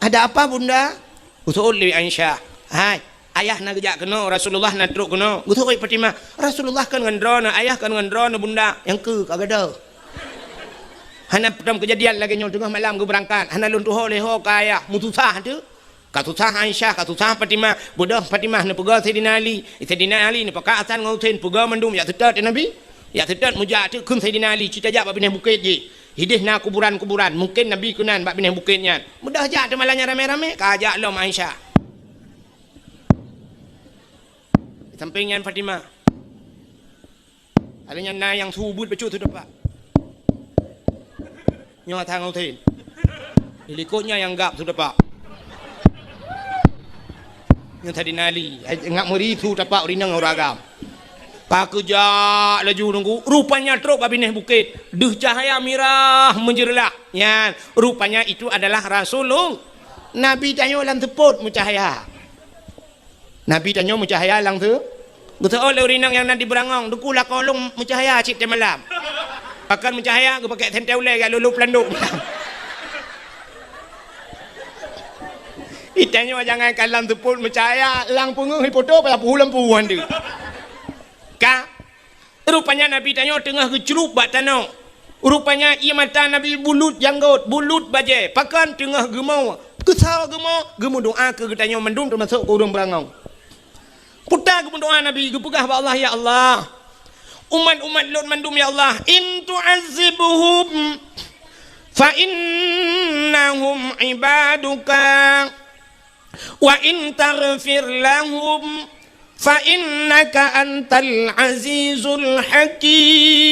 "Ada apa, Bunda?" Geuseuôt lé Aisyah. "Hai, ayah na geujak keunoe, Rasulullah na trok keunoe." Geuseuôt Fatimah, "Rasulullah kon ngon droeneuh, ayah kon ngon droeneuh, Bunda." Nyang keu ka gadôh. Hana peutam keujadian lagée nyoe, teungoh malam geubeurangkat, hana lôn tuho lé ho keu ayah, meususah teuh. Ka susah Aisyah, ka susah Fatimah. Beudôh Fatimah neupeugah Saidina Ali. Saidina Ali neupakat Hasan ngon Husein, peugah mandum jak seutôt Nabi. Jak seutôt meujak teuh kheun Saidina Ali, cit tajak bak binéh bukét jih. Idéh na kuburan-kuburan, mungken Nabi keunan bak binéh bukét nyan. Beudôh jak teuma lagée nyan ramé-ramé, ka jak lom Aisyah. Sampéng nyan Fatimah. Ada nyan na nyang su beuet bacut su tapak. Nyoe Hasan ngon Husein. Di likot nyan nyang gab su tapak. Nyoe Saidina Ali, ngat meuri su tapak ureueng inong ureueng agam. Ka geujak laju nunggu, rupanya trok bak binéh bukét. Deuh cahya mirah meujeureulah. Nyan, rupanya itu adalah Rasulullah. Nabi tanyoe lam seupôt meucahya. Nabi tanyoe meucahya lam seu-, geuseuôt lé ureueng inong nyang na di beurangong, "Teungku, lakoe lôn meucahya cit teumalam." Pakon meucahya, geupakék sentée ulée jak lolo peulandok. Itanyoe jangankan lam seupôt meucahya, lam peungeuh ipoto payah puhu lampu han deuh. Ka Rupanya Nabi tanyoe teungoh geucrueb bak tanoh. Rupanya ié mata Nabi bulut janggot, bulut bajée, pakon teungoh geumo. Keusoe geumo, geumeudoá keu geutanyoe mandum teumasok keu ureuëng beurangöng. Peue geumeudoá Nabi, geupeugah bak Allah, "Ya Allah, umat-umat lôn mandum, ya Allah, in tu'azzibhum fa innahum ibaduka, wa in taghfir lahum fa innaka antal azizul hakim."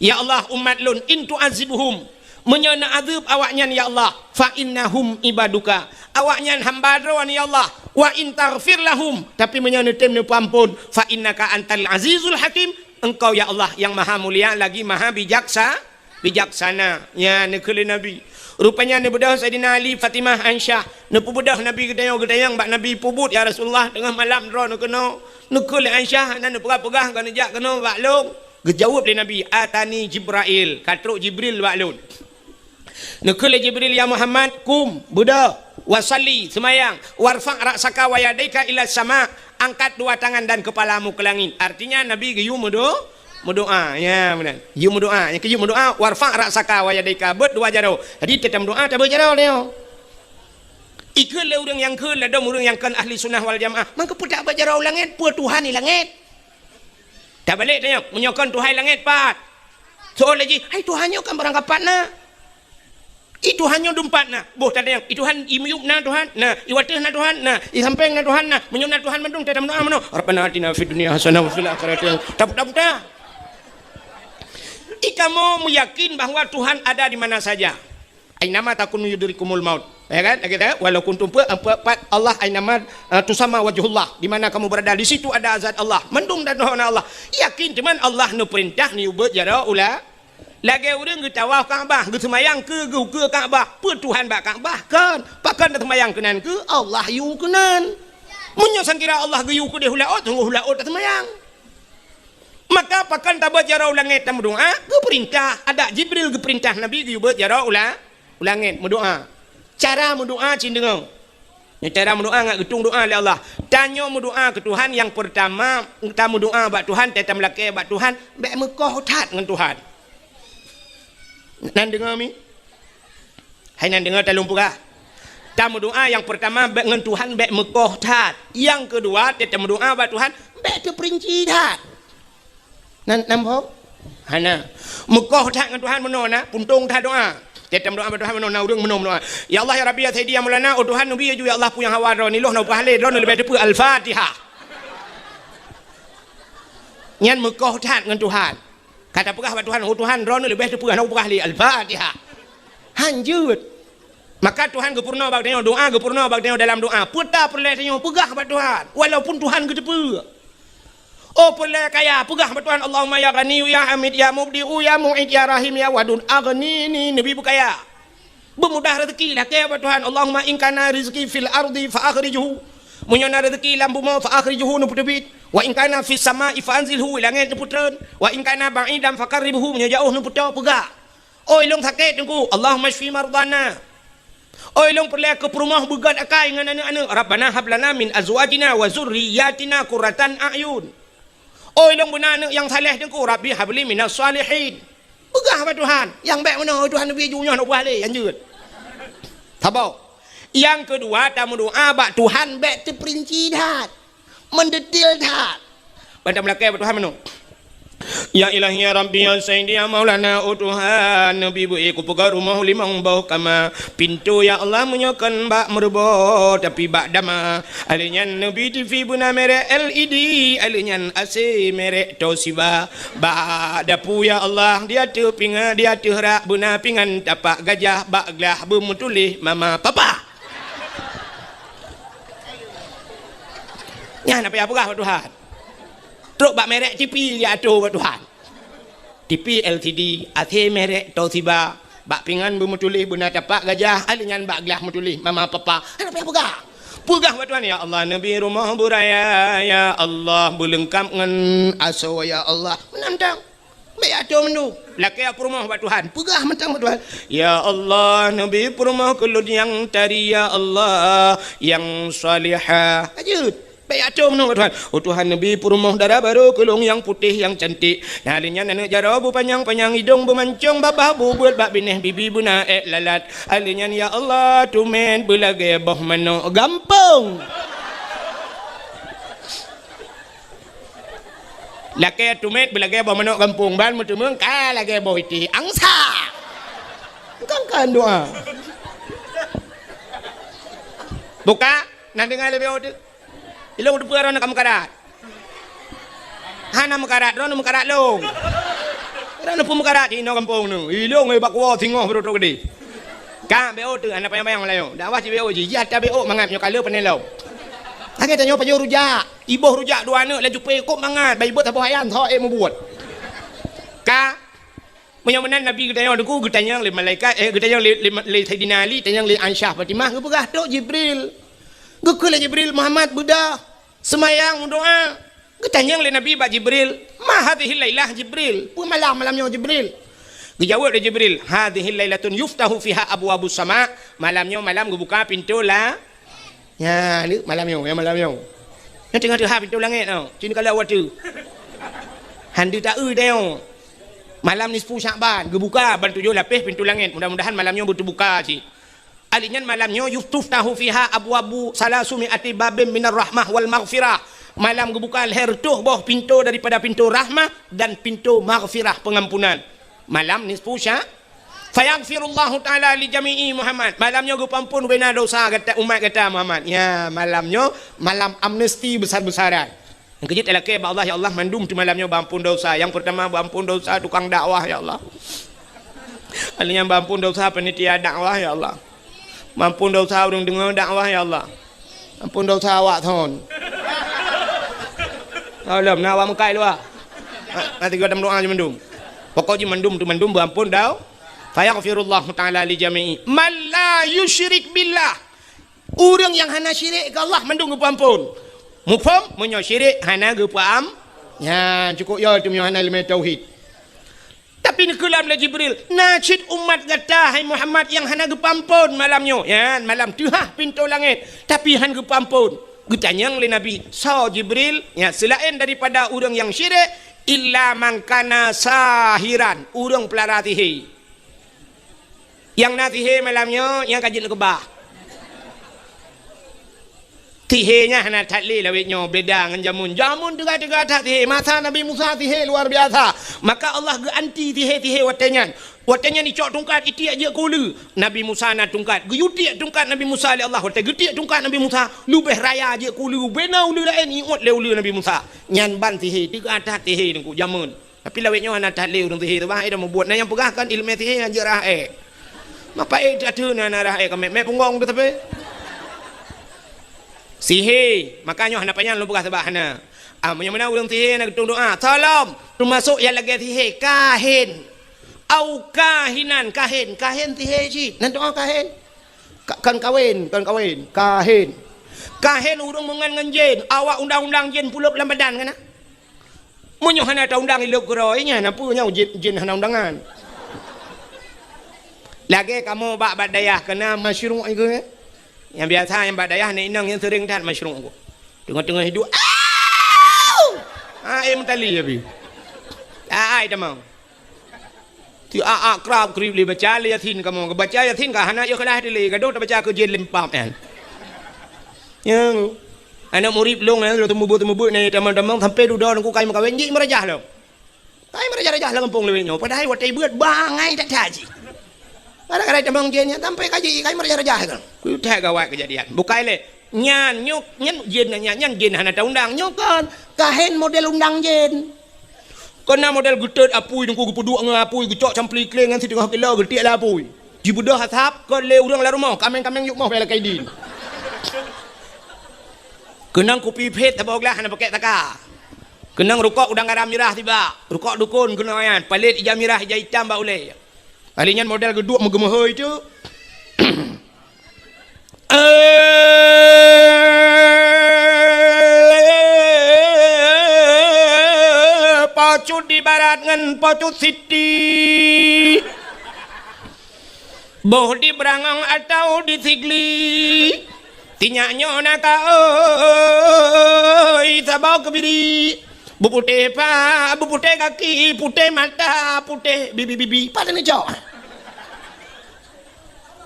Ya Allah, umat lôn, in tu'azzibhum, meunyoe neuazeueb awaknyan, ya Allah, fa innahum ibaduka, awaknyan hamba Droe, ya Allah, wa in taghfir lahum, tapi meunyoe neutem neupeuamphon, fa innaka antal azizul hakim, Engkau, ya Allah, nyang maha mulia lagi maha bijaksa-, bijaksana. Nyan neukheun lé Nabi. Rupanya neubeudôh Saidina Ali, Fatimah, Aisyah, neupeubeudôh Nabi geutanyong-geutanyong bak Nabi, "Peue buet, ya Rasulullah, teungoh malam droeneuh keunoe?" Neukheun lé Aisyah, "Hana neupeugah-peugah, ka neujak keunoe bak lôn." Geujaweueb lé Nabi, "Atani Jibrail, ka trok Jibril bak lôn." Neukheun lé Jibril, "Ya Muhammad, qum, beudôh, wa shalli, seumayang, warfa' ra'saka wa yadaika ila sama, angkat dua tangan dan kepalamu ke langit." Artinya Nabi geuyue meudo-, meudoá. Ya, meunan. Geuyue meudoá. Nyang keu geuyue meudoá, "Warfa' ra'saka wa yadaika," beuet dua jaroe. Jadi, teutab meudoá, tabeuet jaroe nyoe. Ikheun lé ureuëng nyang kheun, ladôm ureuëng nyang kon ahli sunnah wal jamaah. Mangkeupeutak beuet jaroe u langét, peue Tuhan di langét? Tabalek tanyong, meunyoe kon Tuhan di langét pat? Soe lé jih, "Hai, Tuhan nyoe kan barangkapat na. I Tuhan nyoe dumpat na." Boh tatanyong, "I Tuhan i miyueb na Tuhan?" "Na." "I wateueh na Tuhan?" "Na." "I sampéng na Tuhan?" "Na." "Meunyoe na Tuhan mandum, teutab meudoá meunoe, 'Rabbana atina fid dunya hasanah wa fil akhirati hasanah.'" Taputa-puta. Ikamoe meuyakin bahwa Tuhan ada di mana saja. "Ainama takunu yudrikumul maut." Ya kan? Lagée tu, "Walau kuntum," pe-, pe-, pat Allah, "ainama, eh, tusamma wajhullah." Di mana kamu berada, di situ ada zat Allah. Mandum dan roh Allah. Yakin teuma Allah neupeurintah neuyue beuet jaroe u la-, lagée ureuëng geutawaf Ka'bah, geuseumayang keu, geukeue Ka'bah. Peue Tuhan bak Ka'bah? Kon. Pakon neuseumayang keunan keu? Allah yue keunan. Meunyoe sangkira Allah geuyue keudeh u laôt, sunggoh u laôt taseumayang. Maka pakon tabeuet jaroe u langét tameudoá? Geupeurintah, adak Jibril geupeurintah Nabi geuyue beuet jaroe u la-, u langét meudoá. Cara meudoá cit deungoe. Nyoe cara meudoá ngat geutung doá lé Allah. Tanyoe meudoá keu Tuhan, nyang peurtama, tameudoá bak Tuhan, teutab meulakée bak Tuhan, bék meukoh that ngon Tuhan. Nan deungoe mi? Hai nan deungoe talôn peugah. Tameudoá nyang peurtama bék ngon Tuhan bék meukoh that. Nyang keudua, teutab meudoá bak Tuhan bék teupeurinci that. Nan, nan phom? Hana. Meukoh that ngon Tuhan meunoe na, puntông that doá. Teutab meudoá bak Tuhan meunoe na, ureuëng meunoe meudoá, "Ya Allah, ya Rabbi, ya Sayyidi, ya Maulana, oh Tuhan, neubi ju, ya Allah, peue nyang hawa droeneuh, nyoe lôn peuhah lé, droeneuh leubeh teupeu Al-Fatihah." Nyan meukoh that ngon Tuhan. Ka tapeugah bak Tuhan, "Oh Tuhan, droeneuh leubeh teupeu, hana kupeugah lé Al-Fatihah." Hanjeuet. Maka Tuhan geupeurunoe bak tanyoe, doá geupeurunoe bak tanyoe dalam doá. Peue ta peureulée tanyoe peugah bak Tuhan, walaupun Tuhan geuteupeue. Oh peureulée kaya, peugah bak Tuhan, "Allahumma ya Ghaniyyu ya Hamid ya Mubdi'u ya Mu'id ya Rahim ya Wadud, aghnini," neubi beukaya. Beumudah rezeki, lakée bak Tuhan, "Allahumma in kana rizqi fil ardi fa akhrijhu." Meunyoe na rezeki lam bumoe, fa akhrijhu, neupeuteubiet. "Wa in kana fis sama'i fa anzilhu," langét neupeutreun. "Wa in kana ba'idan fa qarribhu," meunyoe jaoh neupeutoe, peugah. "Oi lôn sakét Teungku, Allahumma syfi mardhana." "Oi lôn peureulée keu peurumoh beugét akai ngon aneuëk-aneuëk, Rabbana hab lana min azwajina wa dzurriyyatina qurratan a'yun." "Oi lôn beuna aneuëk nyang saleh Teungku, Rabbi habli minas shalihin." Peugah bak Tuhan, nyang bék meunoe, "Oi Tuhan, neubi ju nyoe, hana kupeugah lé," hanjeuet. Saboh. Nyang keudua, tameudoá bak Tuhan bék teupeurinci that, meudetil that. Ban tameulakée bak Tuhan meunoe, "Ya Ilahi ya Rabbi ya Sayyidi ya Maulana, oh Tuhan, neubi beu-ék kupeugöt rumoh limong boh kama. Pintoe ya Allah meunyoe kon bak meureubo, tapi bak dama. Alheuh nyan neubi TV beuna merek L E D, alheuh nyan A C merek Toshiba. Bak dapu ya Allah, di ateueh pinga-, di ateueh rak beuna pingan tapak gajah, bak glah beumeutuléh mama papa." Nyan apa nyang peugah bak Tuhan. Trok bak merek TV ya ateueh bak Tuhan. TV L C D, A C merek Toshiba, bak pingan beumeutuléh beuna tapak gajah, alheuh nyan bak glah meutuléh mama papa. Hana payah peugah. Peugah bak Tuhan, "Ya Allah, neubi rumoh beuraya, ya Allah, beuleungkab ngon asoe, ya Allah." Meunan mantong. Bék ateueh mandum. Lakée peurumoh bak Tuhan. Peugah mantong bak Tuhan, "Ya Allah, neubi peurumoh keu lôn nyang tari, ya Allah, nyang salihah." Lanjut. Bèk jak cong nyoe, Tuhan. Oh Tuhan, neubi peurumoh dara barô keu lôn nyang putéh, nyang cantik. Nyan lheueh nyan aneuk jaroe beupanyang-panyang, idông beumancông, babah bubuet bak binéh, bibi beuna ék lalat. Lheueh nyan, ya Allah, teumèt beulagèe boh manok gampông. Lakèe teumèt beulagèe boh manok gampông, ban meuteumeung ka lagèe boh itéh angsa. Kan, kan doa. Buka, na deungö lé B O teuh. Ilông teupeue droeneuh ka meukarat. Hana meukarat, droeneuh meukarat lông. Droeneuh peue meukarat, inoe gampông neuh. Ilông, eh, bak kuwoe singoh beurôh trok keudéh. Ka B O teuh, hana panyang-panyang Meulayu. Dakwah cit B O jih, jih ata B O mangat nyoe ka le panelong. Lagèe tanyoe pajoh rujak, iboh rujak dua aneuk laju pé kok mangat, bai beuet saboh ayan, tho ék mubuet. Ka, meunyoe meunan Nabi geutanyong teungku, geutanyong lé malaikat, eh, geutanyong lé, lé, lé Saidina Ali, tanyong lé Aisyah Fatimah, geupeugah trok Jibril. Geukheun lé Jibril, Muhammad beudôh, seumayang, meudoa. Geutanyong lé Nabi bak Jibril, "Ma hadhihil lailah, Jibril? Peue malam, malam nyoe, Jibril?" Geujaweueb lé Jibril, "Hadhihil lailatun yuftahu fiha abwabus sama." Malam nyoe malam geubuka pintoe la-, nyan, malam nyoe, ya, malam nyoe. Nyoe teungoh teuhah pintoe langèt nyoe. Cit ka lheueh watèe. Han deuh taeu tanyoe. Malam nisfu Syakban geubuka ban tujoh lapéh pintoe langèt. Mudah-mudahan malam nyoe beuteubuka cit. Ahli nyan malam nyoe, "Yuftahu fiha abwabu salasumi ati babin minar rahmah wal maghfirah." Malam geubuka lhèe reutôh boh pintoe daripada pintoe rahmah dan pintoe maghfirah, pengampunan. Malam nisfu Sya-, "Fayaghfirullahu ta'ala li jami'i Muhammad." Malam nyoe geupeuampôn ubena dosa gata, umat gata Muhammad. Ya, malam nyoe malam amnesti besar-besaran. Nyang keujeuet talakèe bak Allah, "Ya Allah, mandum teuh malam nyoe beuampôn dosa." Nyang peurtama beuampôn dosa tukang dakwah, ya Allah. Ahli nyan beuampôn dosa panitia dakwah, ya Allah. Beuampôn dosa ureueng deungö dakwah, ya Allah. Ampôn dosa awak thon. Alhamdulillah, awak meukai luwa. Ha, nanti gata meudoa jih mandum. Pokok jih mandum teuh mandum beuampôn dau. "Fayaghfirullahu ta'ala li jami'i man la yusyrik billah." Ureueng nyang hana syirik keu Allah mandum geupeuampôn. Muphom? Meunyoe syirik hana geupeuam-, nyan cukôp yo teuh meunyoe hana ileumèe tauhid. Tapi neukheun lé Jibril, "Na cit umat gata, hai Muhammad, nyang hana geupeuampôn malam nyoe." Nyan malam teuhah pintoe langèt, tapi han geupeuampôn. Geutanyong lé Nabi, "Soe Jibril?" Nyan seulaén daripada ureueng nyang syirik, "Illa man kana sahiran," ureueng peulara sihé. Nyang na sihé malam nyoe, nyang ka jeuet neukeubah. Sihé nyan hana that lé lawét nyoe, beda ngon jameun. Jameun teuga-teuga that sihé. Masa Nabi Musa sihé luar biasa. Maka Allah geuanti sihé-sihé watèe nyan. Watèe nyan icok tungkat, itiek jeuet keu uleue. Nabi Musa na tungkat. Geuyue tiek tungkat Nabi Musa lé Allah. Watèe geutiek tungkat Nabi Musa, leubeh raya jeuet keu uleue. Bena uleue laén iôt lé uleue Nabi Musa. Nyan ban sihé, teuga that sihé teungku jameun. Tapi lawét nyoe hana that lé ureueng sihé teuh, bah, eh, dah mubuet. Na nyang peugah kan ileumèe sihé nyang jeuet rhah èk. Mapa ék that lheueh na, na rhah èk ka mèk, mèk punggong teuh tapi. Sihé, maka nyoe hana panyang lôn peugah sabab hana. Ah, meunyoe meunan ureueng sihé na geutong doa, salam, teumasok nyang lagèe sihé, kahin. Au kahinan, kahin, kahin sihé cit. Nan doa kahin. Ka-, kan kawén, kan kawén, kahin. Kahin ureueng meungon ngon jén, awak undang-undang jén pulop lam badan kan, ah? Meunyoe hana taundang ilop keudroe nyan, na peue nyoe jén, jén hana undangan. Lagèe kamoe bak, bak dayah keu na masyruq iku, eh. Nyang biasa nyang bak dayah nyan inong nyang seuring that masyruq iku. Teungoh-teungoh hidup, "Au!" Ah, eh, meutali ya, bi. Ah, ai tamong. Ti a-, akrab krib lé baca lé Yasin kamoe. Baca Yasin ka hana ikhlas lé, gadoh tabaca keu jén lempam nyan. Nyang aneuk murit lôn nyan, lôn teumeubuet-teumeubuet nyan, tamong-tamong sampai dudoe nangku kai meukawen, jih meurajah lom. Kai meurajah-rajah lam gampông lawét nyoe, padahai watèe beuet bangai that-that jih. Kadang-kadang tamong jén nyan sampai ka jih kai meurajah-rajah kan. Keu that gawat keujadian. Bukai lé. Nyan, nyoe, nyan jén nyan, nyan jén hana taundang. Nyoe kon, kahen model undang jén. Keu na model geutot apui, teungku geupeuduek ngon apui, geucok campli kleng ngon siteungoh kilo, geutiek lé apui. Jibeudôh asap, kon lé ureueng lam rumoh, kameng-kameng yub moh bela kaidin. Keunong kupi phet saboh glah hana pakèk saka. Keunong rukok udang garam mirah sibak, rukok dukon keunong nyan, palét ija mirah, ija itam bak ulèe. Kali nyan model geuduek meugeumeuhôi tu. Eh, Po Cut di barat ngon Po Cut Siti. Boh di Beurangong atawa di Sigli. Sinyak nyoe na ka, oh, saboh keubiri, beuputéh pha, beuputéh gaki, putéh mata, putéh bibi-bibi. Pat neucok?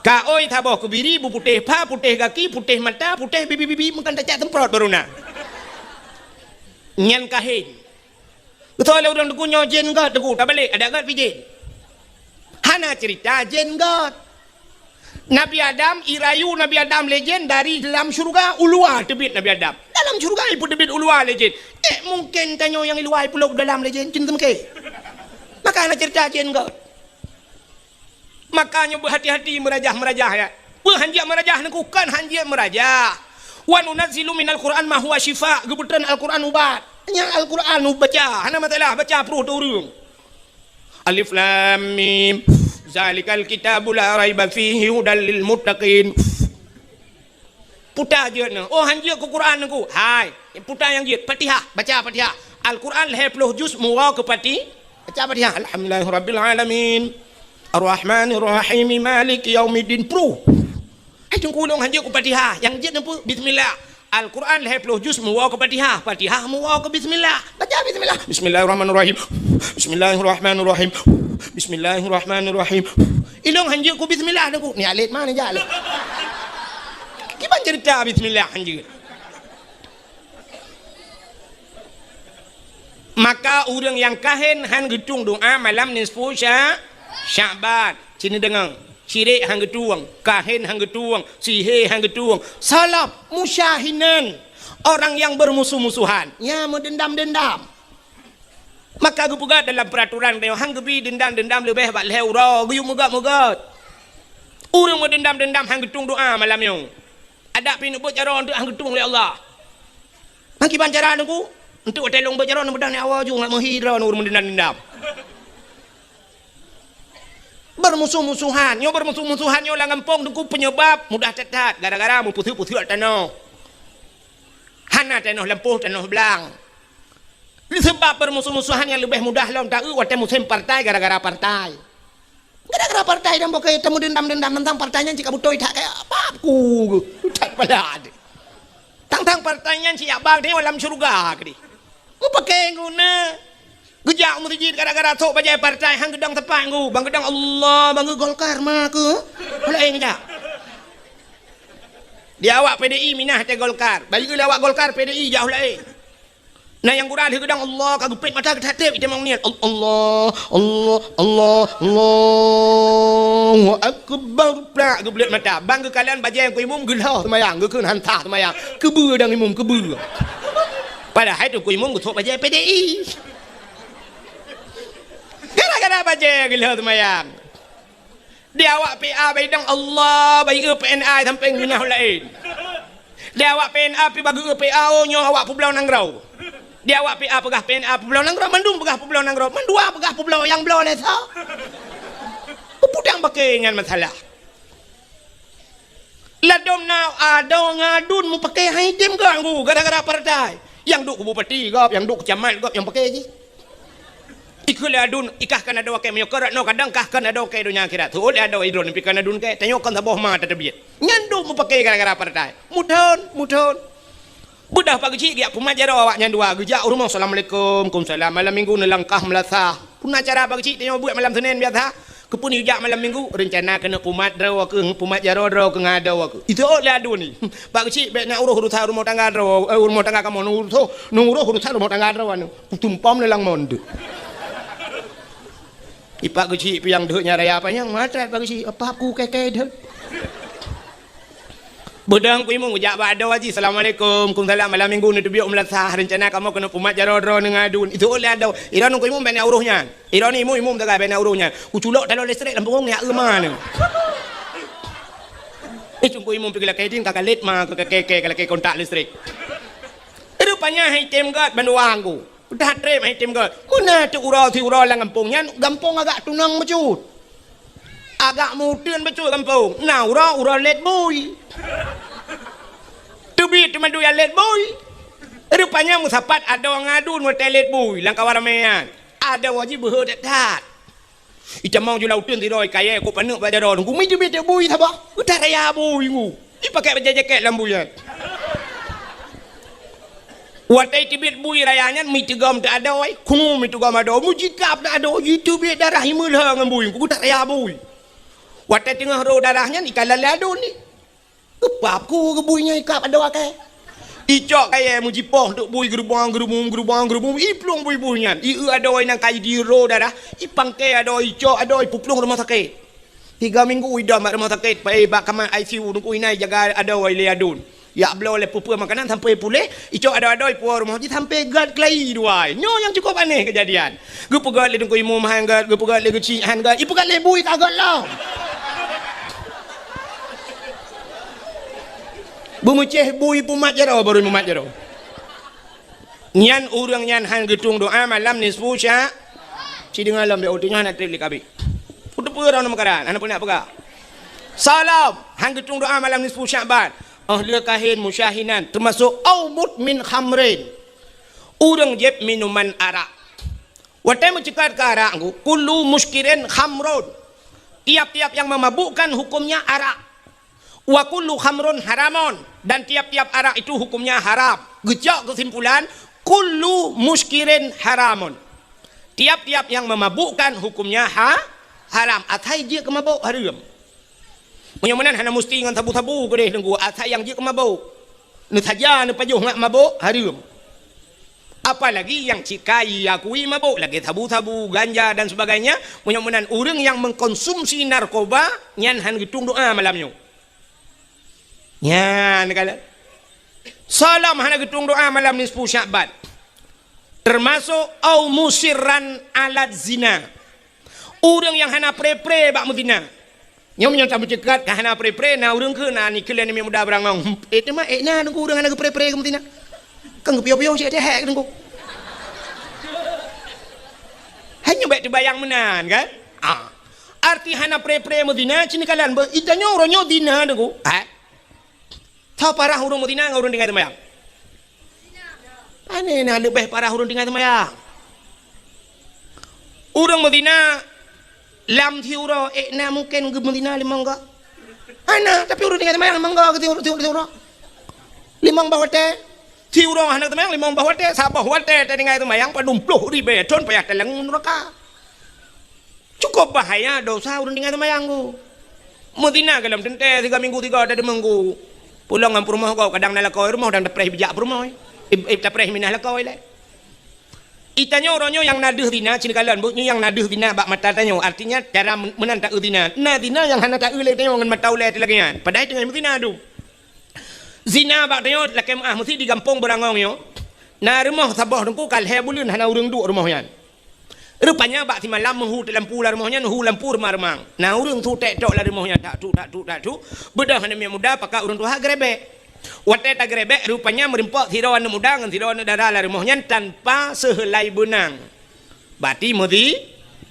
Ka oi saboh keubiri, beuputéh pha, putéh gaki, putéh mata, putéh bibi-bibi, meukan tacak semprot baru na. Nyan kahén. Beutôi lé ureuëng teungku nyoe jén göt teungku, tabalek, adak göt pih jén. Hana cerita jén göt. Nabi Adam, irayu Nabi Adam lé jén dari dalam syurga, u luwa teubiet Nabi Adam. Dalam syurga ipeuteubiet u luwa lé jén. Eh, mungken tanyoe nyang i luwa ipulop dalam lé jén, cen teumeuke. Maka hana cerita jén göt. Maka nyoe beuhati-hati meurajah-meurajah, ya. Peue hanjeuet meurajah nangku, kon hanjeuet meurajah. "Wa nunazzilu minal Qur'an ma huwa syifa," geubeutreun Al-Qur'an ubat. Nyan Al-Qur'an ubat baca, hana masalah, baca pruh teuh ureuëng. "Alif Lam Mim, zalikal kitabu la raiba fihi hudal lil muttaqin." Puta jeuet nyoe. Oh, hanjeuet keu Quran nangku. Hai, puta nyang jeuet. Fatihah, baca Fatihah. Al-Quran lhée ploh juz meuwoe keu Fati-, baca Fatihah. Alhamdulillahirabbil alamin. Arrahmanirrahim. Maliki yaumiddin. Pruh. Hai teungku, lôn hanjeuet keu Fatihah. Nyang jeuet nangku bismillah. Al-Quran lhée ploh juz meuwoe keu Fatihah. Fatihah meuwoe keu bismillah. Baca bismillah. Bismillahirrahmanirrahim. Bismillahirrahmanirrahim. Bismillahirrahmanirrahim. Ilôn hanjeuet keu bismillah nangku. Ni alet ma ni jak lé. Kiban cerita bismillah hanjeuet. Maka ureuëng nyang kahén han geutueng doá malam nisfu Sya-, Sya'ban. Sini deungoe, syirik han geutueng, kahén han geutueng, sihé han geutueng. Salaf musyahinan, orang yang bermusuh-musuhan, ya, meudendam-dendam. Maka geupeugah dalam peuraturan tanyoe, han geubi dendam-dendam leubeh bak lhée uroe, geuyue meugét-meugét. Ureuëng meudendam-dendam han geutueng doá malam nyoe. Adak pih neubeuet jaroe eunteuk han geutueng lé Allah. Ngon kiban cara nangku, eunteuk watée lôn beuet jaroe neubeuet dan awai ju ngat meuhi droe ureuëng meudendam-dendam. Bermusuh-musuhan, nyoe bermusuh-musuhan nyoe lam gampông nangku peunyeubab mudah that-that gara-gara meupeuseuk-peuseuk tanoh. Hana tanoh lampôh, tanoh blang. Seubab bermusuh-musuhan nyang leubeh mudah lom taeu watée musém partai gara-gara partai. Gara-gara partai dan bukon teumeu dendam-dendam teuntang partai nyan cit ka beutôi that kaya apa ku that pala. Tang-tang partai nyan cit jak bang teuh lam syeuruga keudeh. Mupakée guna. Geujak u meuseujid gara-gara sok bajée partai han geudong teumpat ngu. Bang geudong Allah, bang geu Golkar ma keu. Laén geujak. Di awak P D I minah teuh Golkar. Bayeue lé awak Golkar P D I jak laén. Na nyang gura lheueh geudong Allah ka geupét mata geutatép itamong niet. Al-, Allah, Allah, Allah, Allahu Akbar. Plak geubleuet mata. Bang geukalon bajée ku imum geulhoh seumayang, geukheun han sah seumayang. Keubeue dang imum, keubeue. Padahai teungku imum geusok bajée P D I. Gara-gara bajée geulhoh seumayang. Di awak P A bayeue dong Allah, bayeue P N A sampoe minah laén. Di awak P N A pi bageue P A, oh, nyoe awak peubloe nanggroe. Di awak P A peugah P N A peubloe nanggroe, mandum peugah peubloe nanggroe, mandua peugah peubloe nyang bloe lé soe. Peue dang paké ngon masalah. Ladom na adoe ngon aduen mupakée han item ganggu gara-gara partai. Nyang duek keu bupati gob, nyang duek keu camat gob, nyang paké jih. Ikheun lé aduen, ikah kon adoe kée meunyoe kon rot noe kadang kah kon adoe kée donya akhirat. Teuôt lé adoe idroe neupikeue aduen kée, tanyoe kon saboh ma tateubiet. Nyan dum mupakée gara-gara partai. Muthon, muthon. Beudah Pak Geuchik geujak pumat jaroe awaknyan dua. Geujak u rumoh, "Assalamualaikum." "Kumsalam." Malam minggu neulangkah meulasah. Peue na cara Pak Geuchik tanyoe buet malam Senin biasa? Keupeue neujak malam minggu? Reuncana keuneuk pumat droe keuh, pumat jaroe droe keuh ngon adoe keuh. Iteuôt lé aduen nyan. Pak Geuchik bék na uroh urusan rumoh tangga droe, eh, rumoh tangga kamoe, neuuroh, neuuroh urusan rumoh tangga droe nyan. Kutumpom lé lam monde. Ipak Geuchik piang deuek nyan raya panyang, meuhat that Pak Geuchik, apa aku keke deuek. Beudang ku imum, jak bak adoe jih, "Assalamualaikum." "Kumsalam." "Malam minggu neuteubiet u meulasah, reuncana kamoe keuneuk pumat jaroe droe ngon aduen." Iteuôt lé adoe, "Iroe nyoe ku imum bék na uroh nyan. Iroe nyoe imum, imum teuga bék na uroh nyan. Kuculok taloe listrik lam punggong nyak eu ma nyoe." Eh, teungku imum pih geulakée ding ka kalét ma keu keke, ka lakée kontak listrik. Rupanya han item gét bandua nyan. Udah treb han item gét. Meunan teuk uroe siuroe lam gampông nyan, gampông agak tunong bacut. Agak meuteun bacut gampông. Na uroe, uroe lét bui. Teubiet teuma dua lét bui. Rupanya meusapat adoe ngon aduen watée lét bui lam kawan ramé nyan. Adoe jih beuhe that-that. Itamong ju lam uteuen sidroe kayée kok paneuk bak jaroe nyan. Gumi teubiet teuk bui saboh. Udah raya bui ngu. Ipaké bajée jakét lam bui nyan. Watèe teubiet bui raya nyan, meuteugom teuh adoe, keu meuteugom adoe, meujikab teuh adoe, jiteubiet darah imeulhö ngon bui, ku tak raya bui. Watèe teungoh rô darah nyan, ikalon lé aduen ni. Geupap ku keu bui nyan ikab adoe kèe. Icok kayèe meujipoh teuk bui geurubong-geurubong, geurubong-geurubong, iplueng bui-bui nyan. Ieu adoe nyang ka jidiro darah, ipangkè adoe, icok adoe, ipeuplueng rumoh sakét. Tiga minggu idong bak rumoh sakét, pai bak kamar I C U, teungku inai jaga adoe lé aduen. Yak bloe lé peue-peue makanan sampoe puléh, icok adoe-adoe ipuwoe rumoh jih sampoe gèt keulayi dua. Nyoe nyang cukôp aneh keujadian. Geupeugèt lé teungku imum han gèt, geupeugèt lé geuchik han gèt, ipeugèt lé bui ka gèt lom. Beumeucéh bui pumat jaroe, baru mumat jaroe. Nyan ureueng nyan han geutueng doa malam nisfu sya-, ci deungoe lom, bèk uteunyoe hana trép lé kabeh. Peue teupeu droeneuh meukaran, hana peue nak peugah. Salam, han geutueng doa malam nisfu Sya'ban. Oh lé kahén musyahinan, teumasok au mudmin khamrin. Ureueng jieb minuman arak. Watèe meuceukat keu arak ngku, kullu muskirin khamrun. Tiap-tiap yang memabukkan hukumnya arak. Wa kullu khamrun haramun, dan tiap-tiap arak itu hukumnya haram. Geucok keusimpulan, kullu muskirin haramun. Tiap-tiap yang memabukkan hukumnya ha-, haram. Asai jeuet keu mabök hareuem. Meunyoe meunan hana musti ngon sabu-sabu keudeh teungku, asai nyang jeuet keu mabök. Neusaja neupajoh ngat mabök hareuem. Apalagi nyang cit ka iakui mabök lagèe sabu-sabu, ganja dan sebagainya, meunyoe meunan ureueng nyang mengkonsumsi narkoba nyan han geutueng doa malam nyoe. Nyan kala. Salam hana geutueng doa malam nisfu Sya'ban. Termasok au musirran alat zina. Ureueng nyang hana pré-pré bak meuzina. Nyoe meunyoe tameuceukat ka hana pré-pré, na ureueng keu na nikeue lé aneuk muda beurangong. Eh, teuma, eh, na nunggu ureueng hana geupré-pré keu meuzina. Kan geupiôh-piôh cit teuhek nunggu. Hanya bèk teubayang meunan, kan? Ah. Arti hana pré-pré meuzina, cit neukalon beuh, itanyoe uroe nyoe zina nunggu. Eh? Tho parah ureueng meuzina ngon ureueng tinggai seumayang? Pane na leubeh parah ureueng tinggai seumayang? Ureueng meuzina lam siuroe, eh, na mungken geumeuzina limong goe? Hana, tapi ureueng tinggai seumayang limong goe keu siuroe, siuroe, siuroe. Limong boh watèe. Siuroe hana seumayang limong boh watèe, saboh watèe tatinggai seumayang padum ploh ribèe thon payah talang nuraka. Cukup bahaya dosa ureueng tinggai seumayang tu. Meuzina golom teuntèe siga minggu tiga, ada dua minggu. Pulang ngon peurumoh gob, kadang na lakoe rumoh dan tapreh bijak peurumoh. Ib-, ib-, tapreh minah lakoe lé. Itanyoe uroe nyoe nyang na deuh zina, cit neukalon beuh, nyoe nyang na deuh zina bak mata tanyoe. Artinya, cara men-, meunan taeu zina. Na zina nyang hana taeu lé tanyoe ngon mata ulèe teuh lagèe nyan. Padahai teungoh meuzina tu. Zina bak tanyoe lakèe meu'ah meusti di gampông beurangong nyoe. Na rumoh saboh teungku ka lhèe buleuen hana ureueng duek rumoh nyan. Rupanya bak simalam meuhu teulampu lam rumoh nyan, hu lampu reumang-reumang. Na ureueng su tèk tok lam rumoh nyan, tak tuk, tak tuk, tak tuk. Beudôh aneuk miet muda pakat ureueng tuha geurebek. Watèe tageurebek, rupanya meureumpok sidroe aneuk muda ngon sidroe aneuk dara lam rumoh nyan tanpa seuheulai beunang. Bati meuzi-,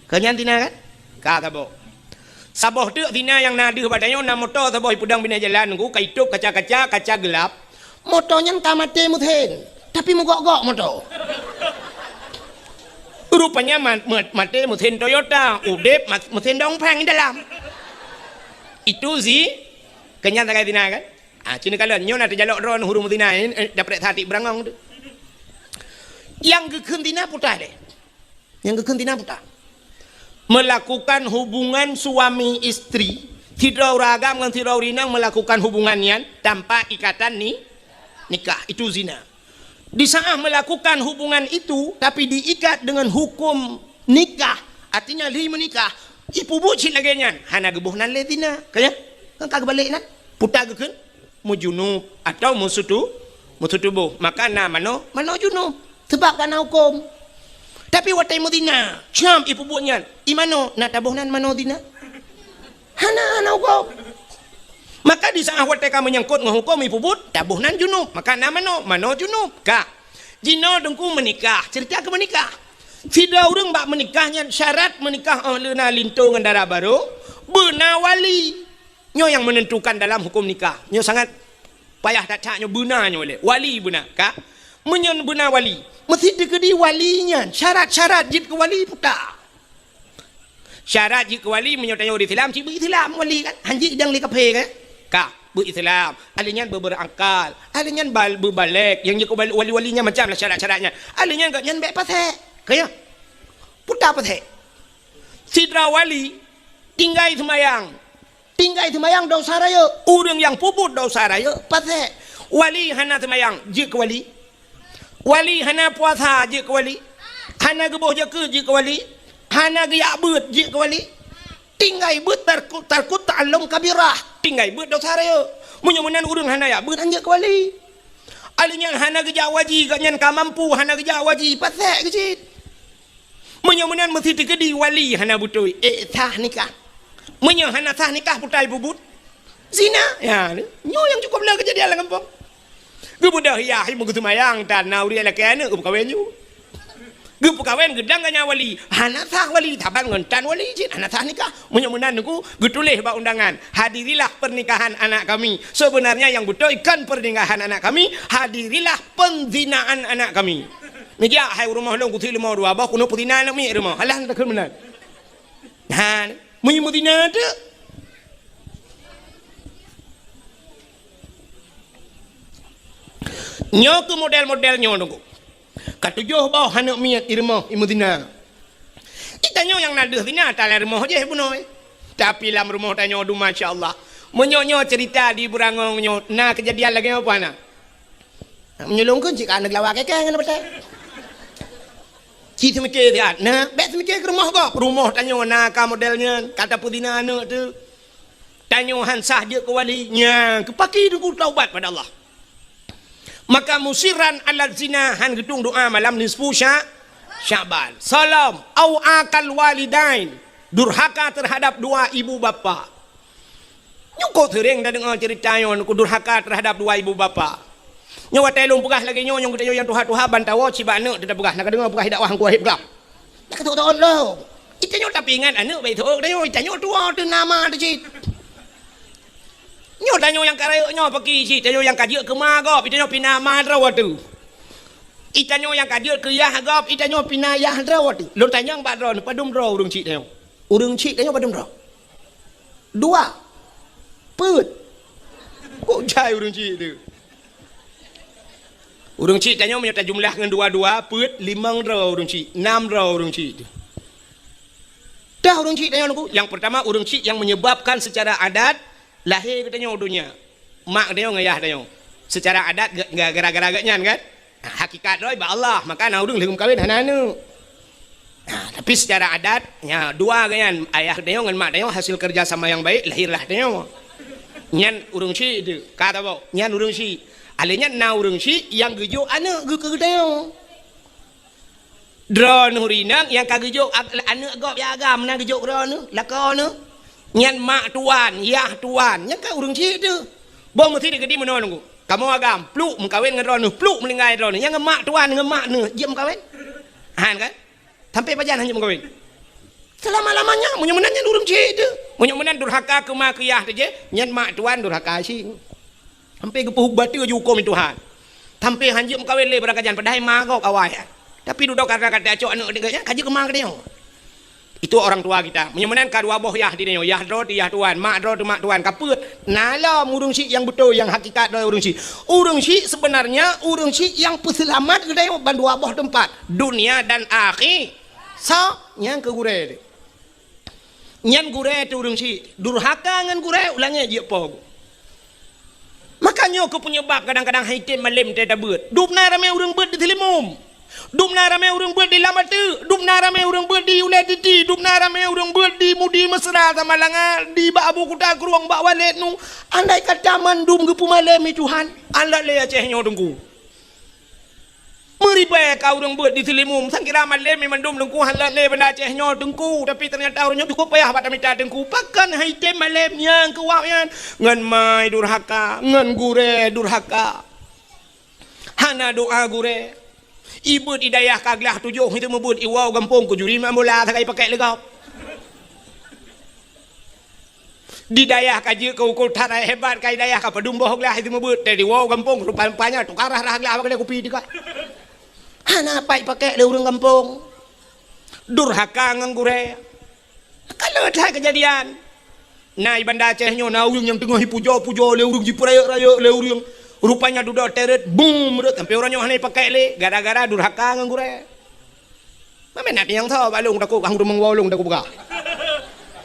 keu nyan zina kan? Ka saboh. Saboh teuk zina nyang na deuh bak tanyoe, na moto saboh ipeudong binéh jalan nunggu, ka itôp kaca-kaca, kaca geulap. Moto nyan ka maté meusén, tapi meugok-gok moto. Rupanya ma-, ma-, maté meusén Toyota, udép ma-, meusén Dongfeng dalam. Itu zi-, keu nyan sagai zina kan? Ah, cit neukalon, nyoe na teujalok droe ureueng meuzina, eh, daprek satik beurangong tu. Nyang geukheun zina peue teuh lé. Nyang geukheun zina peue teuh. Melakukan hubungan suami istri, sidroe ureueng agam ngon sidroe ureueng inong melakukan hubungan nyan tanpa ikatan ni-, nikah, itu zina. Di saat melakukan hubungan itu, tapi diikat dengan hukum nikah, artinya lheuh meunikah, ipeubuet cit lagèe nyan, hana geuboh nan lé zina. Ka nyan? Kan ka geubalek nan? Peue teuh geukheun? Meujunub atau meusutu-, meusutuboh, maka na manoe, manoe junub, seubab ka na huköm. Tapi watèe meuzina, cam ipeubuet nyan, i manoe na taboh nan manoe zina? Hana, hana huköm. Maka di saat watèe ka meunyangkot ngon huköm ipeubuet, taboh nan junub, maka na manoe, manoe junub. Ka. Jinoe teungku meunikah, ceurita keu meunikah. Sidroe ureueng bak meunikah nyan syarat meunikah óh lheueh na linto ngon dara barô, beuna wali. Nyoe nyang menentukan dalam huköm nikah. Nyoe sangat payah that-that nyoe beuna nyoe lé. Wali beuna, ka? Meunyoe beuna wali, meusti teukeudi wali nyan, syarat-syarat jeuet keu wali peue teuh. Syarat jeuet keu wali meunyoe tanyoe ureueng Islam, cit beu Islam wali kan? Han jeuet idong lé kafé kan? Ka. Beu-Islam, ahli nyan beu-, beurakal, ahli nyan bal-, beubalek, nyang jeuet keu wali-wali nyan macam lah syarat-syarat nyan. Ahli nyan gobnyan bèk pasék. Ka nyo? Peue ta pasék? Sidroe wali tinggai seumayang. Tinggai seumayang desya rayeuk. Ureueng nyang peubuet desya rayeuk pasék. Wali hana seumayang, jeuet keu wali. Wali hana puasa, jeuet keu wali. Hana geuboh zakeuet, jeuet keu wali. Hana geujak beuet, jeuet keu wali. Tinggai beuet tarku-, tarku ta'allum kabirah. Tinggai beuet desya rayeuk. Meunyoe meunan ureueng hana jak beuet, han jeuet keu wali. Ahli nyan hana geujak haji, gobnyan ka mampu, hana geujak haji, pasék keu cit. Meunyoe meunan meusti teukeudi wali hana beutôi, eh, sah nikah. Meunyoe hana sah nikah, peue ta peubuet? Zina. Ya, nyoe nyang cukup le keujadian lam gampông. Geubeudôh yah, meugeuseumbayang, tan na ureueng lakèe aneuk geupeukawen ju. Geupeukawen geudang gobnyan wali. Hana sah wali, saban ngon tan wali cit, hana sah nikah. Meunyoe meunan Teungku, geutuléh bak undangan, "Hadirilah pernikahan anak kami. Sebenarnya yang beutôi kon pernikahan anak kami, hadirilah penzinaan anak kami." Neujak hai u rumoh lôn, kusi leumo dua boh, keuneuk peuzina aneuk miet rumoh. Alah, takheun meunan. Ha, meunyoe meuzina teuk. Nyoe keuh model-model nyoe Teungku. Ka tujoh boh aneuk miet i rumoh i meuzina. Di tanyoe nyang na deuh zina, ta lam rumoh jih bunoe. Tapi lam rumoh tanyoe dum, masya Allah. Meunyoe nyoe cerita di Beurangong nyoe, na keujadian lagèe nyoe peue hana? Meunyoe lôn kheun cit ka aneuk lawa kèe-kèe ngon batèe. Ci seumike siat. Nah, bèk seumike keu rumoh gob. Rumoh tanyoe na ka model nyan, ka tapeuzina aneuk teuh. Tanyoe han sah jeuet keu wali. Nyan, keu pakri Teungku taubat pada Allah. Maka musirran ala zina, han geutueng doa malam nisfu Sya-, Sya'ban. Salom, au aqal walidain, durhaka terhadap dua ibu bapa. Nyoe kok seuréng tadeungoe ceurita nyoe, keu durhaka terhadap dua ibu bapa. Nyoe watèe lôn peugah lagèe nyoe, nyoe geutanyoe nyang tuha-tuha ban tawoe cit bak aneuk teuh tapeugah, na kadeungoe peugah di dakwah Teungku Wahid peugah. Na katôk-tôk lôn. Di tanyoe tapi ingat aneuk bèk teuh, tanyoe, tanyoe tuwoe teuh na ma teuh cit. Nyoe tanyoe nyang ka rayeuk nyoe pakri cit, tanyoe nyang ka jeuet keu ma gob, di tanyoe pih na ma droe teuh. Di tanyoe nyang ka jeuet keu yah gob, di tanyoe pih na yah droe teuh. Lôn tanyong bak droeneuh, padum droe ureueng chik tanyoe? Ureueng chik tanyoe padum droe? Dua. Peuet. Kok jai ureueng chik teuh? Ureueng chik tanyoe meunyoe tajumlah ngon dua-dua, peuet, limong droe ureueng chik, nam droe ureueng chik teuh. Dah ureueng chik tanyoe Teungku, nyang peurtama ureueng chik nyang menyebabkan secara adat lahé geutanyoe u donya. Mak geutanyoe ngon yah tanyoe. Secara adat ge-, ge-, gara-gara geuh nyan kan? Hakikat droe bak Allah, maka na ureueng lheueh meukawen hana aneuk. Nah, tapi secara adat, nya, dua geuh nyan, ayah tanyoe ngon mak tanyoe hasil kerja sama yang baik, lahirlah tanyoe. Nyan ureueng chik teuh, ka tabôh, nyan ureueng chik. Alèh nyan na ureueng chik nyang geujok aneuk geu-, keu geutanyoe. Droeneuh ureueng inong nyang ka geujok ag-, aneuk gob nyang agam na geujok droeneuh, lakoe neuh. Nyan mak tuan, yah tuan, nyan ka ureueng chik teuh. Boh meusi teukeudi meunoe Teungku. Kamoe agam, pluek meukawen ngon droeneuh, pluek meuninggai droeneuh. Nyan ngon mak tuan, ngon mak neuh, jeuet meukawen. Han kan? Sampai pajan han jeuet meukawen? Selama-lamanya, meunyoe meunan nyan ureueng chik teuh. Meunyoe meunan durhaka keu ma keu yah teuh jih, nyan mak tuan durhaka cit. Sampai geupeuhuk bateu jihukôm Tuhan. Sampai han jeuet meukawen lé barangkajan, padahai ma gob awai. Tapi dudoe karena ka tacok aneuk geutanyoe nyan, ka jeuet keu ma geutanyoe. Itu orang tua kita. Meunyoe meunan ka dua boh yah di tanyoe, yah droe teuh yah tuan, mak droe teuh mak tuan, ka peuet. Na lom ureueng chik nyang beutôi, nyang hakikat droe ureueng chik. Ureueng chik sebenarnya ureueng chik nyang peuseulamat geutanyoe ban dua boh teumpat, dunia dan akhi-, so, nyang keu gurèe teuh. Nyan gurèe teuh ureueng chik. Durhaka ngon gurèe, u langèt jeuet po. Maka nyoe keuh peunyeubab kadang-kadang han jitem malem teutabeuet. Dum na ramè ureueng beuet di Seulimum. Dum na ramè ureueng beuet di Lam Ateuk. Dum na ramè ureueng beuet di Ulèe Titi. Dum na ramè ureueng beuet di Mudi Mesra, Samalanga, di bak Abu Kuta Krueng, bak Waled nu. Andai kata mandum geupeumalemi Tuhan, alah lé Aceh nyoe Teungku. Meuribèe ka ureueng beuet di Seulimum, sang kira malem mandum Teungku, han lé banda Aceh nyoe Teungku, tapi teunyata ureueng nyoe cukup payah bak tamita Teungku. Pakon han jitem malem nyang keu awak nyan? Ngon mai durhaka, ngon gurèe durhaka. Hana doa gurèe. Ibeuet i dayah ka glah tujoh, itu meubeuet iwoe gampông keu juri main bola sagai pakèk lé gob. Di dayah ka jeuet keu ukeue that hebat, ka i dayah ka padum boh glah itu meubeuet, teuh diwoe gampông rupa-rupanya tukang rhah-rhah glah bak keude kupi teuka. Hana pat pakèk lé ureueng gampông. Durhaka ngon gurèe. Ka le that keujadian. Na i Banda Aceh nyoe na ureuëng nyang teungoh jipujoe-pujoe lé ureuëng, jipeurayeuk-rayeuk lé ureuëng. Rupanya dudoe teret, bum, rot, sampai uroe nyoe hana jipakai lé gara-gara durhaka ngon gurée. Mamé na nyang tho bak lôn takot, hang rumoh woe lôn takot peugah.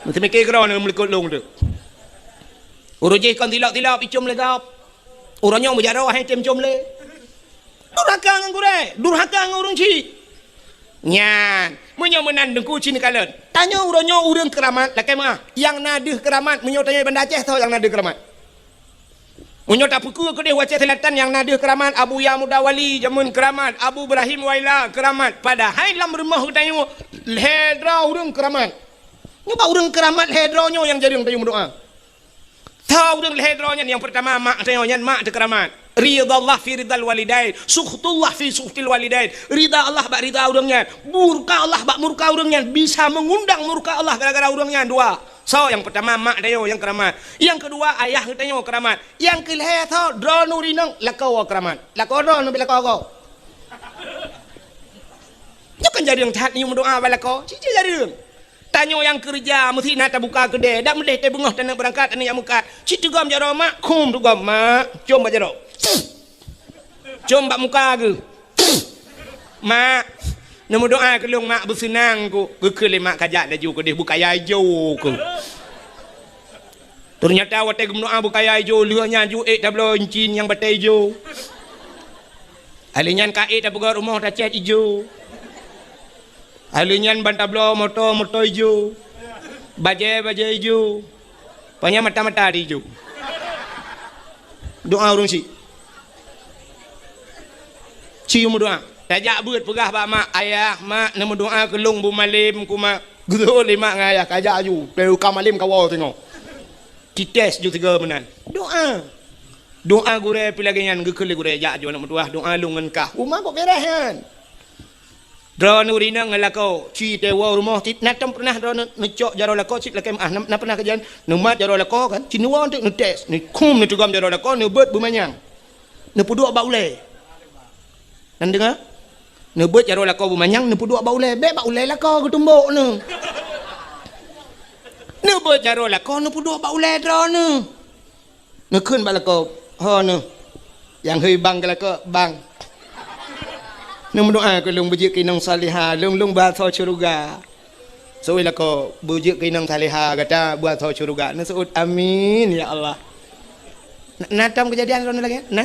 Meuteumike keudroe neuh meulikot lôn tu. Ureuëng jih kon tilap-tilap icom lé gob. Uroe nyoe meujaroe hai tem com lé. Durhaka ngon gurée, durhaka ngon ureuëng chik. Nyan, meunyoe meunan Teungku ci neukalon. Tanyoe uroe nyoe ureuëng keuramat lakée meuah. Nyang na deuh keuramat meunyoe tanyoe Banda Aceh tho nyang na deuh keuramat. Meunyoe tapeukeue keudeh u Aceh Selatan nyang na deuh keuramat, Abuya Muda Wali jameun keuramat, Abu Ibrahim Waila keuramat. Padahai lam rumoh geutanyoe lhée droe ureuëng keuramat. Nyoe bak ureuëng keuramat lhée droe nyoe nyang jareueng tanyoe meudoá. Tho ureuëng lhée droe nyan, nyang peurtama mak tanyoe nyan mak teukeuramat. Ridha Allah fi ridhal walidain, sukhtullah fi sukhtil walidain. Ridha Allah bak ridha ureuëng nyan, murka Allah bak murka ureuëng nyan, bisa meungundang murka Allah gara-gara ureuëng nyan dua. Soe nyang peurtama mak tanyoe nyang keuramat. Nyang keudua ayah geutanyoe keuramat. Nyang keulhée tho droeneuh ureuëng inong lakoe keuramat. Lakoe droeneuh bak lakoe gob. Nyoe kan jareueng that nyoe meudoá bak lakoe. Cit-cit jareueng. Tanyoe nyang keureuja meusti na tabuka keudée, dak meudeh tabeungoh taneuk beurangkat, taneuk jak meukat. Cit teugom jaroe mak, khum teugom mak, com bak jaroe. Com bak muka geuh. Mak, neumeudoá keu lôn mak, beuseunang ku. Geukheun lé mak kajak laju keudeh beukaya ijo ku. Teunyata watée geumeudoá beukaya ijo, lheueh nyan ju ék tabloe incin nyang batée ijo. Hai lheueh nyan ka ék tapeugöt rumoh tacét ijo. Hai lheueh nyan ban tabloe moto, moto ijo. Bajée, bajée ijo. Pokoknya mata-mata di ijo. Doá ureuëng chik. Ci meudoá. Tajak beuet peugah bak mak, "Ayah, mak, neumeudoá keu lôn beumalem ku, mak." Geuseuôt lé mak ngon ayah, kajak aju. Teuka malem kawoe teungoh. Tites ju tiga meunan. Doá. Doá gurée pih lagée nyan geukheun lé gurée, "Jak ju aneuk meutuwah, doá lôn ngon kah." Uma kok beres nyan. Droeneuh ureuëng inong ngon lakoe, ci teuwoe rumoh cit, na tom pernah droeneuh neucok jaroe lakoe cit lakée meuah, na, na pernah kejadian neumat jaroe lakoe kan, ci neuwoe teuk neutes, neukhum neuteugom jaroe lakoe, neubeuet beumanyang. Neupeuduek bak ulée. Nan deungoe? Neubeuet jaroe lakoe beumanyang, neupeuduek bak ulée, bék bak ulée lakoe geutumbok neuh. Neubeuet jaroe lakoe, neupeuduek bak ulée droeneuh. Neukheun bak lakoe, "Ho neuh, nyang hôi bang keu lakoe, bang. Neumeudoá keu lôn beujeuet keu inong salihah, lôn, lôn beuasoe syeuruga." Seuôt lakoe, "Beujeuet keu inong salihah gata beuasoe syeuruga." Neuseuôt, "Amin, ya Allah." Na, na tom keujadian droeneuh lagée nyan? Na?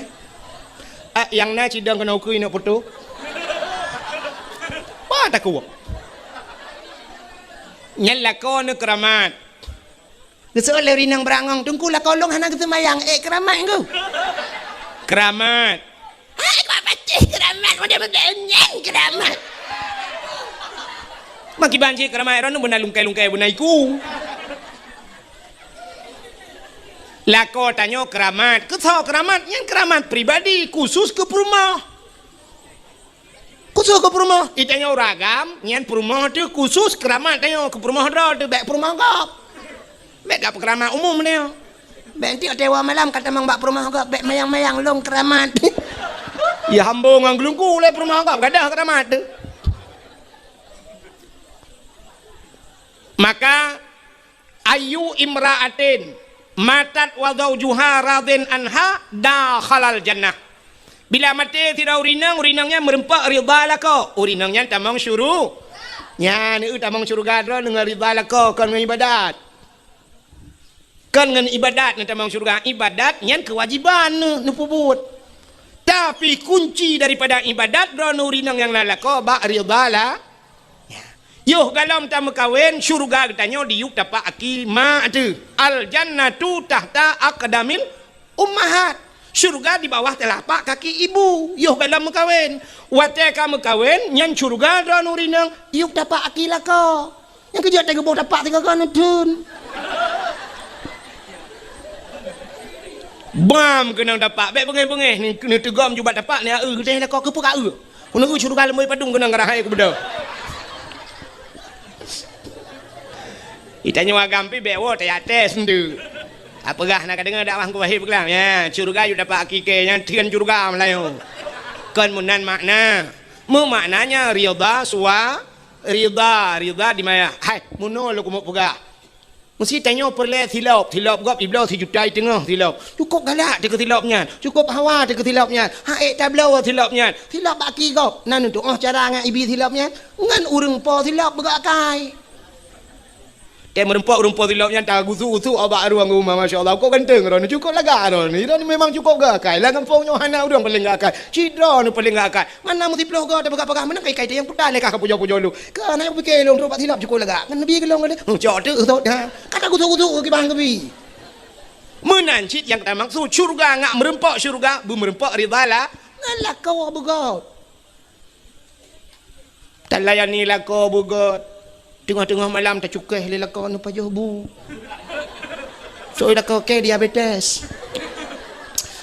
Ah, nyang na cidong keunoe ukeue inok poto. Wah, takue. Nyan lakoe neuh keuramat. Geuseuôt lé ureuëng inong beurangong, "Teungku, lakoe lôn hana geuseumayang, ék keuramat ngku?" Keuramat. Hai, kok pacéh keuramat, model-model nyan keuramat. Makiban cit keuramat, droeneuh beuna lungkai-lungkai beuna iku. Lakoe tanyoe keuramat. Keu soe keuramat? Nyan keuramat pribadi, khusus keu peurumoh. Khusus keu peurumoh, i tanyoe ureuëng agam, nyan peurumoh teuh khusus keuramat tanyoe, keu peurumoh droe teuh, bék peurumoh gob. Bék gak peukeuramat umum tanyoe. Bék enteuk teuwoe malam ka tamong bak peurumoh gob, bék mayang-mayang lôn keuramat. Ya hambong ngon geulungku lé peurumoh gob, gadôh keuramat teuh. Maka, "Ayyu imra'atin matat wa zaujuha radin anha dakhalal jannah." Bila maté sidroe ureuëng inong, ureuëng inong nyan meurumpok ridha lakoe, ureuëng inong nyan tamong syuru-, nyan, eu, tamong syeuruga droe deungon ridha lakoe, kon ngon ibadat. Kon ngon ibadat neutamong syeuruga, ibadat nyan keuwajiban neuh, neupeubuet. Tapi kunci daripada ibadat droeneuh ureuëng inong nyang na lakoe bak ridha la-, Ya. Yoh galom tameukawen, syeuruga geutanyoe diyueb tapak aki mak teuh. Al jannatu tahta aqdamil ummahat. Syeuruga di bawah telapak kaki ibu. Yoh galom meukawen. Watée ka meukawen, nyan syeuruga droeneuh ureuëng inong, yueb tapak aki lakoe. Nyang keujeuet teuh geuboh tapak tiga kali neutreun. Bam keunong tapak, bék beungéh-beungéh, ni, neuteugom ju bak tapak, ni, eu, deh lakoe keupeue ka eu. Keuneuk syeuruga leumoi padum keunong ngon rahai keu beudôh. Itanyoe agam pih bék woe taya tes nteuk. Apeugah na ka deungoe dakwah Teungku Wahé peugah, ya, syeuruga yue dapat hakiki nyan, treun syeuruga meulayeue. Kon meunan makna. Meumaknanya ridha suwa, ridha, ridha di maya. Hai, meunoe lôn keumeung peugah. Meusi tanyoe peureulée silop, silop gob ibloe sijuta i teungoh silop. Cukôp galak teuh keu silop nyan, cukôp hawa teuh keu silop nyan, han ék tabloe silop nyan. Silop bak ki gob, na neutuoh cara ngon ibi silop nyan, ngon ureuëng po silop beugak akai. Tée meurumpok ureuëng po silop nyan tagusu-gusu bak ruang rumoh, masya Allah, kok ganteng droeneuh, cukôp lagak droeneuh. Droeneuh memang cukôp gak akai. Lam gampông nyoe hana ureuëng paleng gak akai. Cit droeneuh paleng gak akai. Mana meusiplôh goe tapeugah-peugah, meunan kai-kai teuh nyang puta lé ka kapujoe-pujoe lôn. Ka na nyang pike lôn trok bak silop cukôp lagak. Ngon Nabi geulong lé. Cok teuk sot ha. Ka tagusu-gusu keu kibang keubi. Meunan cit nyang tamaksud syurga ngat meurumpok syurga, beumeurumpok ridha la. Ngon lakoe beugôt. Talayani lakoe beugôt. Teungoh-teungoh malam tacukéh lé lakoe neupajoh bu. Soe lakoe kée diabetes.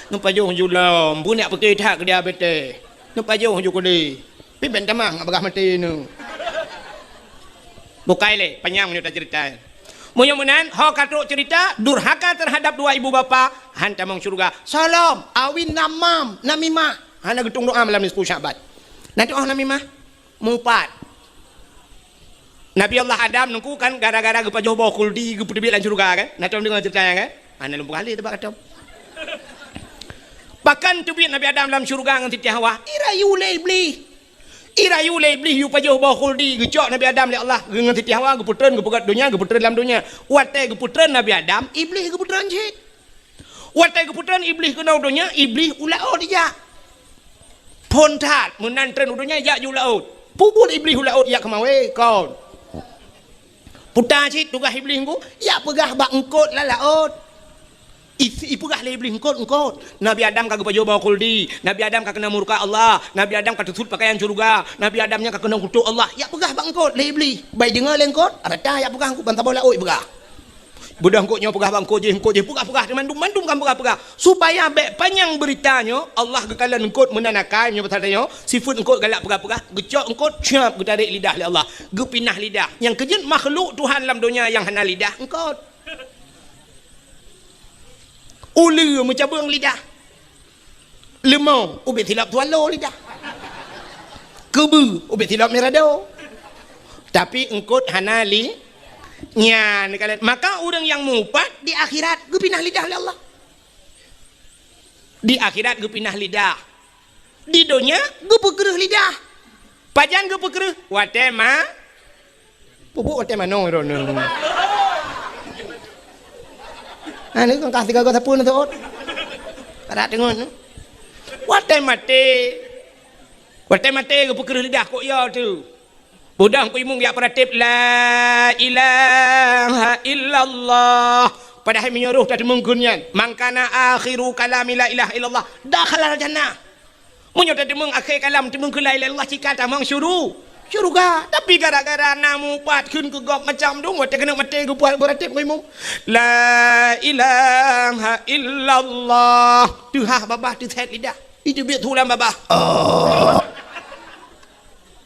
Neupajoh ju lom, bu nak peuke that keu diabetes. Neupajoh ju keudeh. Pi ben tamah ngat bagah maté neu. Bukai lé, panyang meunyoe taceurita. Meunyoe meunan, ho ka trok ceurita, durhaka teuhadap dua ibu bapa, han tamong syeuruga. Solom, awin namam, namimah. Hana geutung doa malam nisfu Sya'ban. Na tuoh namimah? Mupat. Nabi Allah Adam nungku kan gara-gara geupajoh boh khuldi geupeuteubiet lam syeuruga kan? Na tom deungoe ceurita nyan kan? Hana lôn peugah lé teuba katom. Pakon teubiet Nabi Adam lam syeuruga ngon Siti Hawa? Irayu lé Iblih. Irayu lé Iblih yue pajoh boh khuldi geucok Nabi Adam lé Allah ngon Siti Hawa geupeutreun geupeugét donya geupeutreun lam donya. Watée geupeutreun Nabi Adam, Iblih geupeutreun cit. Watée geupeutreun Iblih keunoe donya, Iblih u laôt ijak. Phon that meunan treun u donya ijak ju u laôt. Peubuet Iblih u laôt ijak keumawe kon. Puta cit tugaih Iblih ngku, ijak peugah bak eungkôt lam laôt. Ipeugah lé Iblih eungkôt-eungkôt. Nabi Adam ka geupajoh boh khuldi. Nabi Adam ka keunong murka Allah. Nabi Adam ka teusut peukayan syeuruga. Nabi Adam nyan ka keunong kutok Allah. Ijak peugah bak eungkôt lé Iblih. Bai deungoe lé eungkôt, rata ijak peugah eungkôt ban saboh laôt peugah. Beudôh eungkôt nyoe peugah bak eungkôt jéh, eungkôt jéh peugah-peugah mandum-mandum kan peugah-peugah. Supaya bék panyang beurita nyoe, Allah geukalon eungkôt meunan akai nyoe pasal tanyoe, sifeuet eungkôt galak peugah-peugah, geucok eungkôt cap geutarek lidah lé Allah, geupinah lidah. Nyang keujeuet makhluk Tuhan lam donya nyang hana lidah eungkôt. Uleue meucabeueng lidah. Leumô ubit silop tualo lidah. Keubeue ubit silop mirado. Tapi eungkôt hana li nyan kalon. Maka ureuëng nyang mupat di akhirat geupinah lidah lé Allah. Di akhirat geupinah lidah. Di donya geupeukreueh lidah. Pajan geupeukreueh? Watée ma Pupuk watée manong droeneuh. Anu kan kah tiga goe sapeue neutot. Padat teungon. Watée maté. Watée maté geupeukreueh lidah kok ya tu. Budang ku imum yak peuratéb la ilaha illallah. Padahai meunyoe roh tateumeung keu nyan, man kana akhiru kalami la ilaha illallah, dakhalal jannah. Meunyoe tateumeung akhé kalam teumeung keu la ilaha illallah cit ka tamong syuru-, syuruga. Tapi gara-gara na mupat kheun keu gob macam dum, watée keuneuk maté geubuat beuratéb ngon imum. La ilaha illallah. Teuhah babah teusét lidah. Iteubiet tulang babah. Oh.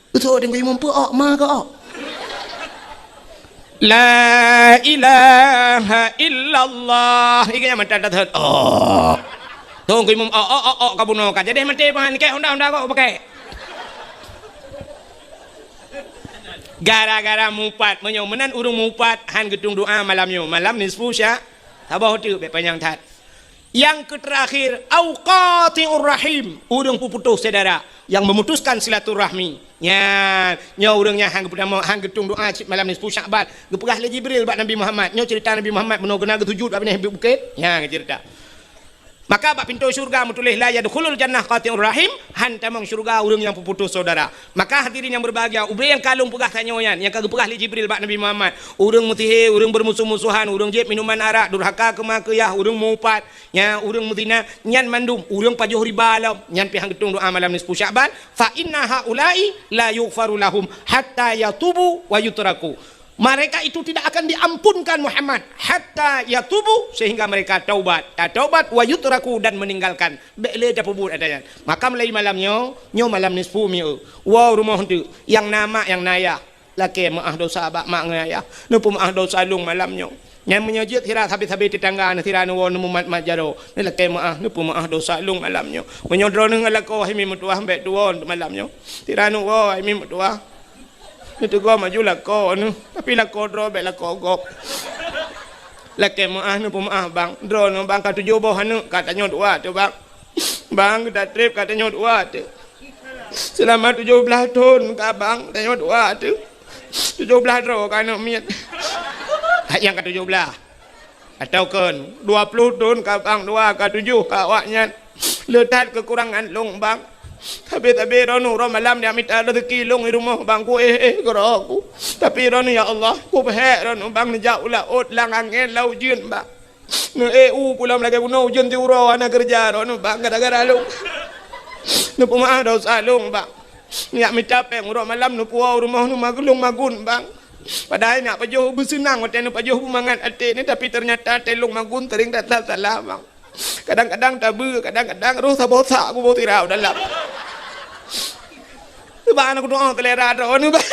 Beutôi deungon imum peu ok ma keu ok. La ilaha illallah. Iga nyang mantap dah thot. Oh. Tong keu imum ok ok ok ok ka bunoe ka. Jadi maté pahan kek honda-honda kok pakai. Gara-gara mupat meunyoe meunan ureuëng mupat han geutung doa malam nyoe. Malam nisfu sya. Saboh teuk bék panyang that. Nyang keuterakhir, au qati'ur rahim, ureuëng peuputôh syedara, nyang memutuskan silaturahmi. Nyan, nyoe ureuëng nyang han geupeudamong, han geutung doa cit malam nisfu Sya'ban. Geupeugah lé Jibril bak Nabi Muhammad. Nyoe cerita Nabi Muhammad bunoe geuna geusujut bak binéh bukét. Nyan cerita. Maka bak pintoe syeuruga meutuléh la yadkhulul jannah qati'ur rahim, han tamong syeuruga ureuëng nyang peuputôh syedara. Maka hadirin nyang berbahagia, ubé nyang ka lôn peugah tanyoe nyan, nyang ka geupeugah lé Jibril bak Nabi Muhammad, ureuëng meusihé, ureuëng beurmusoh-musohan, ureuëng jieb minuman arak, durhaka keu ma keu yah, ureuëng mupat, nya ureuëng meuzina, nyan mandum ureuëng pajoh riba lom, nyan pih han geutung doa malam nisfu Sya'ban, fa inna haula'i la yughfaru lahum hatta yatubu wa yutraku. Mereka itu tidak akan diampunkan Muhammad hatta yatubu, sehingga mereka taubat, tataubat, wa yutraku, dan meninggalkan. Bék lé tapeubuet ata nyan. Maka mulai malam nyoe, nyoe malam nisfu mi'u. Woe rumoh teuk, nyang na mak, nyang na yah. Lakée meuáh dosa bak mak ngon ayah. Neupeumeuáh dosa lôn malam nyoe. Nyan meunyoe jeuet sira sabe-sabe teutangga, sira neuwoe neumumat-mat jaroe. Neulakée meuáh, neupeumaáh dosa lôn malam nyoe. Meunyoe droeneuh ngon lakoe hai mi meutuwah bék tuwoe malam nyoe. Sira neuwoe hai mi meutuwah. Neuteugom aju lakoe neuh, tapi lakoe droe bék lakoe gob. Lakée meuáh neupeumeuáh, Bang. Droeneuh, Bang, ka tujoh boh aneuk ka tanyoe dua teuh, Bang. Bang, ka treb ka tanyoe dua teuh. Seulama tujoh blaih thon ka, Bang, tanyoe dua teuh. Tujoh blaih droe ka aneuk miet. Nyang ka tujoh blaih. Atawa kon, dua ploh thon ka, Bang, dua ka tujoh ka awaknyan. Le that keukurangan lôn, Bang. Sabe-sabe droeneuh uroe malam neujak mita raseuki lôn di rumoh, Bang, ku éh-éh keudroe ku. Tapi droeneuh, ya Allah, ku peuhék droeneuh, Bang, neujak u laôt, lam angén, lam ujeuen, Bang. Neuék u pulang lagée bunoe ujeuen siuroe hana keureuja droeneuh, Bang, gara-gara lôn. Neupeumeuáh desya lôn, Bang. Neujak mita péng uroe malam neupuwoe u rumoh neuh magun, lôn magun, Bang. Padahai neujak pajoh beuseunang watée neupajoh beumangat até nyoe, tapi teunyata até lôn magun seuring that salah, Bang. Kadang-kadang tabeue, kadang-kadang roh saboh sa kuboh sira u dalam. Bah, aneuk doa seulera droeneuh, bah.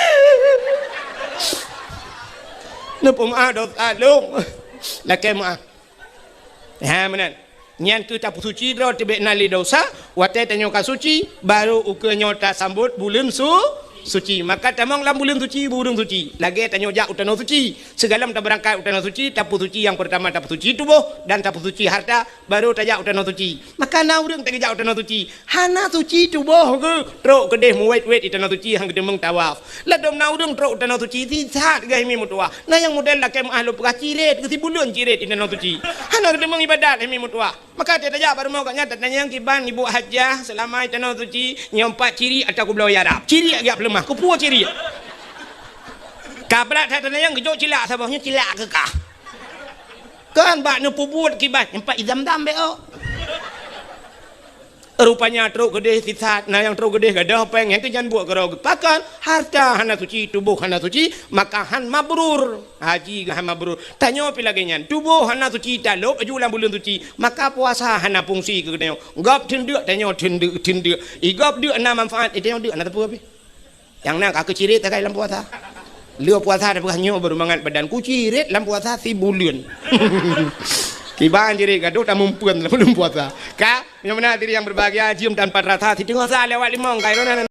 Neupeumeuáh desya lôn. Lakée meuáh. Ha, meunan. Nyan keuh tapeusuci droe teubiet na lé desya, watée tanyoe ka suci, barô ukeue nyoe tasambot buleuen su-, suci. Maka tamong lam buleuen suci, buleuen suci. Lagée tanyoe jak u tanoh suci. Sigohlom tabeurangkat u tanoh suci, tapeusuci nyang peurtama tapeusuci tuboh dan tapeusuci hareuta, barô tajak u tanoh suci. Maka na ureuëng tajak u tanoh suci, hana suci tuboh geuh, trok keudeh meuwét-wét di tanoh suci han geuteumeung tawaf. Ladôm na ureuëng trok u tanoh suci, sisat geuh mi meutuwah. Na nyang model lakée meuáh lôn peugah ciret, geuh sibuleuen ciret di tanoh suci. Hana geuteumeung iébadat mi meutuwah. Maka tajak bak rumoh gobnyan tatanyong kiban ibu hajah seulama di tanoh suci, nyoe pat ciret atawa kubloe Arab. Ciret geuh peuleumah, keupeue ciret. Ka brat that tatanyong geujok cilak saboh, nyoe cilak keu kah. Kan bak neupeubuet kiban, nyoe pat zam-zam bék. Rupanya trok keudeh sisat, na nyang trok keudeh gadôh péng, nyang keu nyan buet keudroe geupakan, hareuta hana suci, tuboh hana suci, maka han mabrur. Haji geuh han mabrur. Tanyoe pih lagée nyan, tuboh hana suci talop aju lam buleuen suci, maka puasa hana fungsi keu tanyoe. Gob teundeuk tanyoe teundeuk, teundeuk. I gob deuk na manfaat, i tanyoe deuk na teupeu pih. Nyang na ka keu ciret takai lam puasa. Lheueh puasa tapeugah nyoe baru mangat badan ku ciret lam puasa sibuleuen. Kiban ciret gadôh tamumpeuen lam buleuen puasa. Ka, nyang meunan diri yang berbahagia, jeuem tanpa terasa, siteungoh sa lewat limong, ka ironan.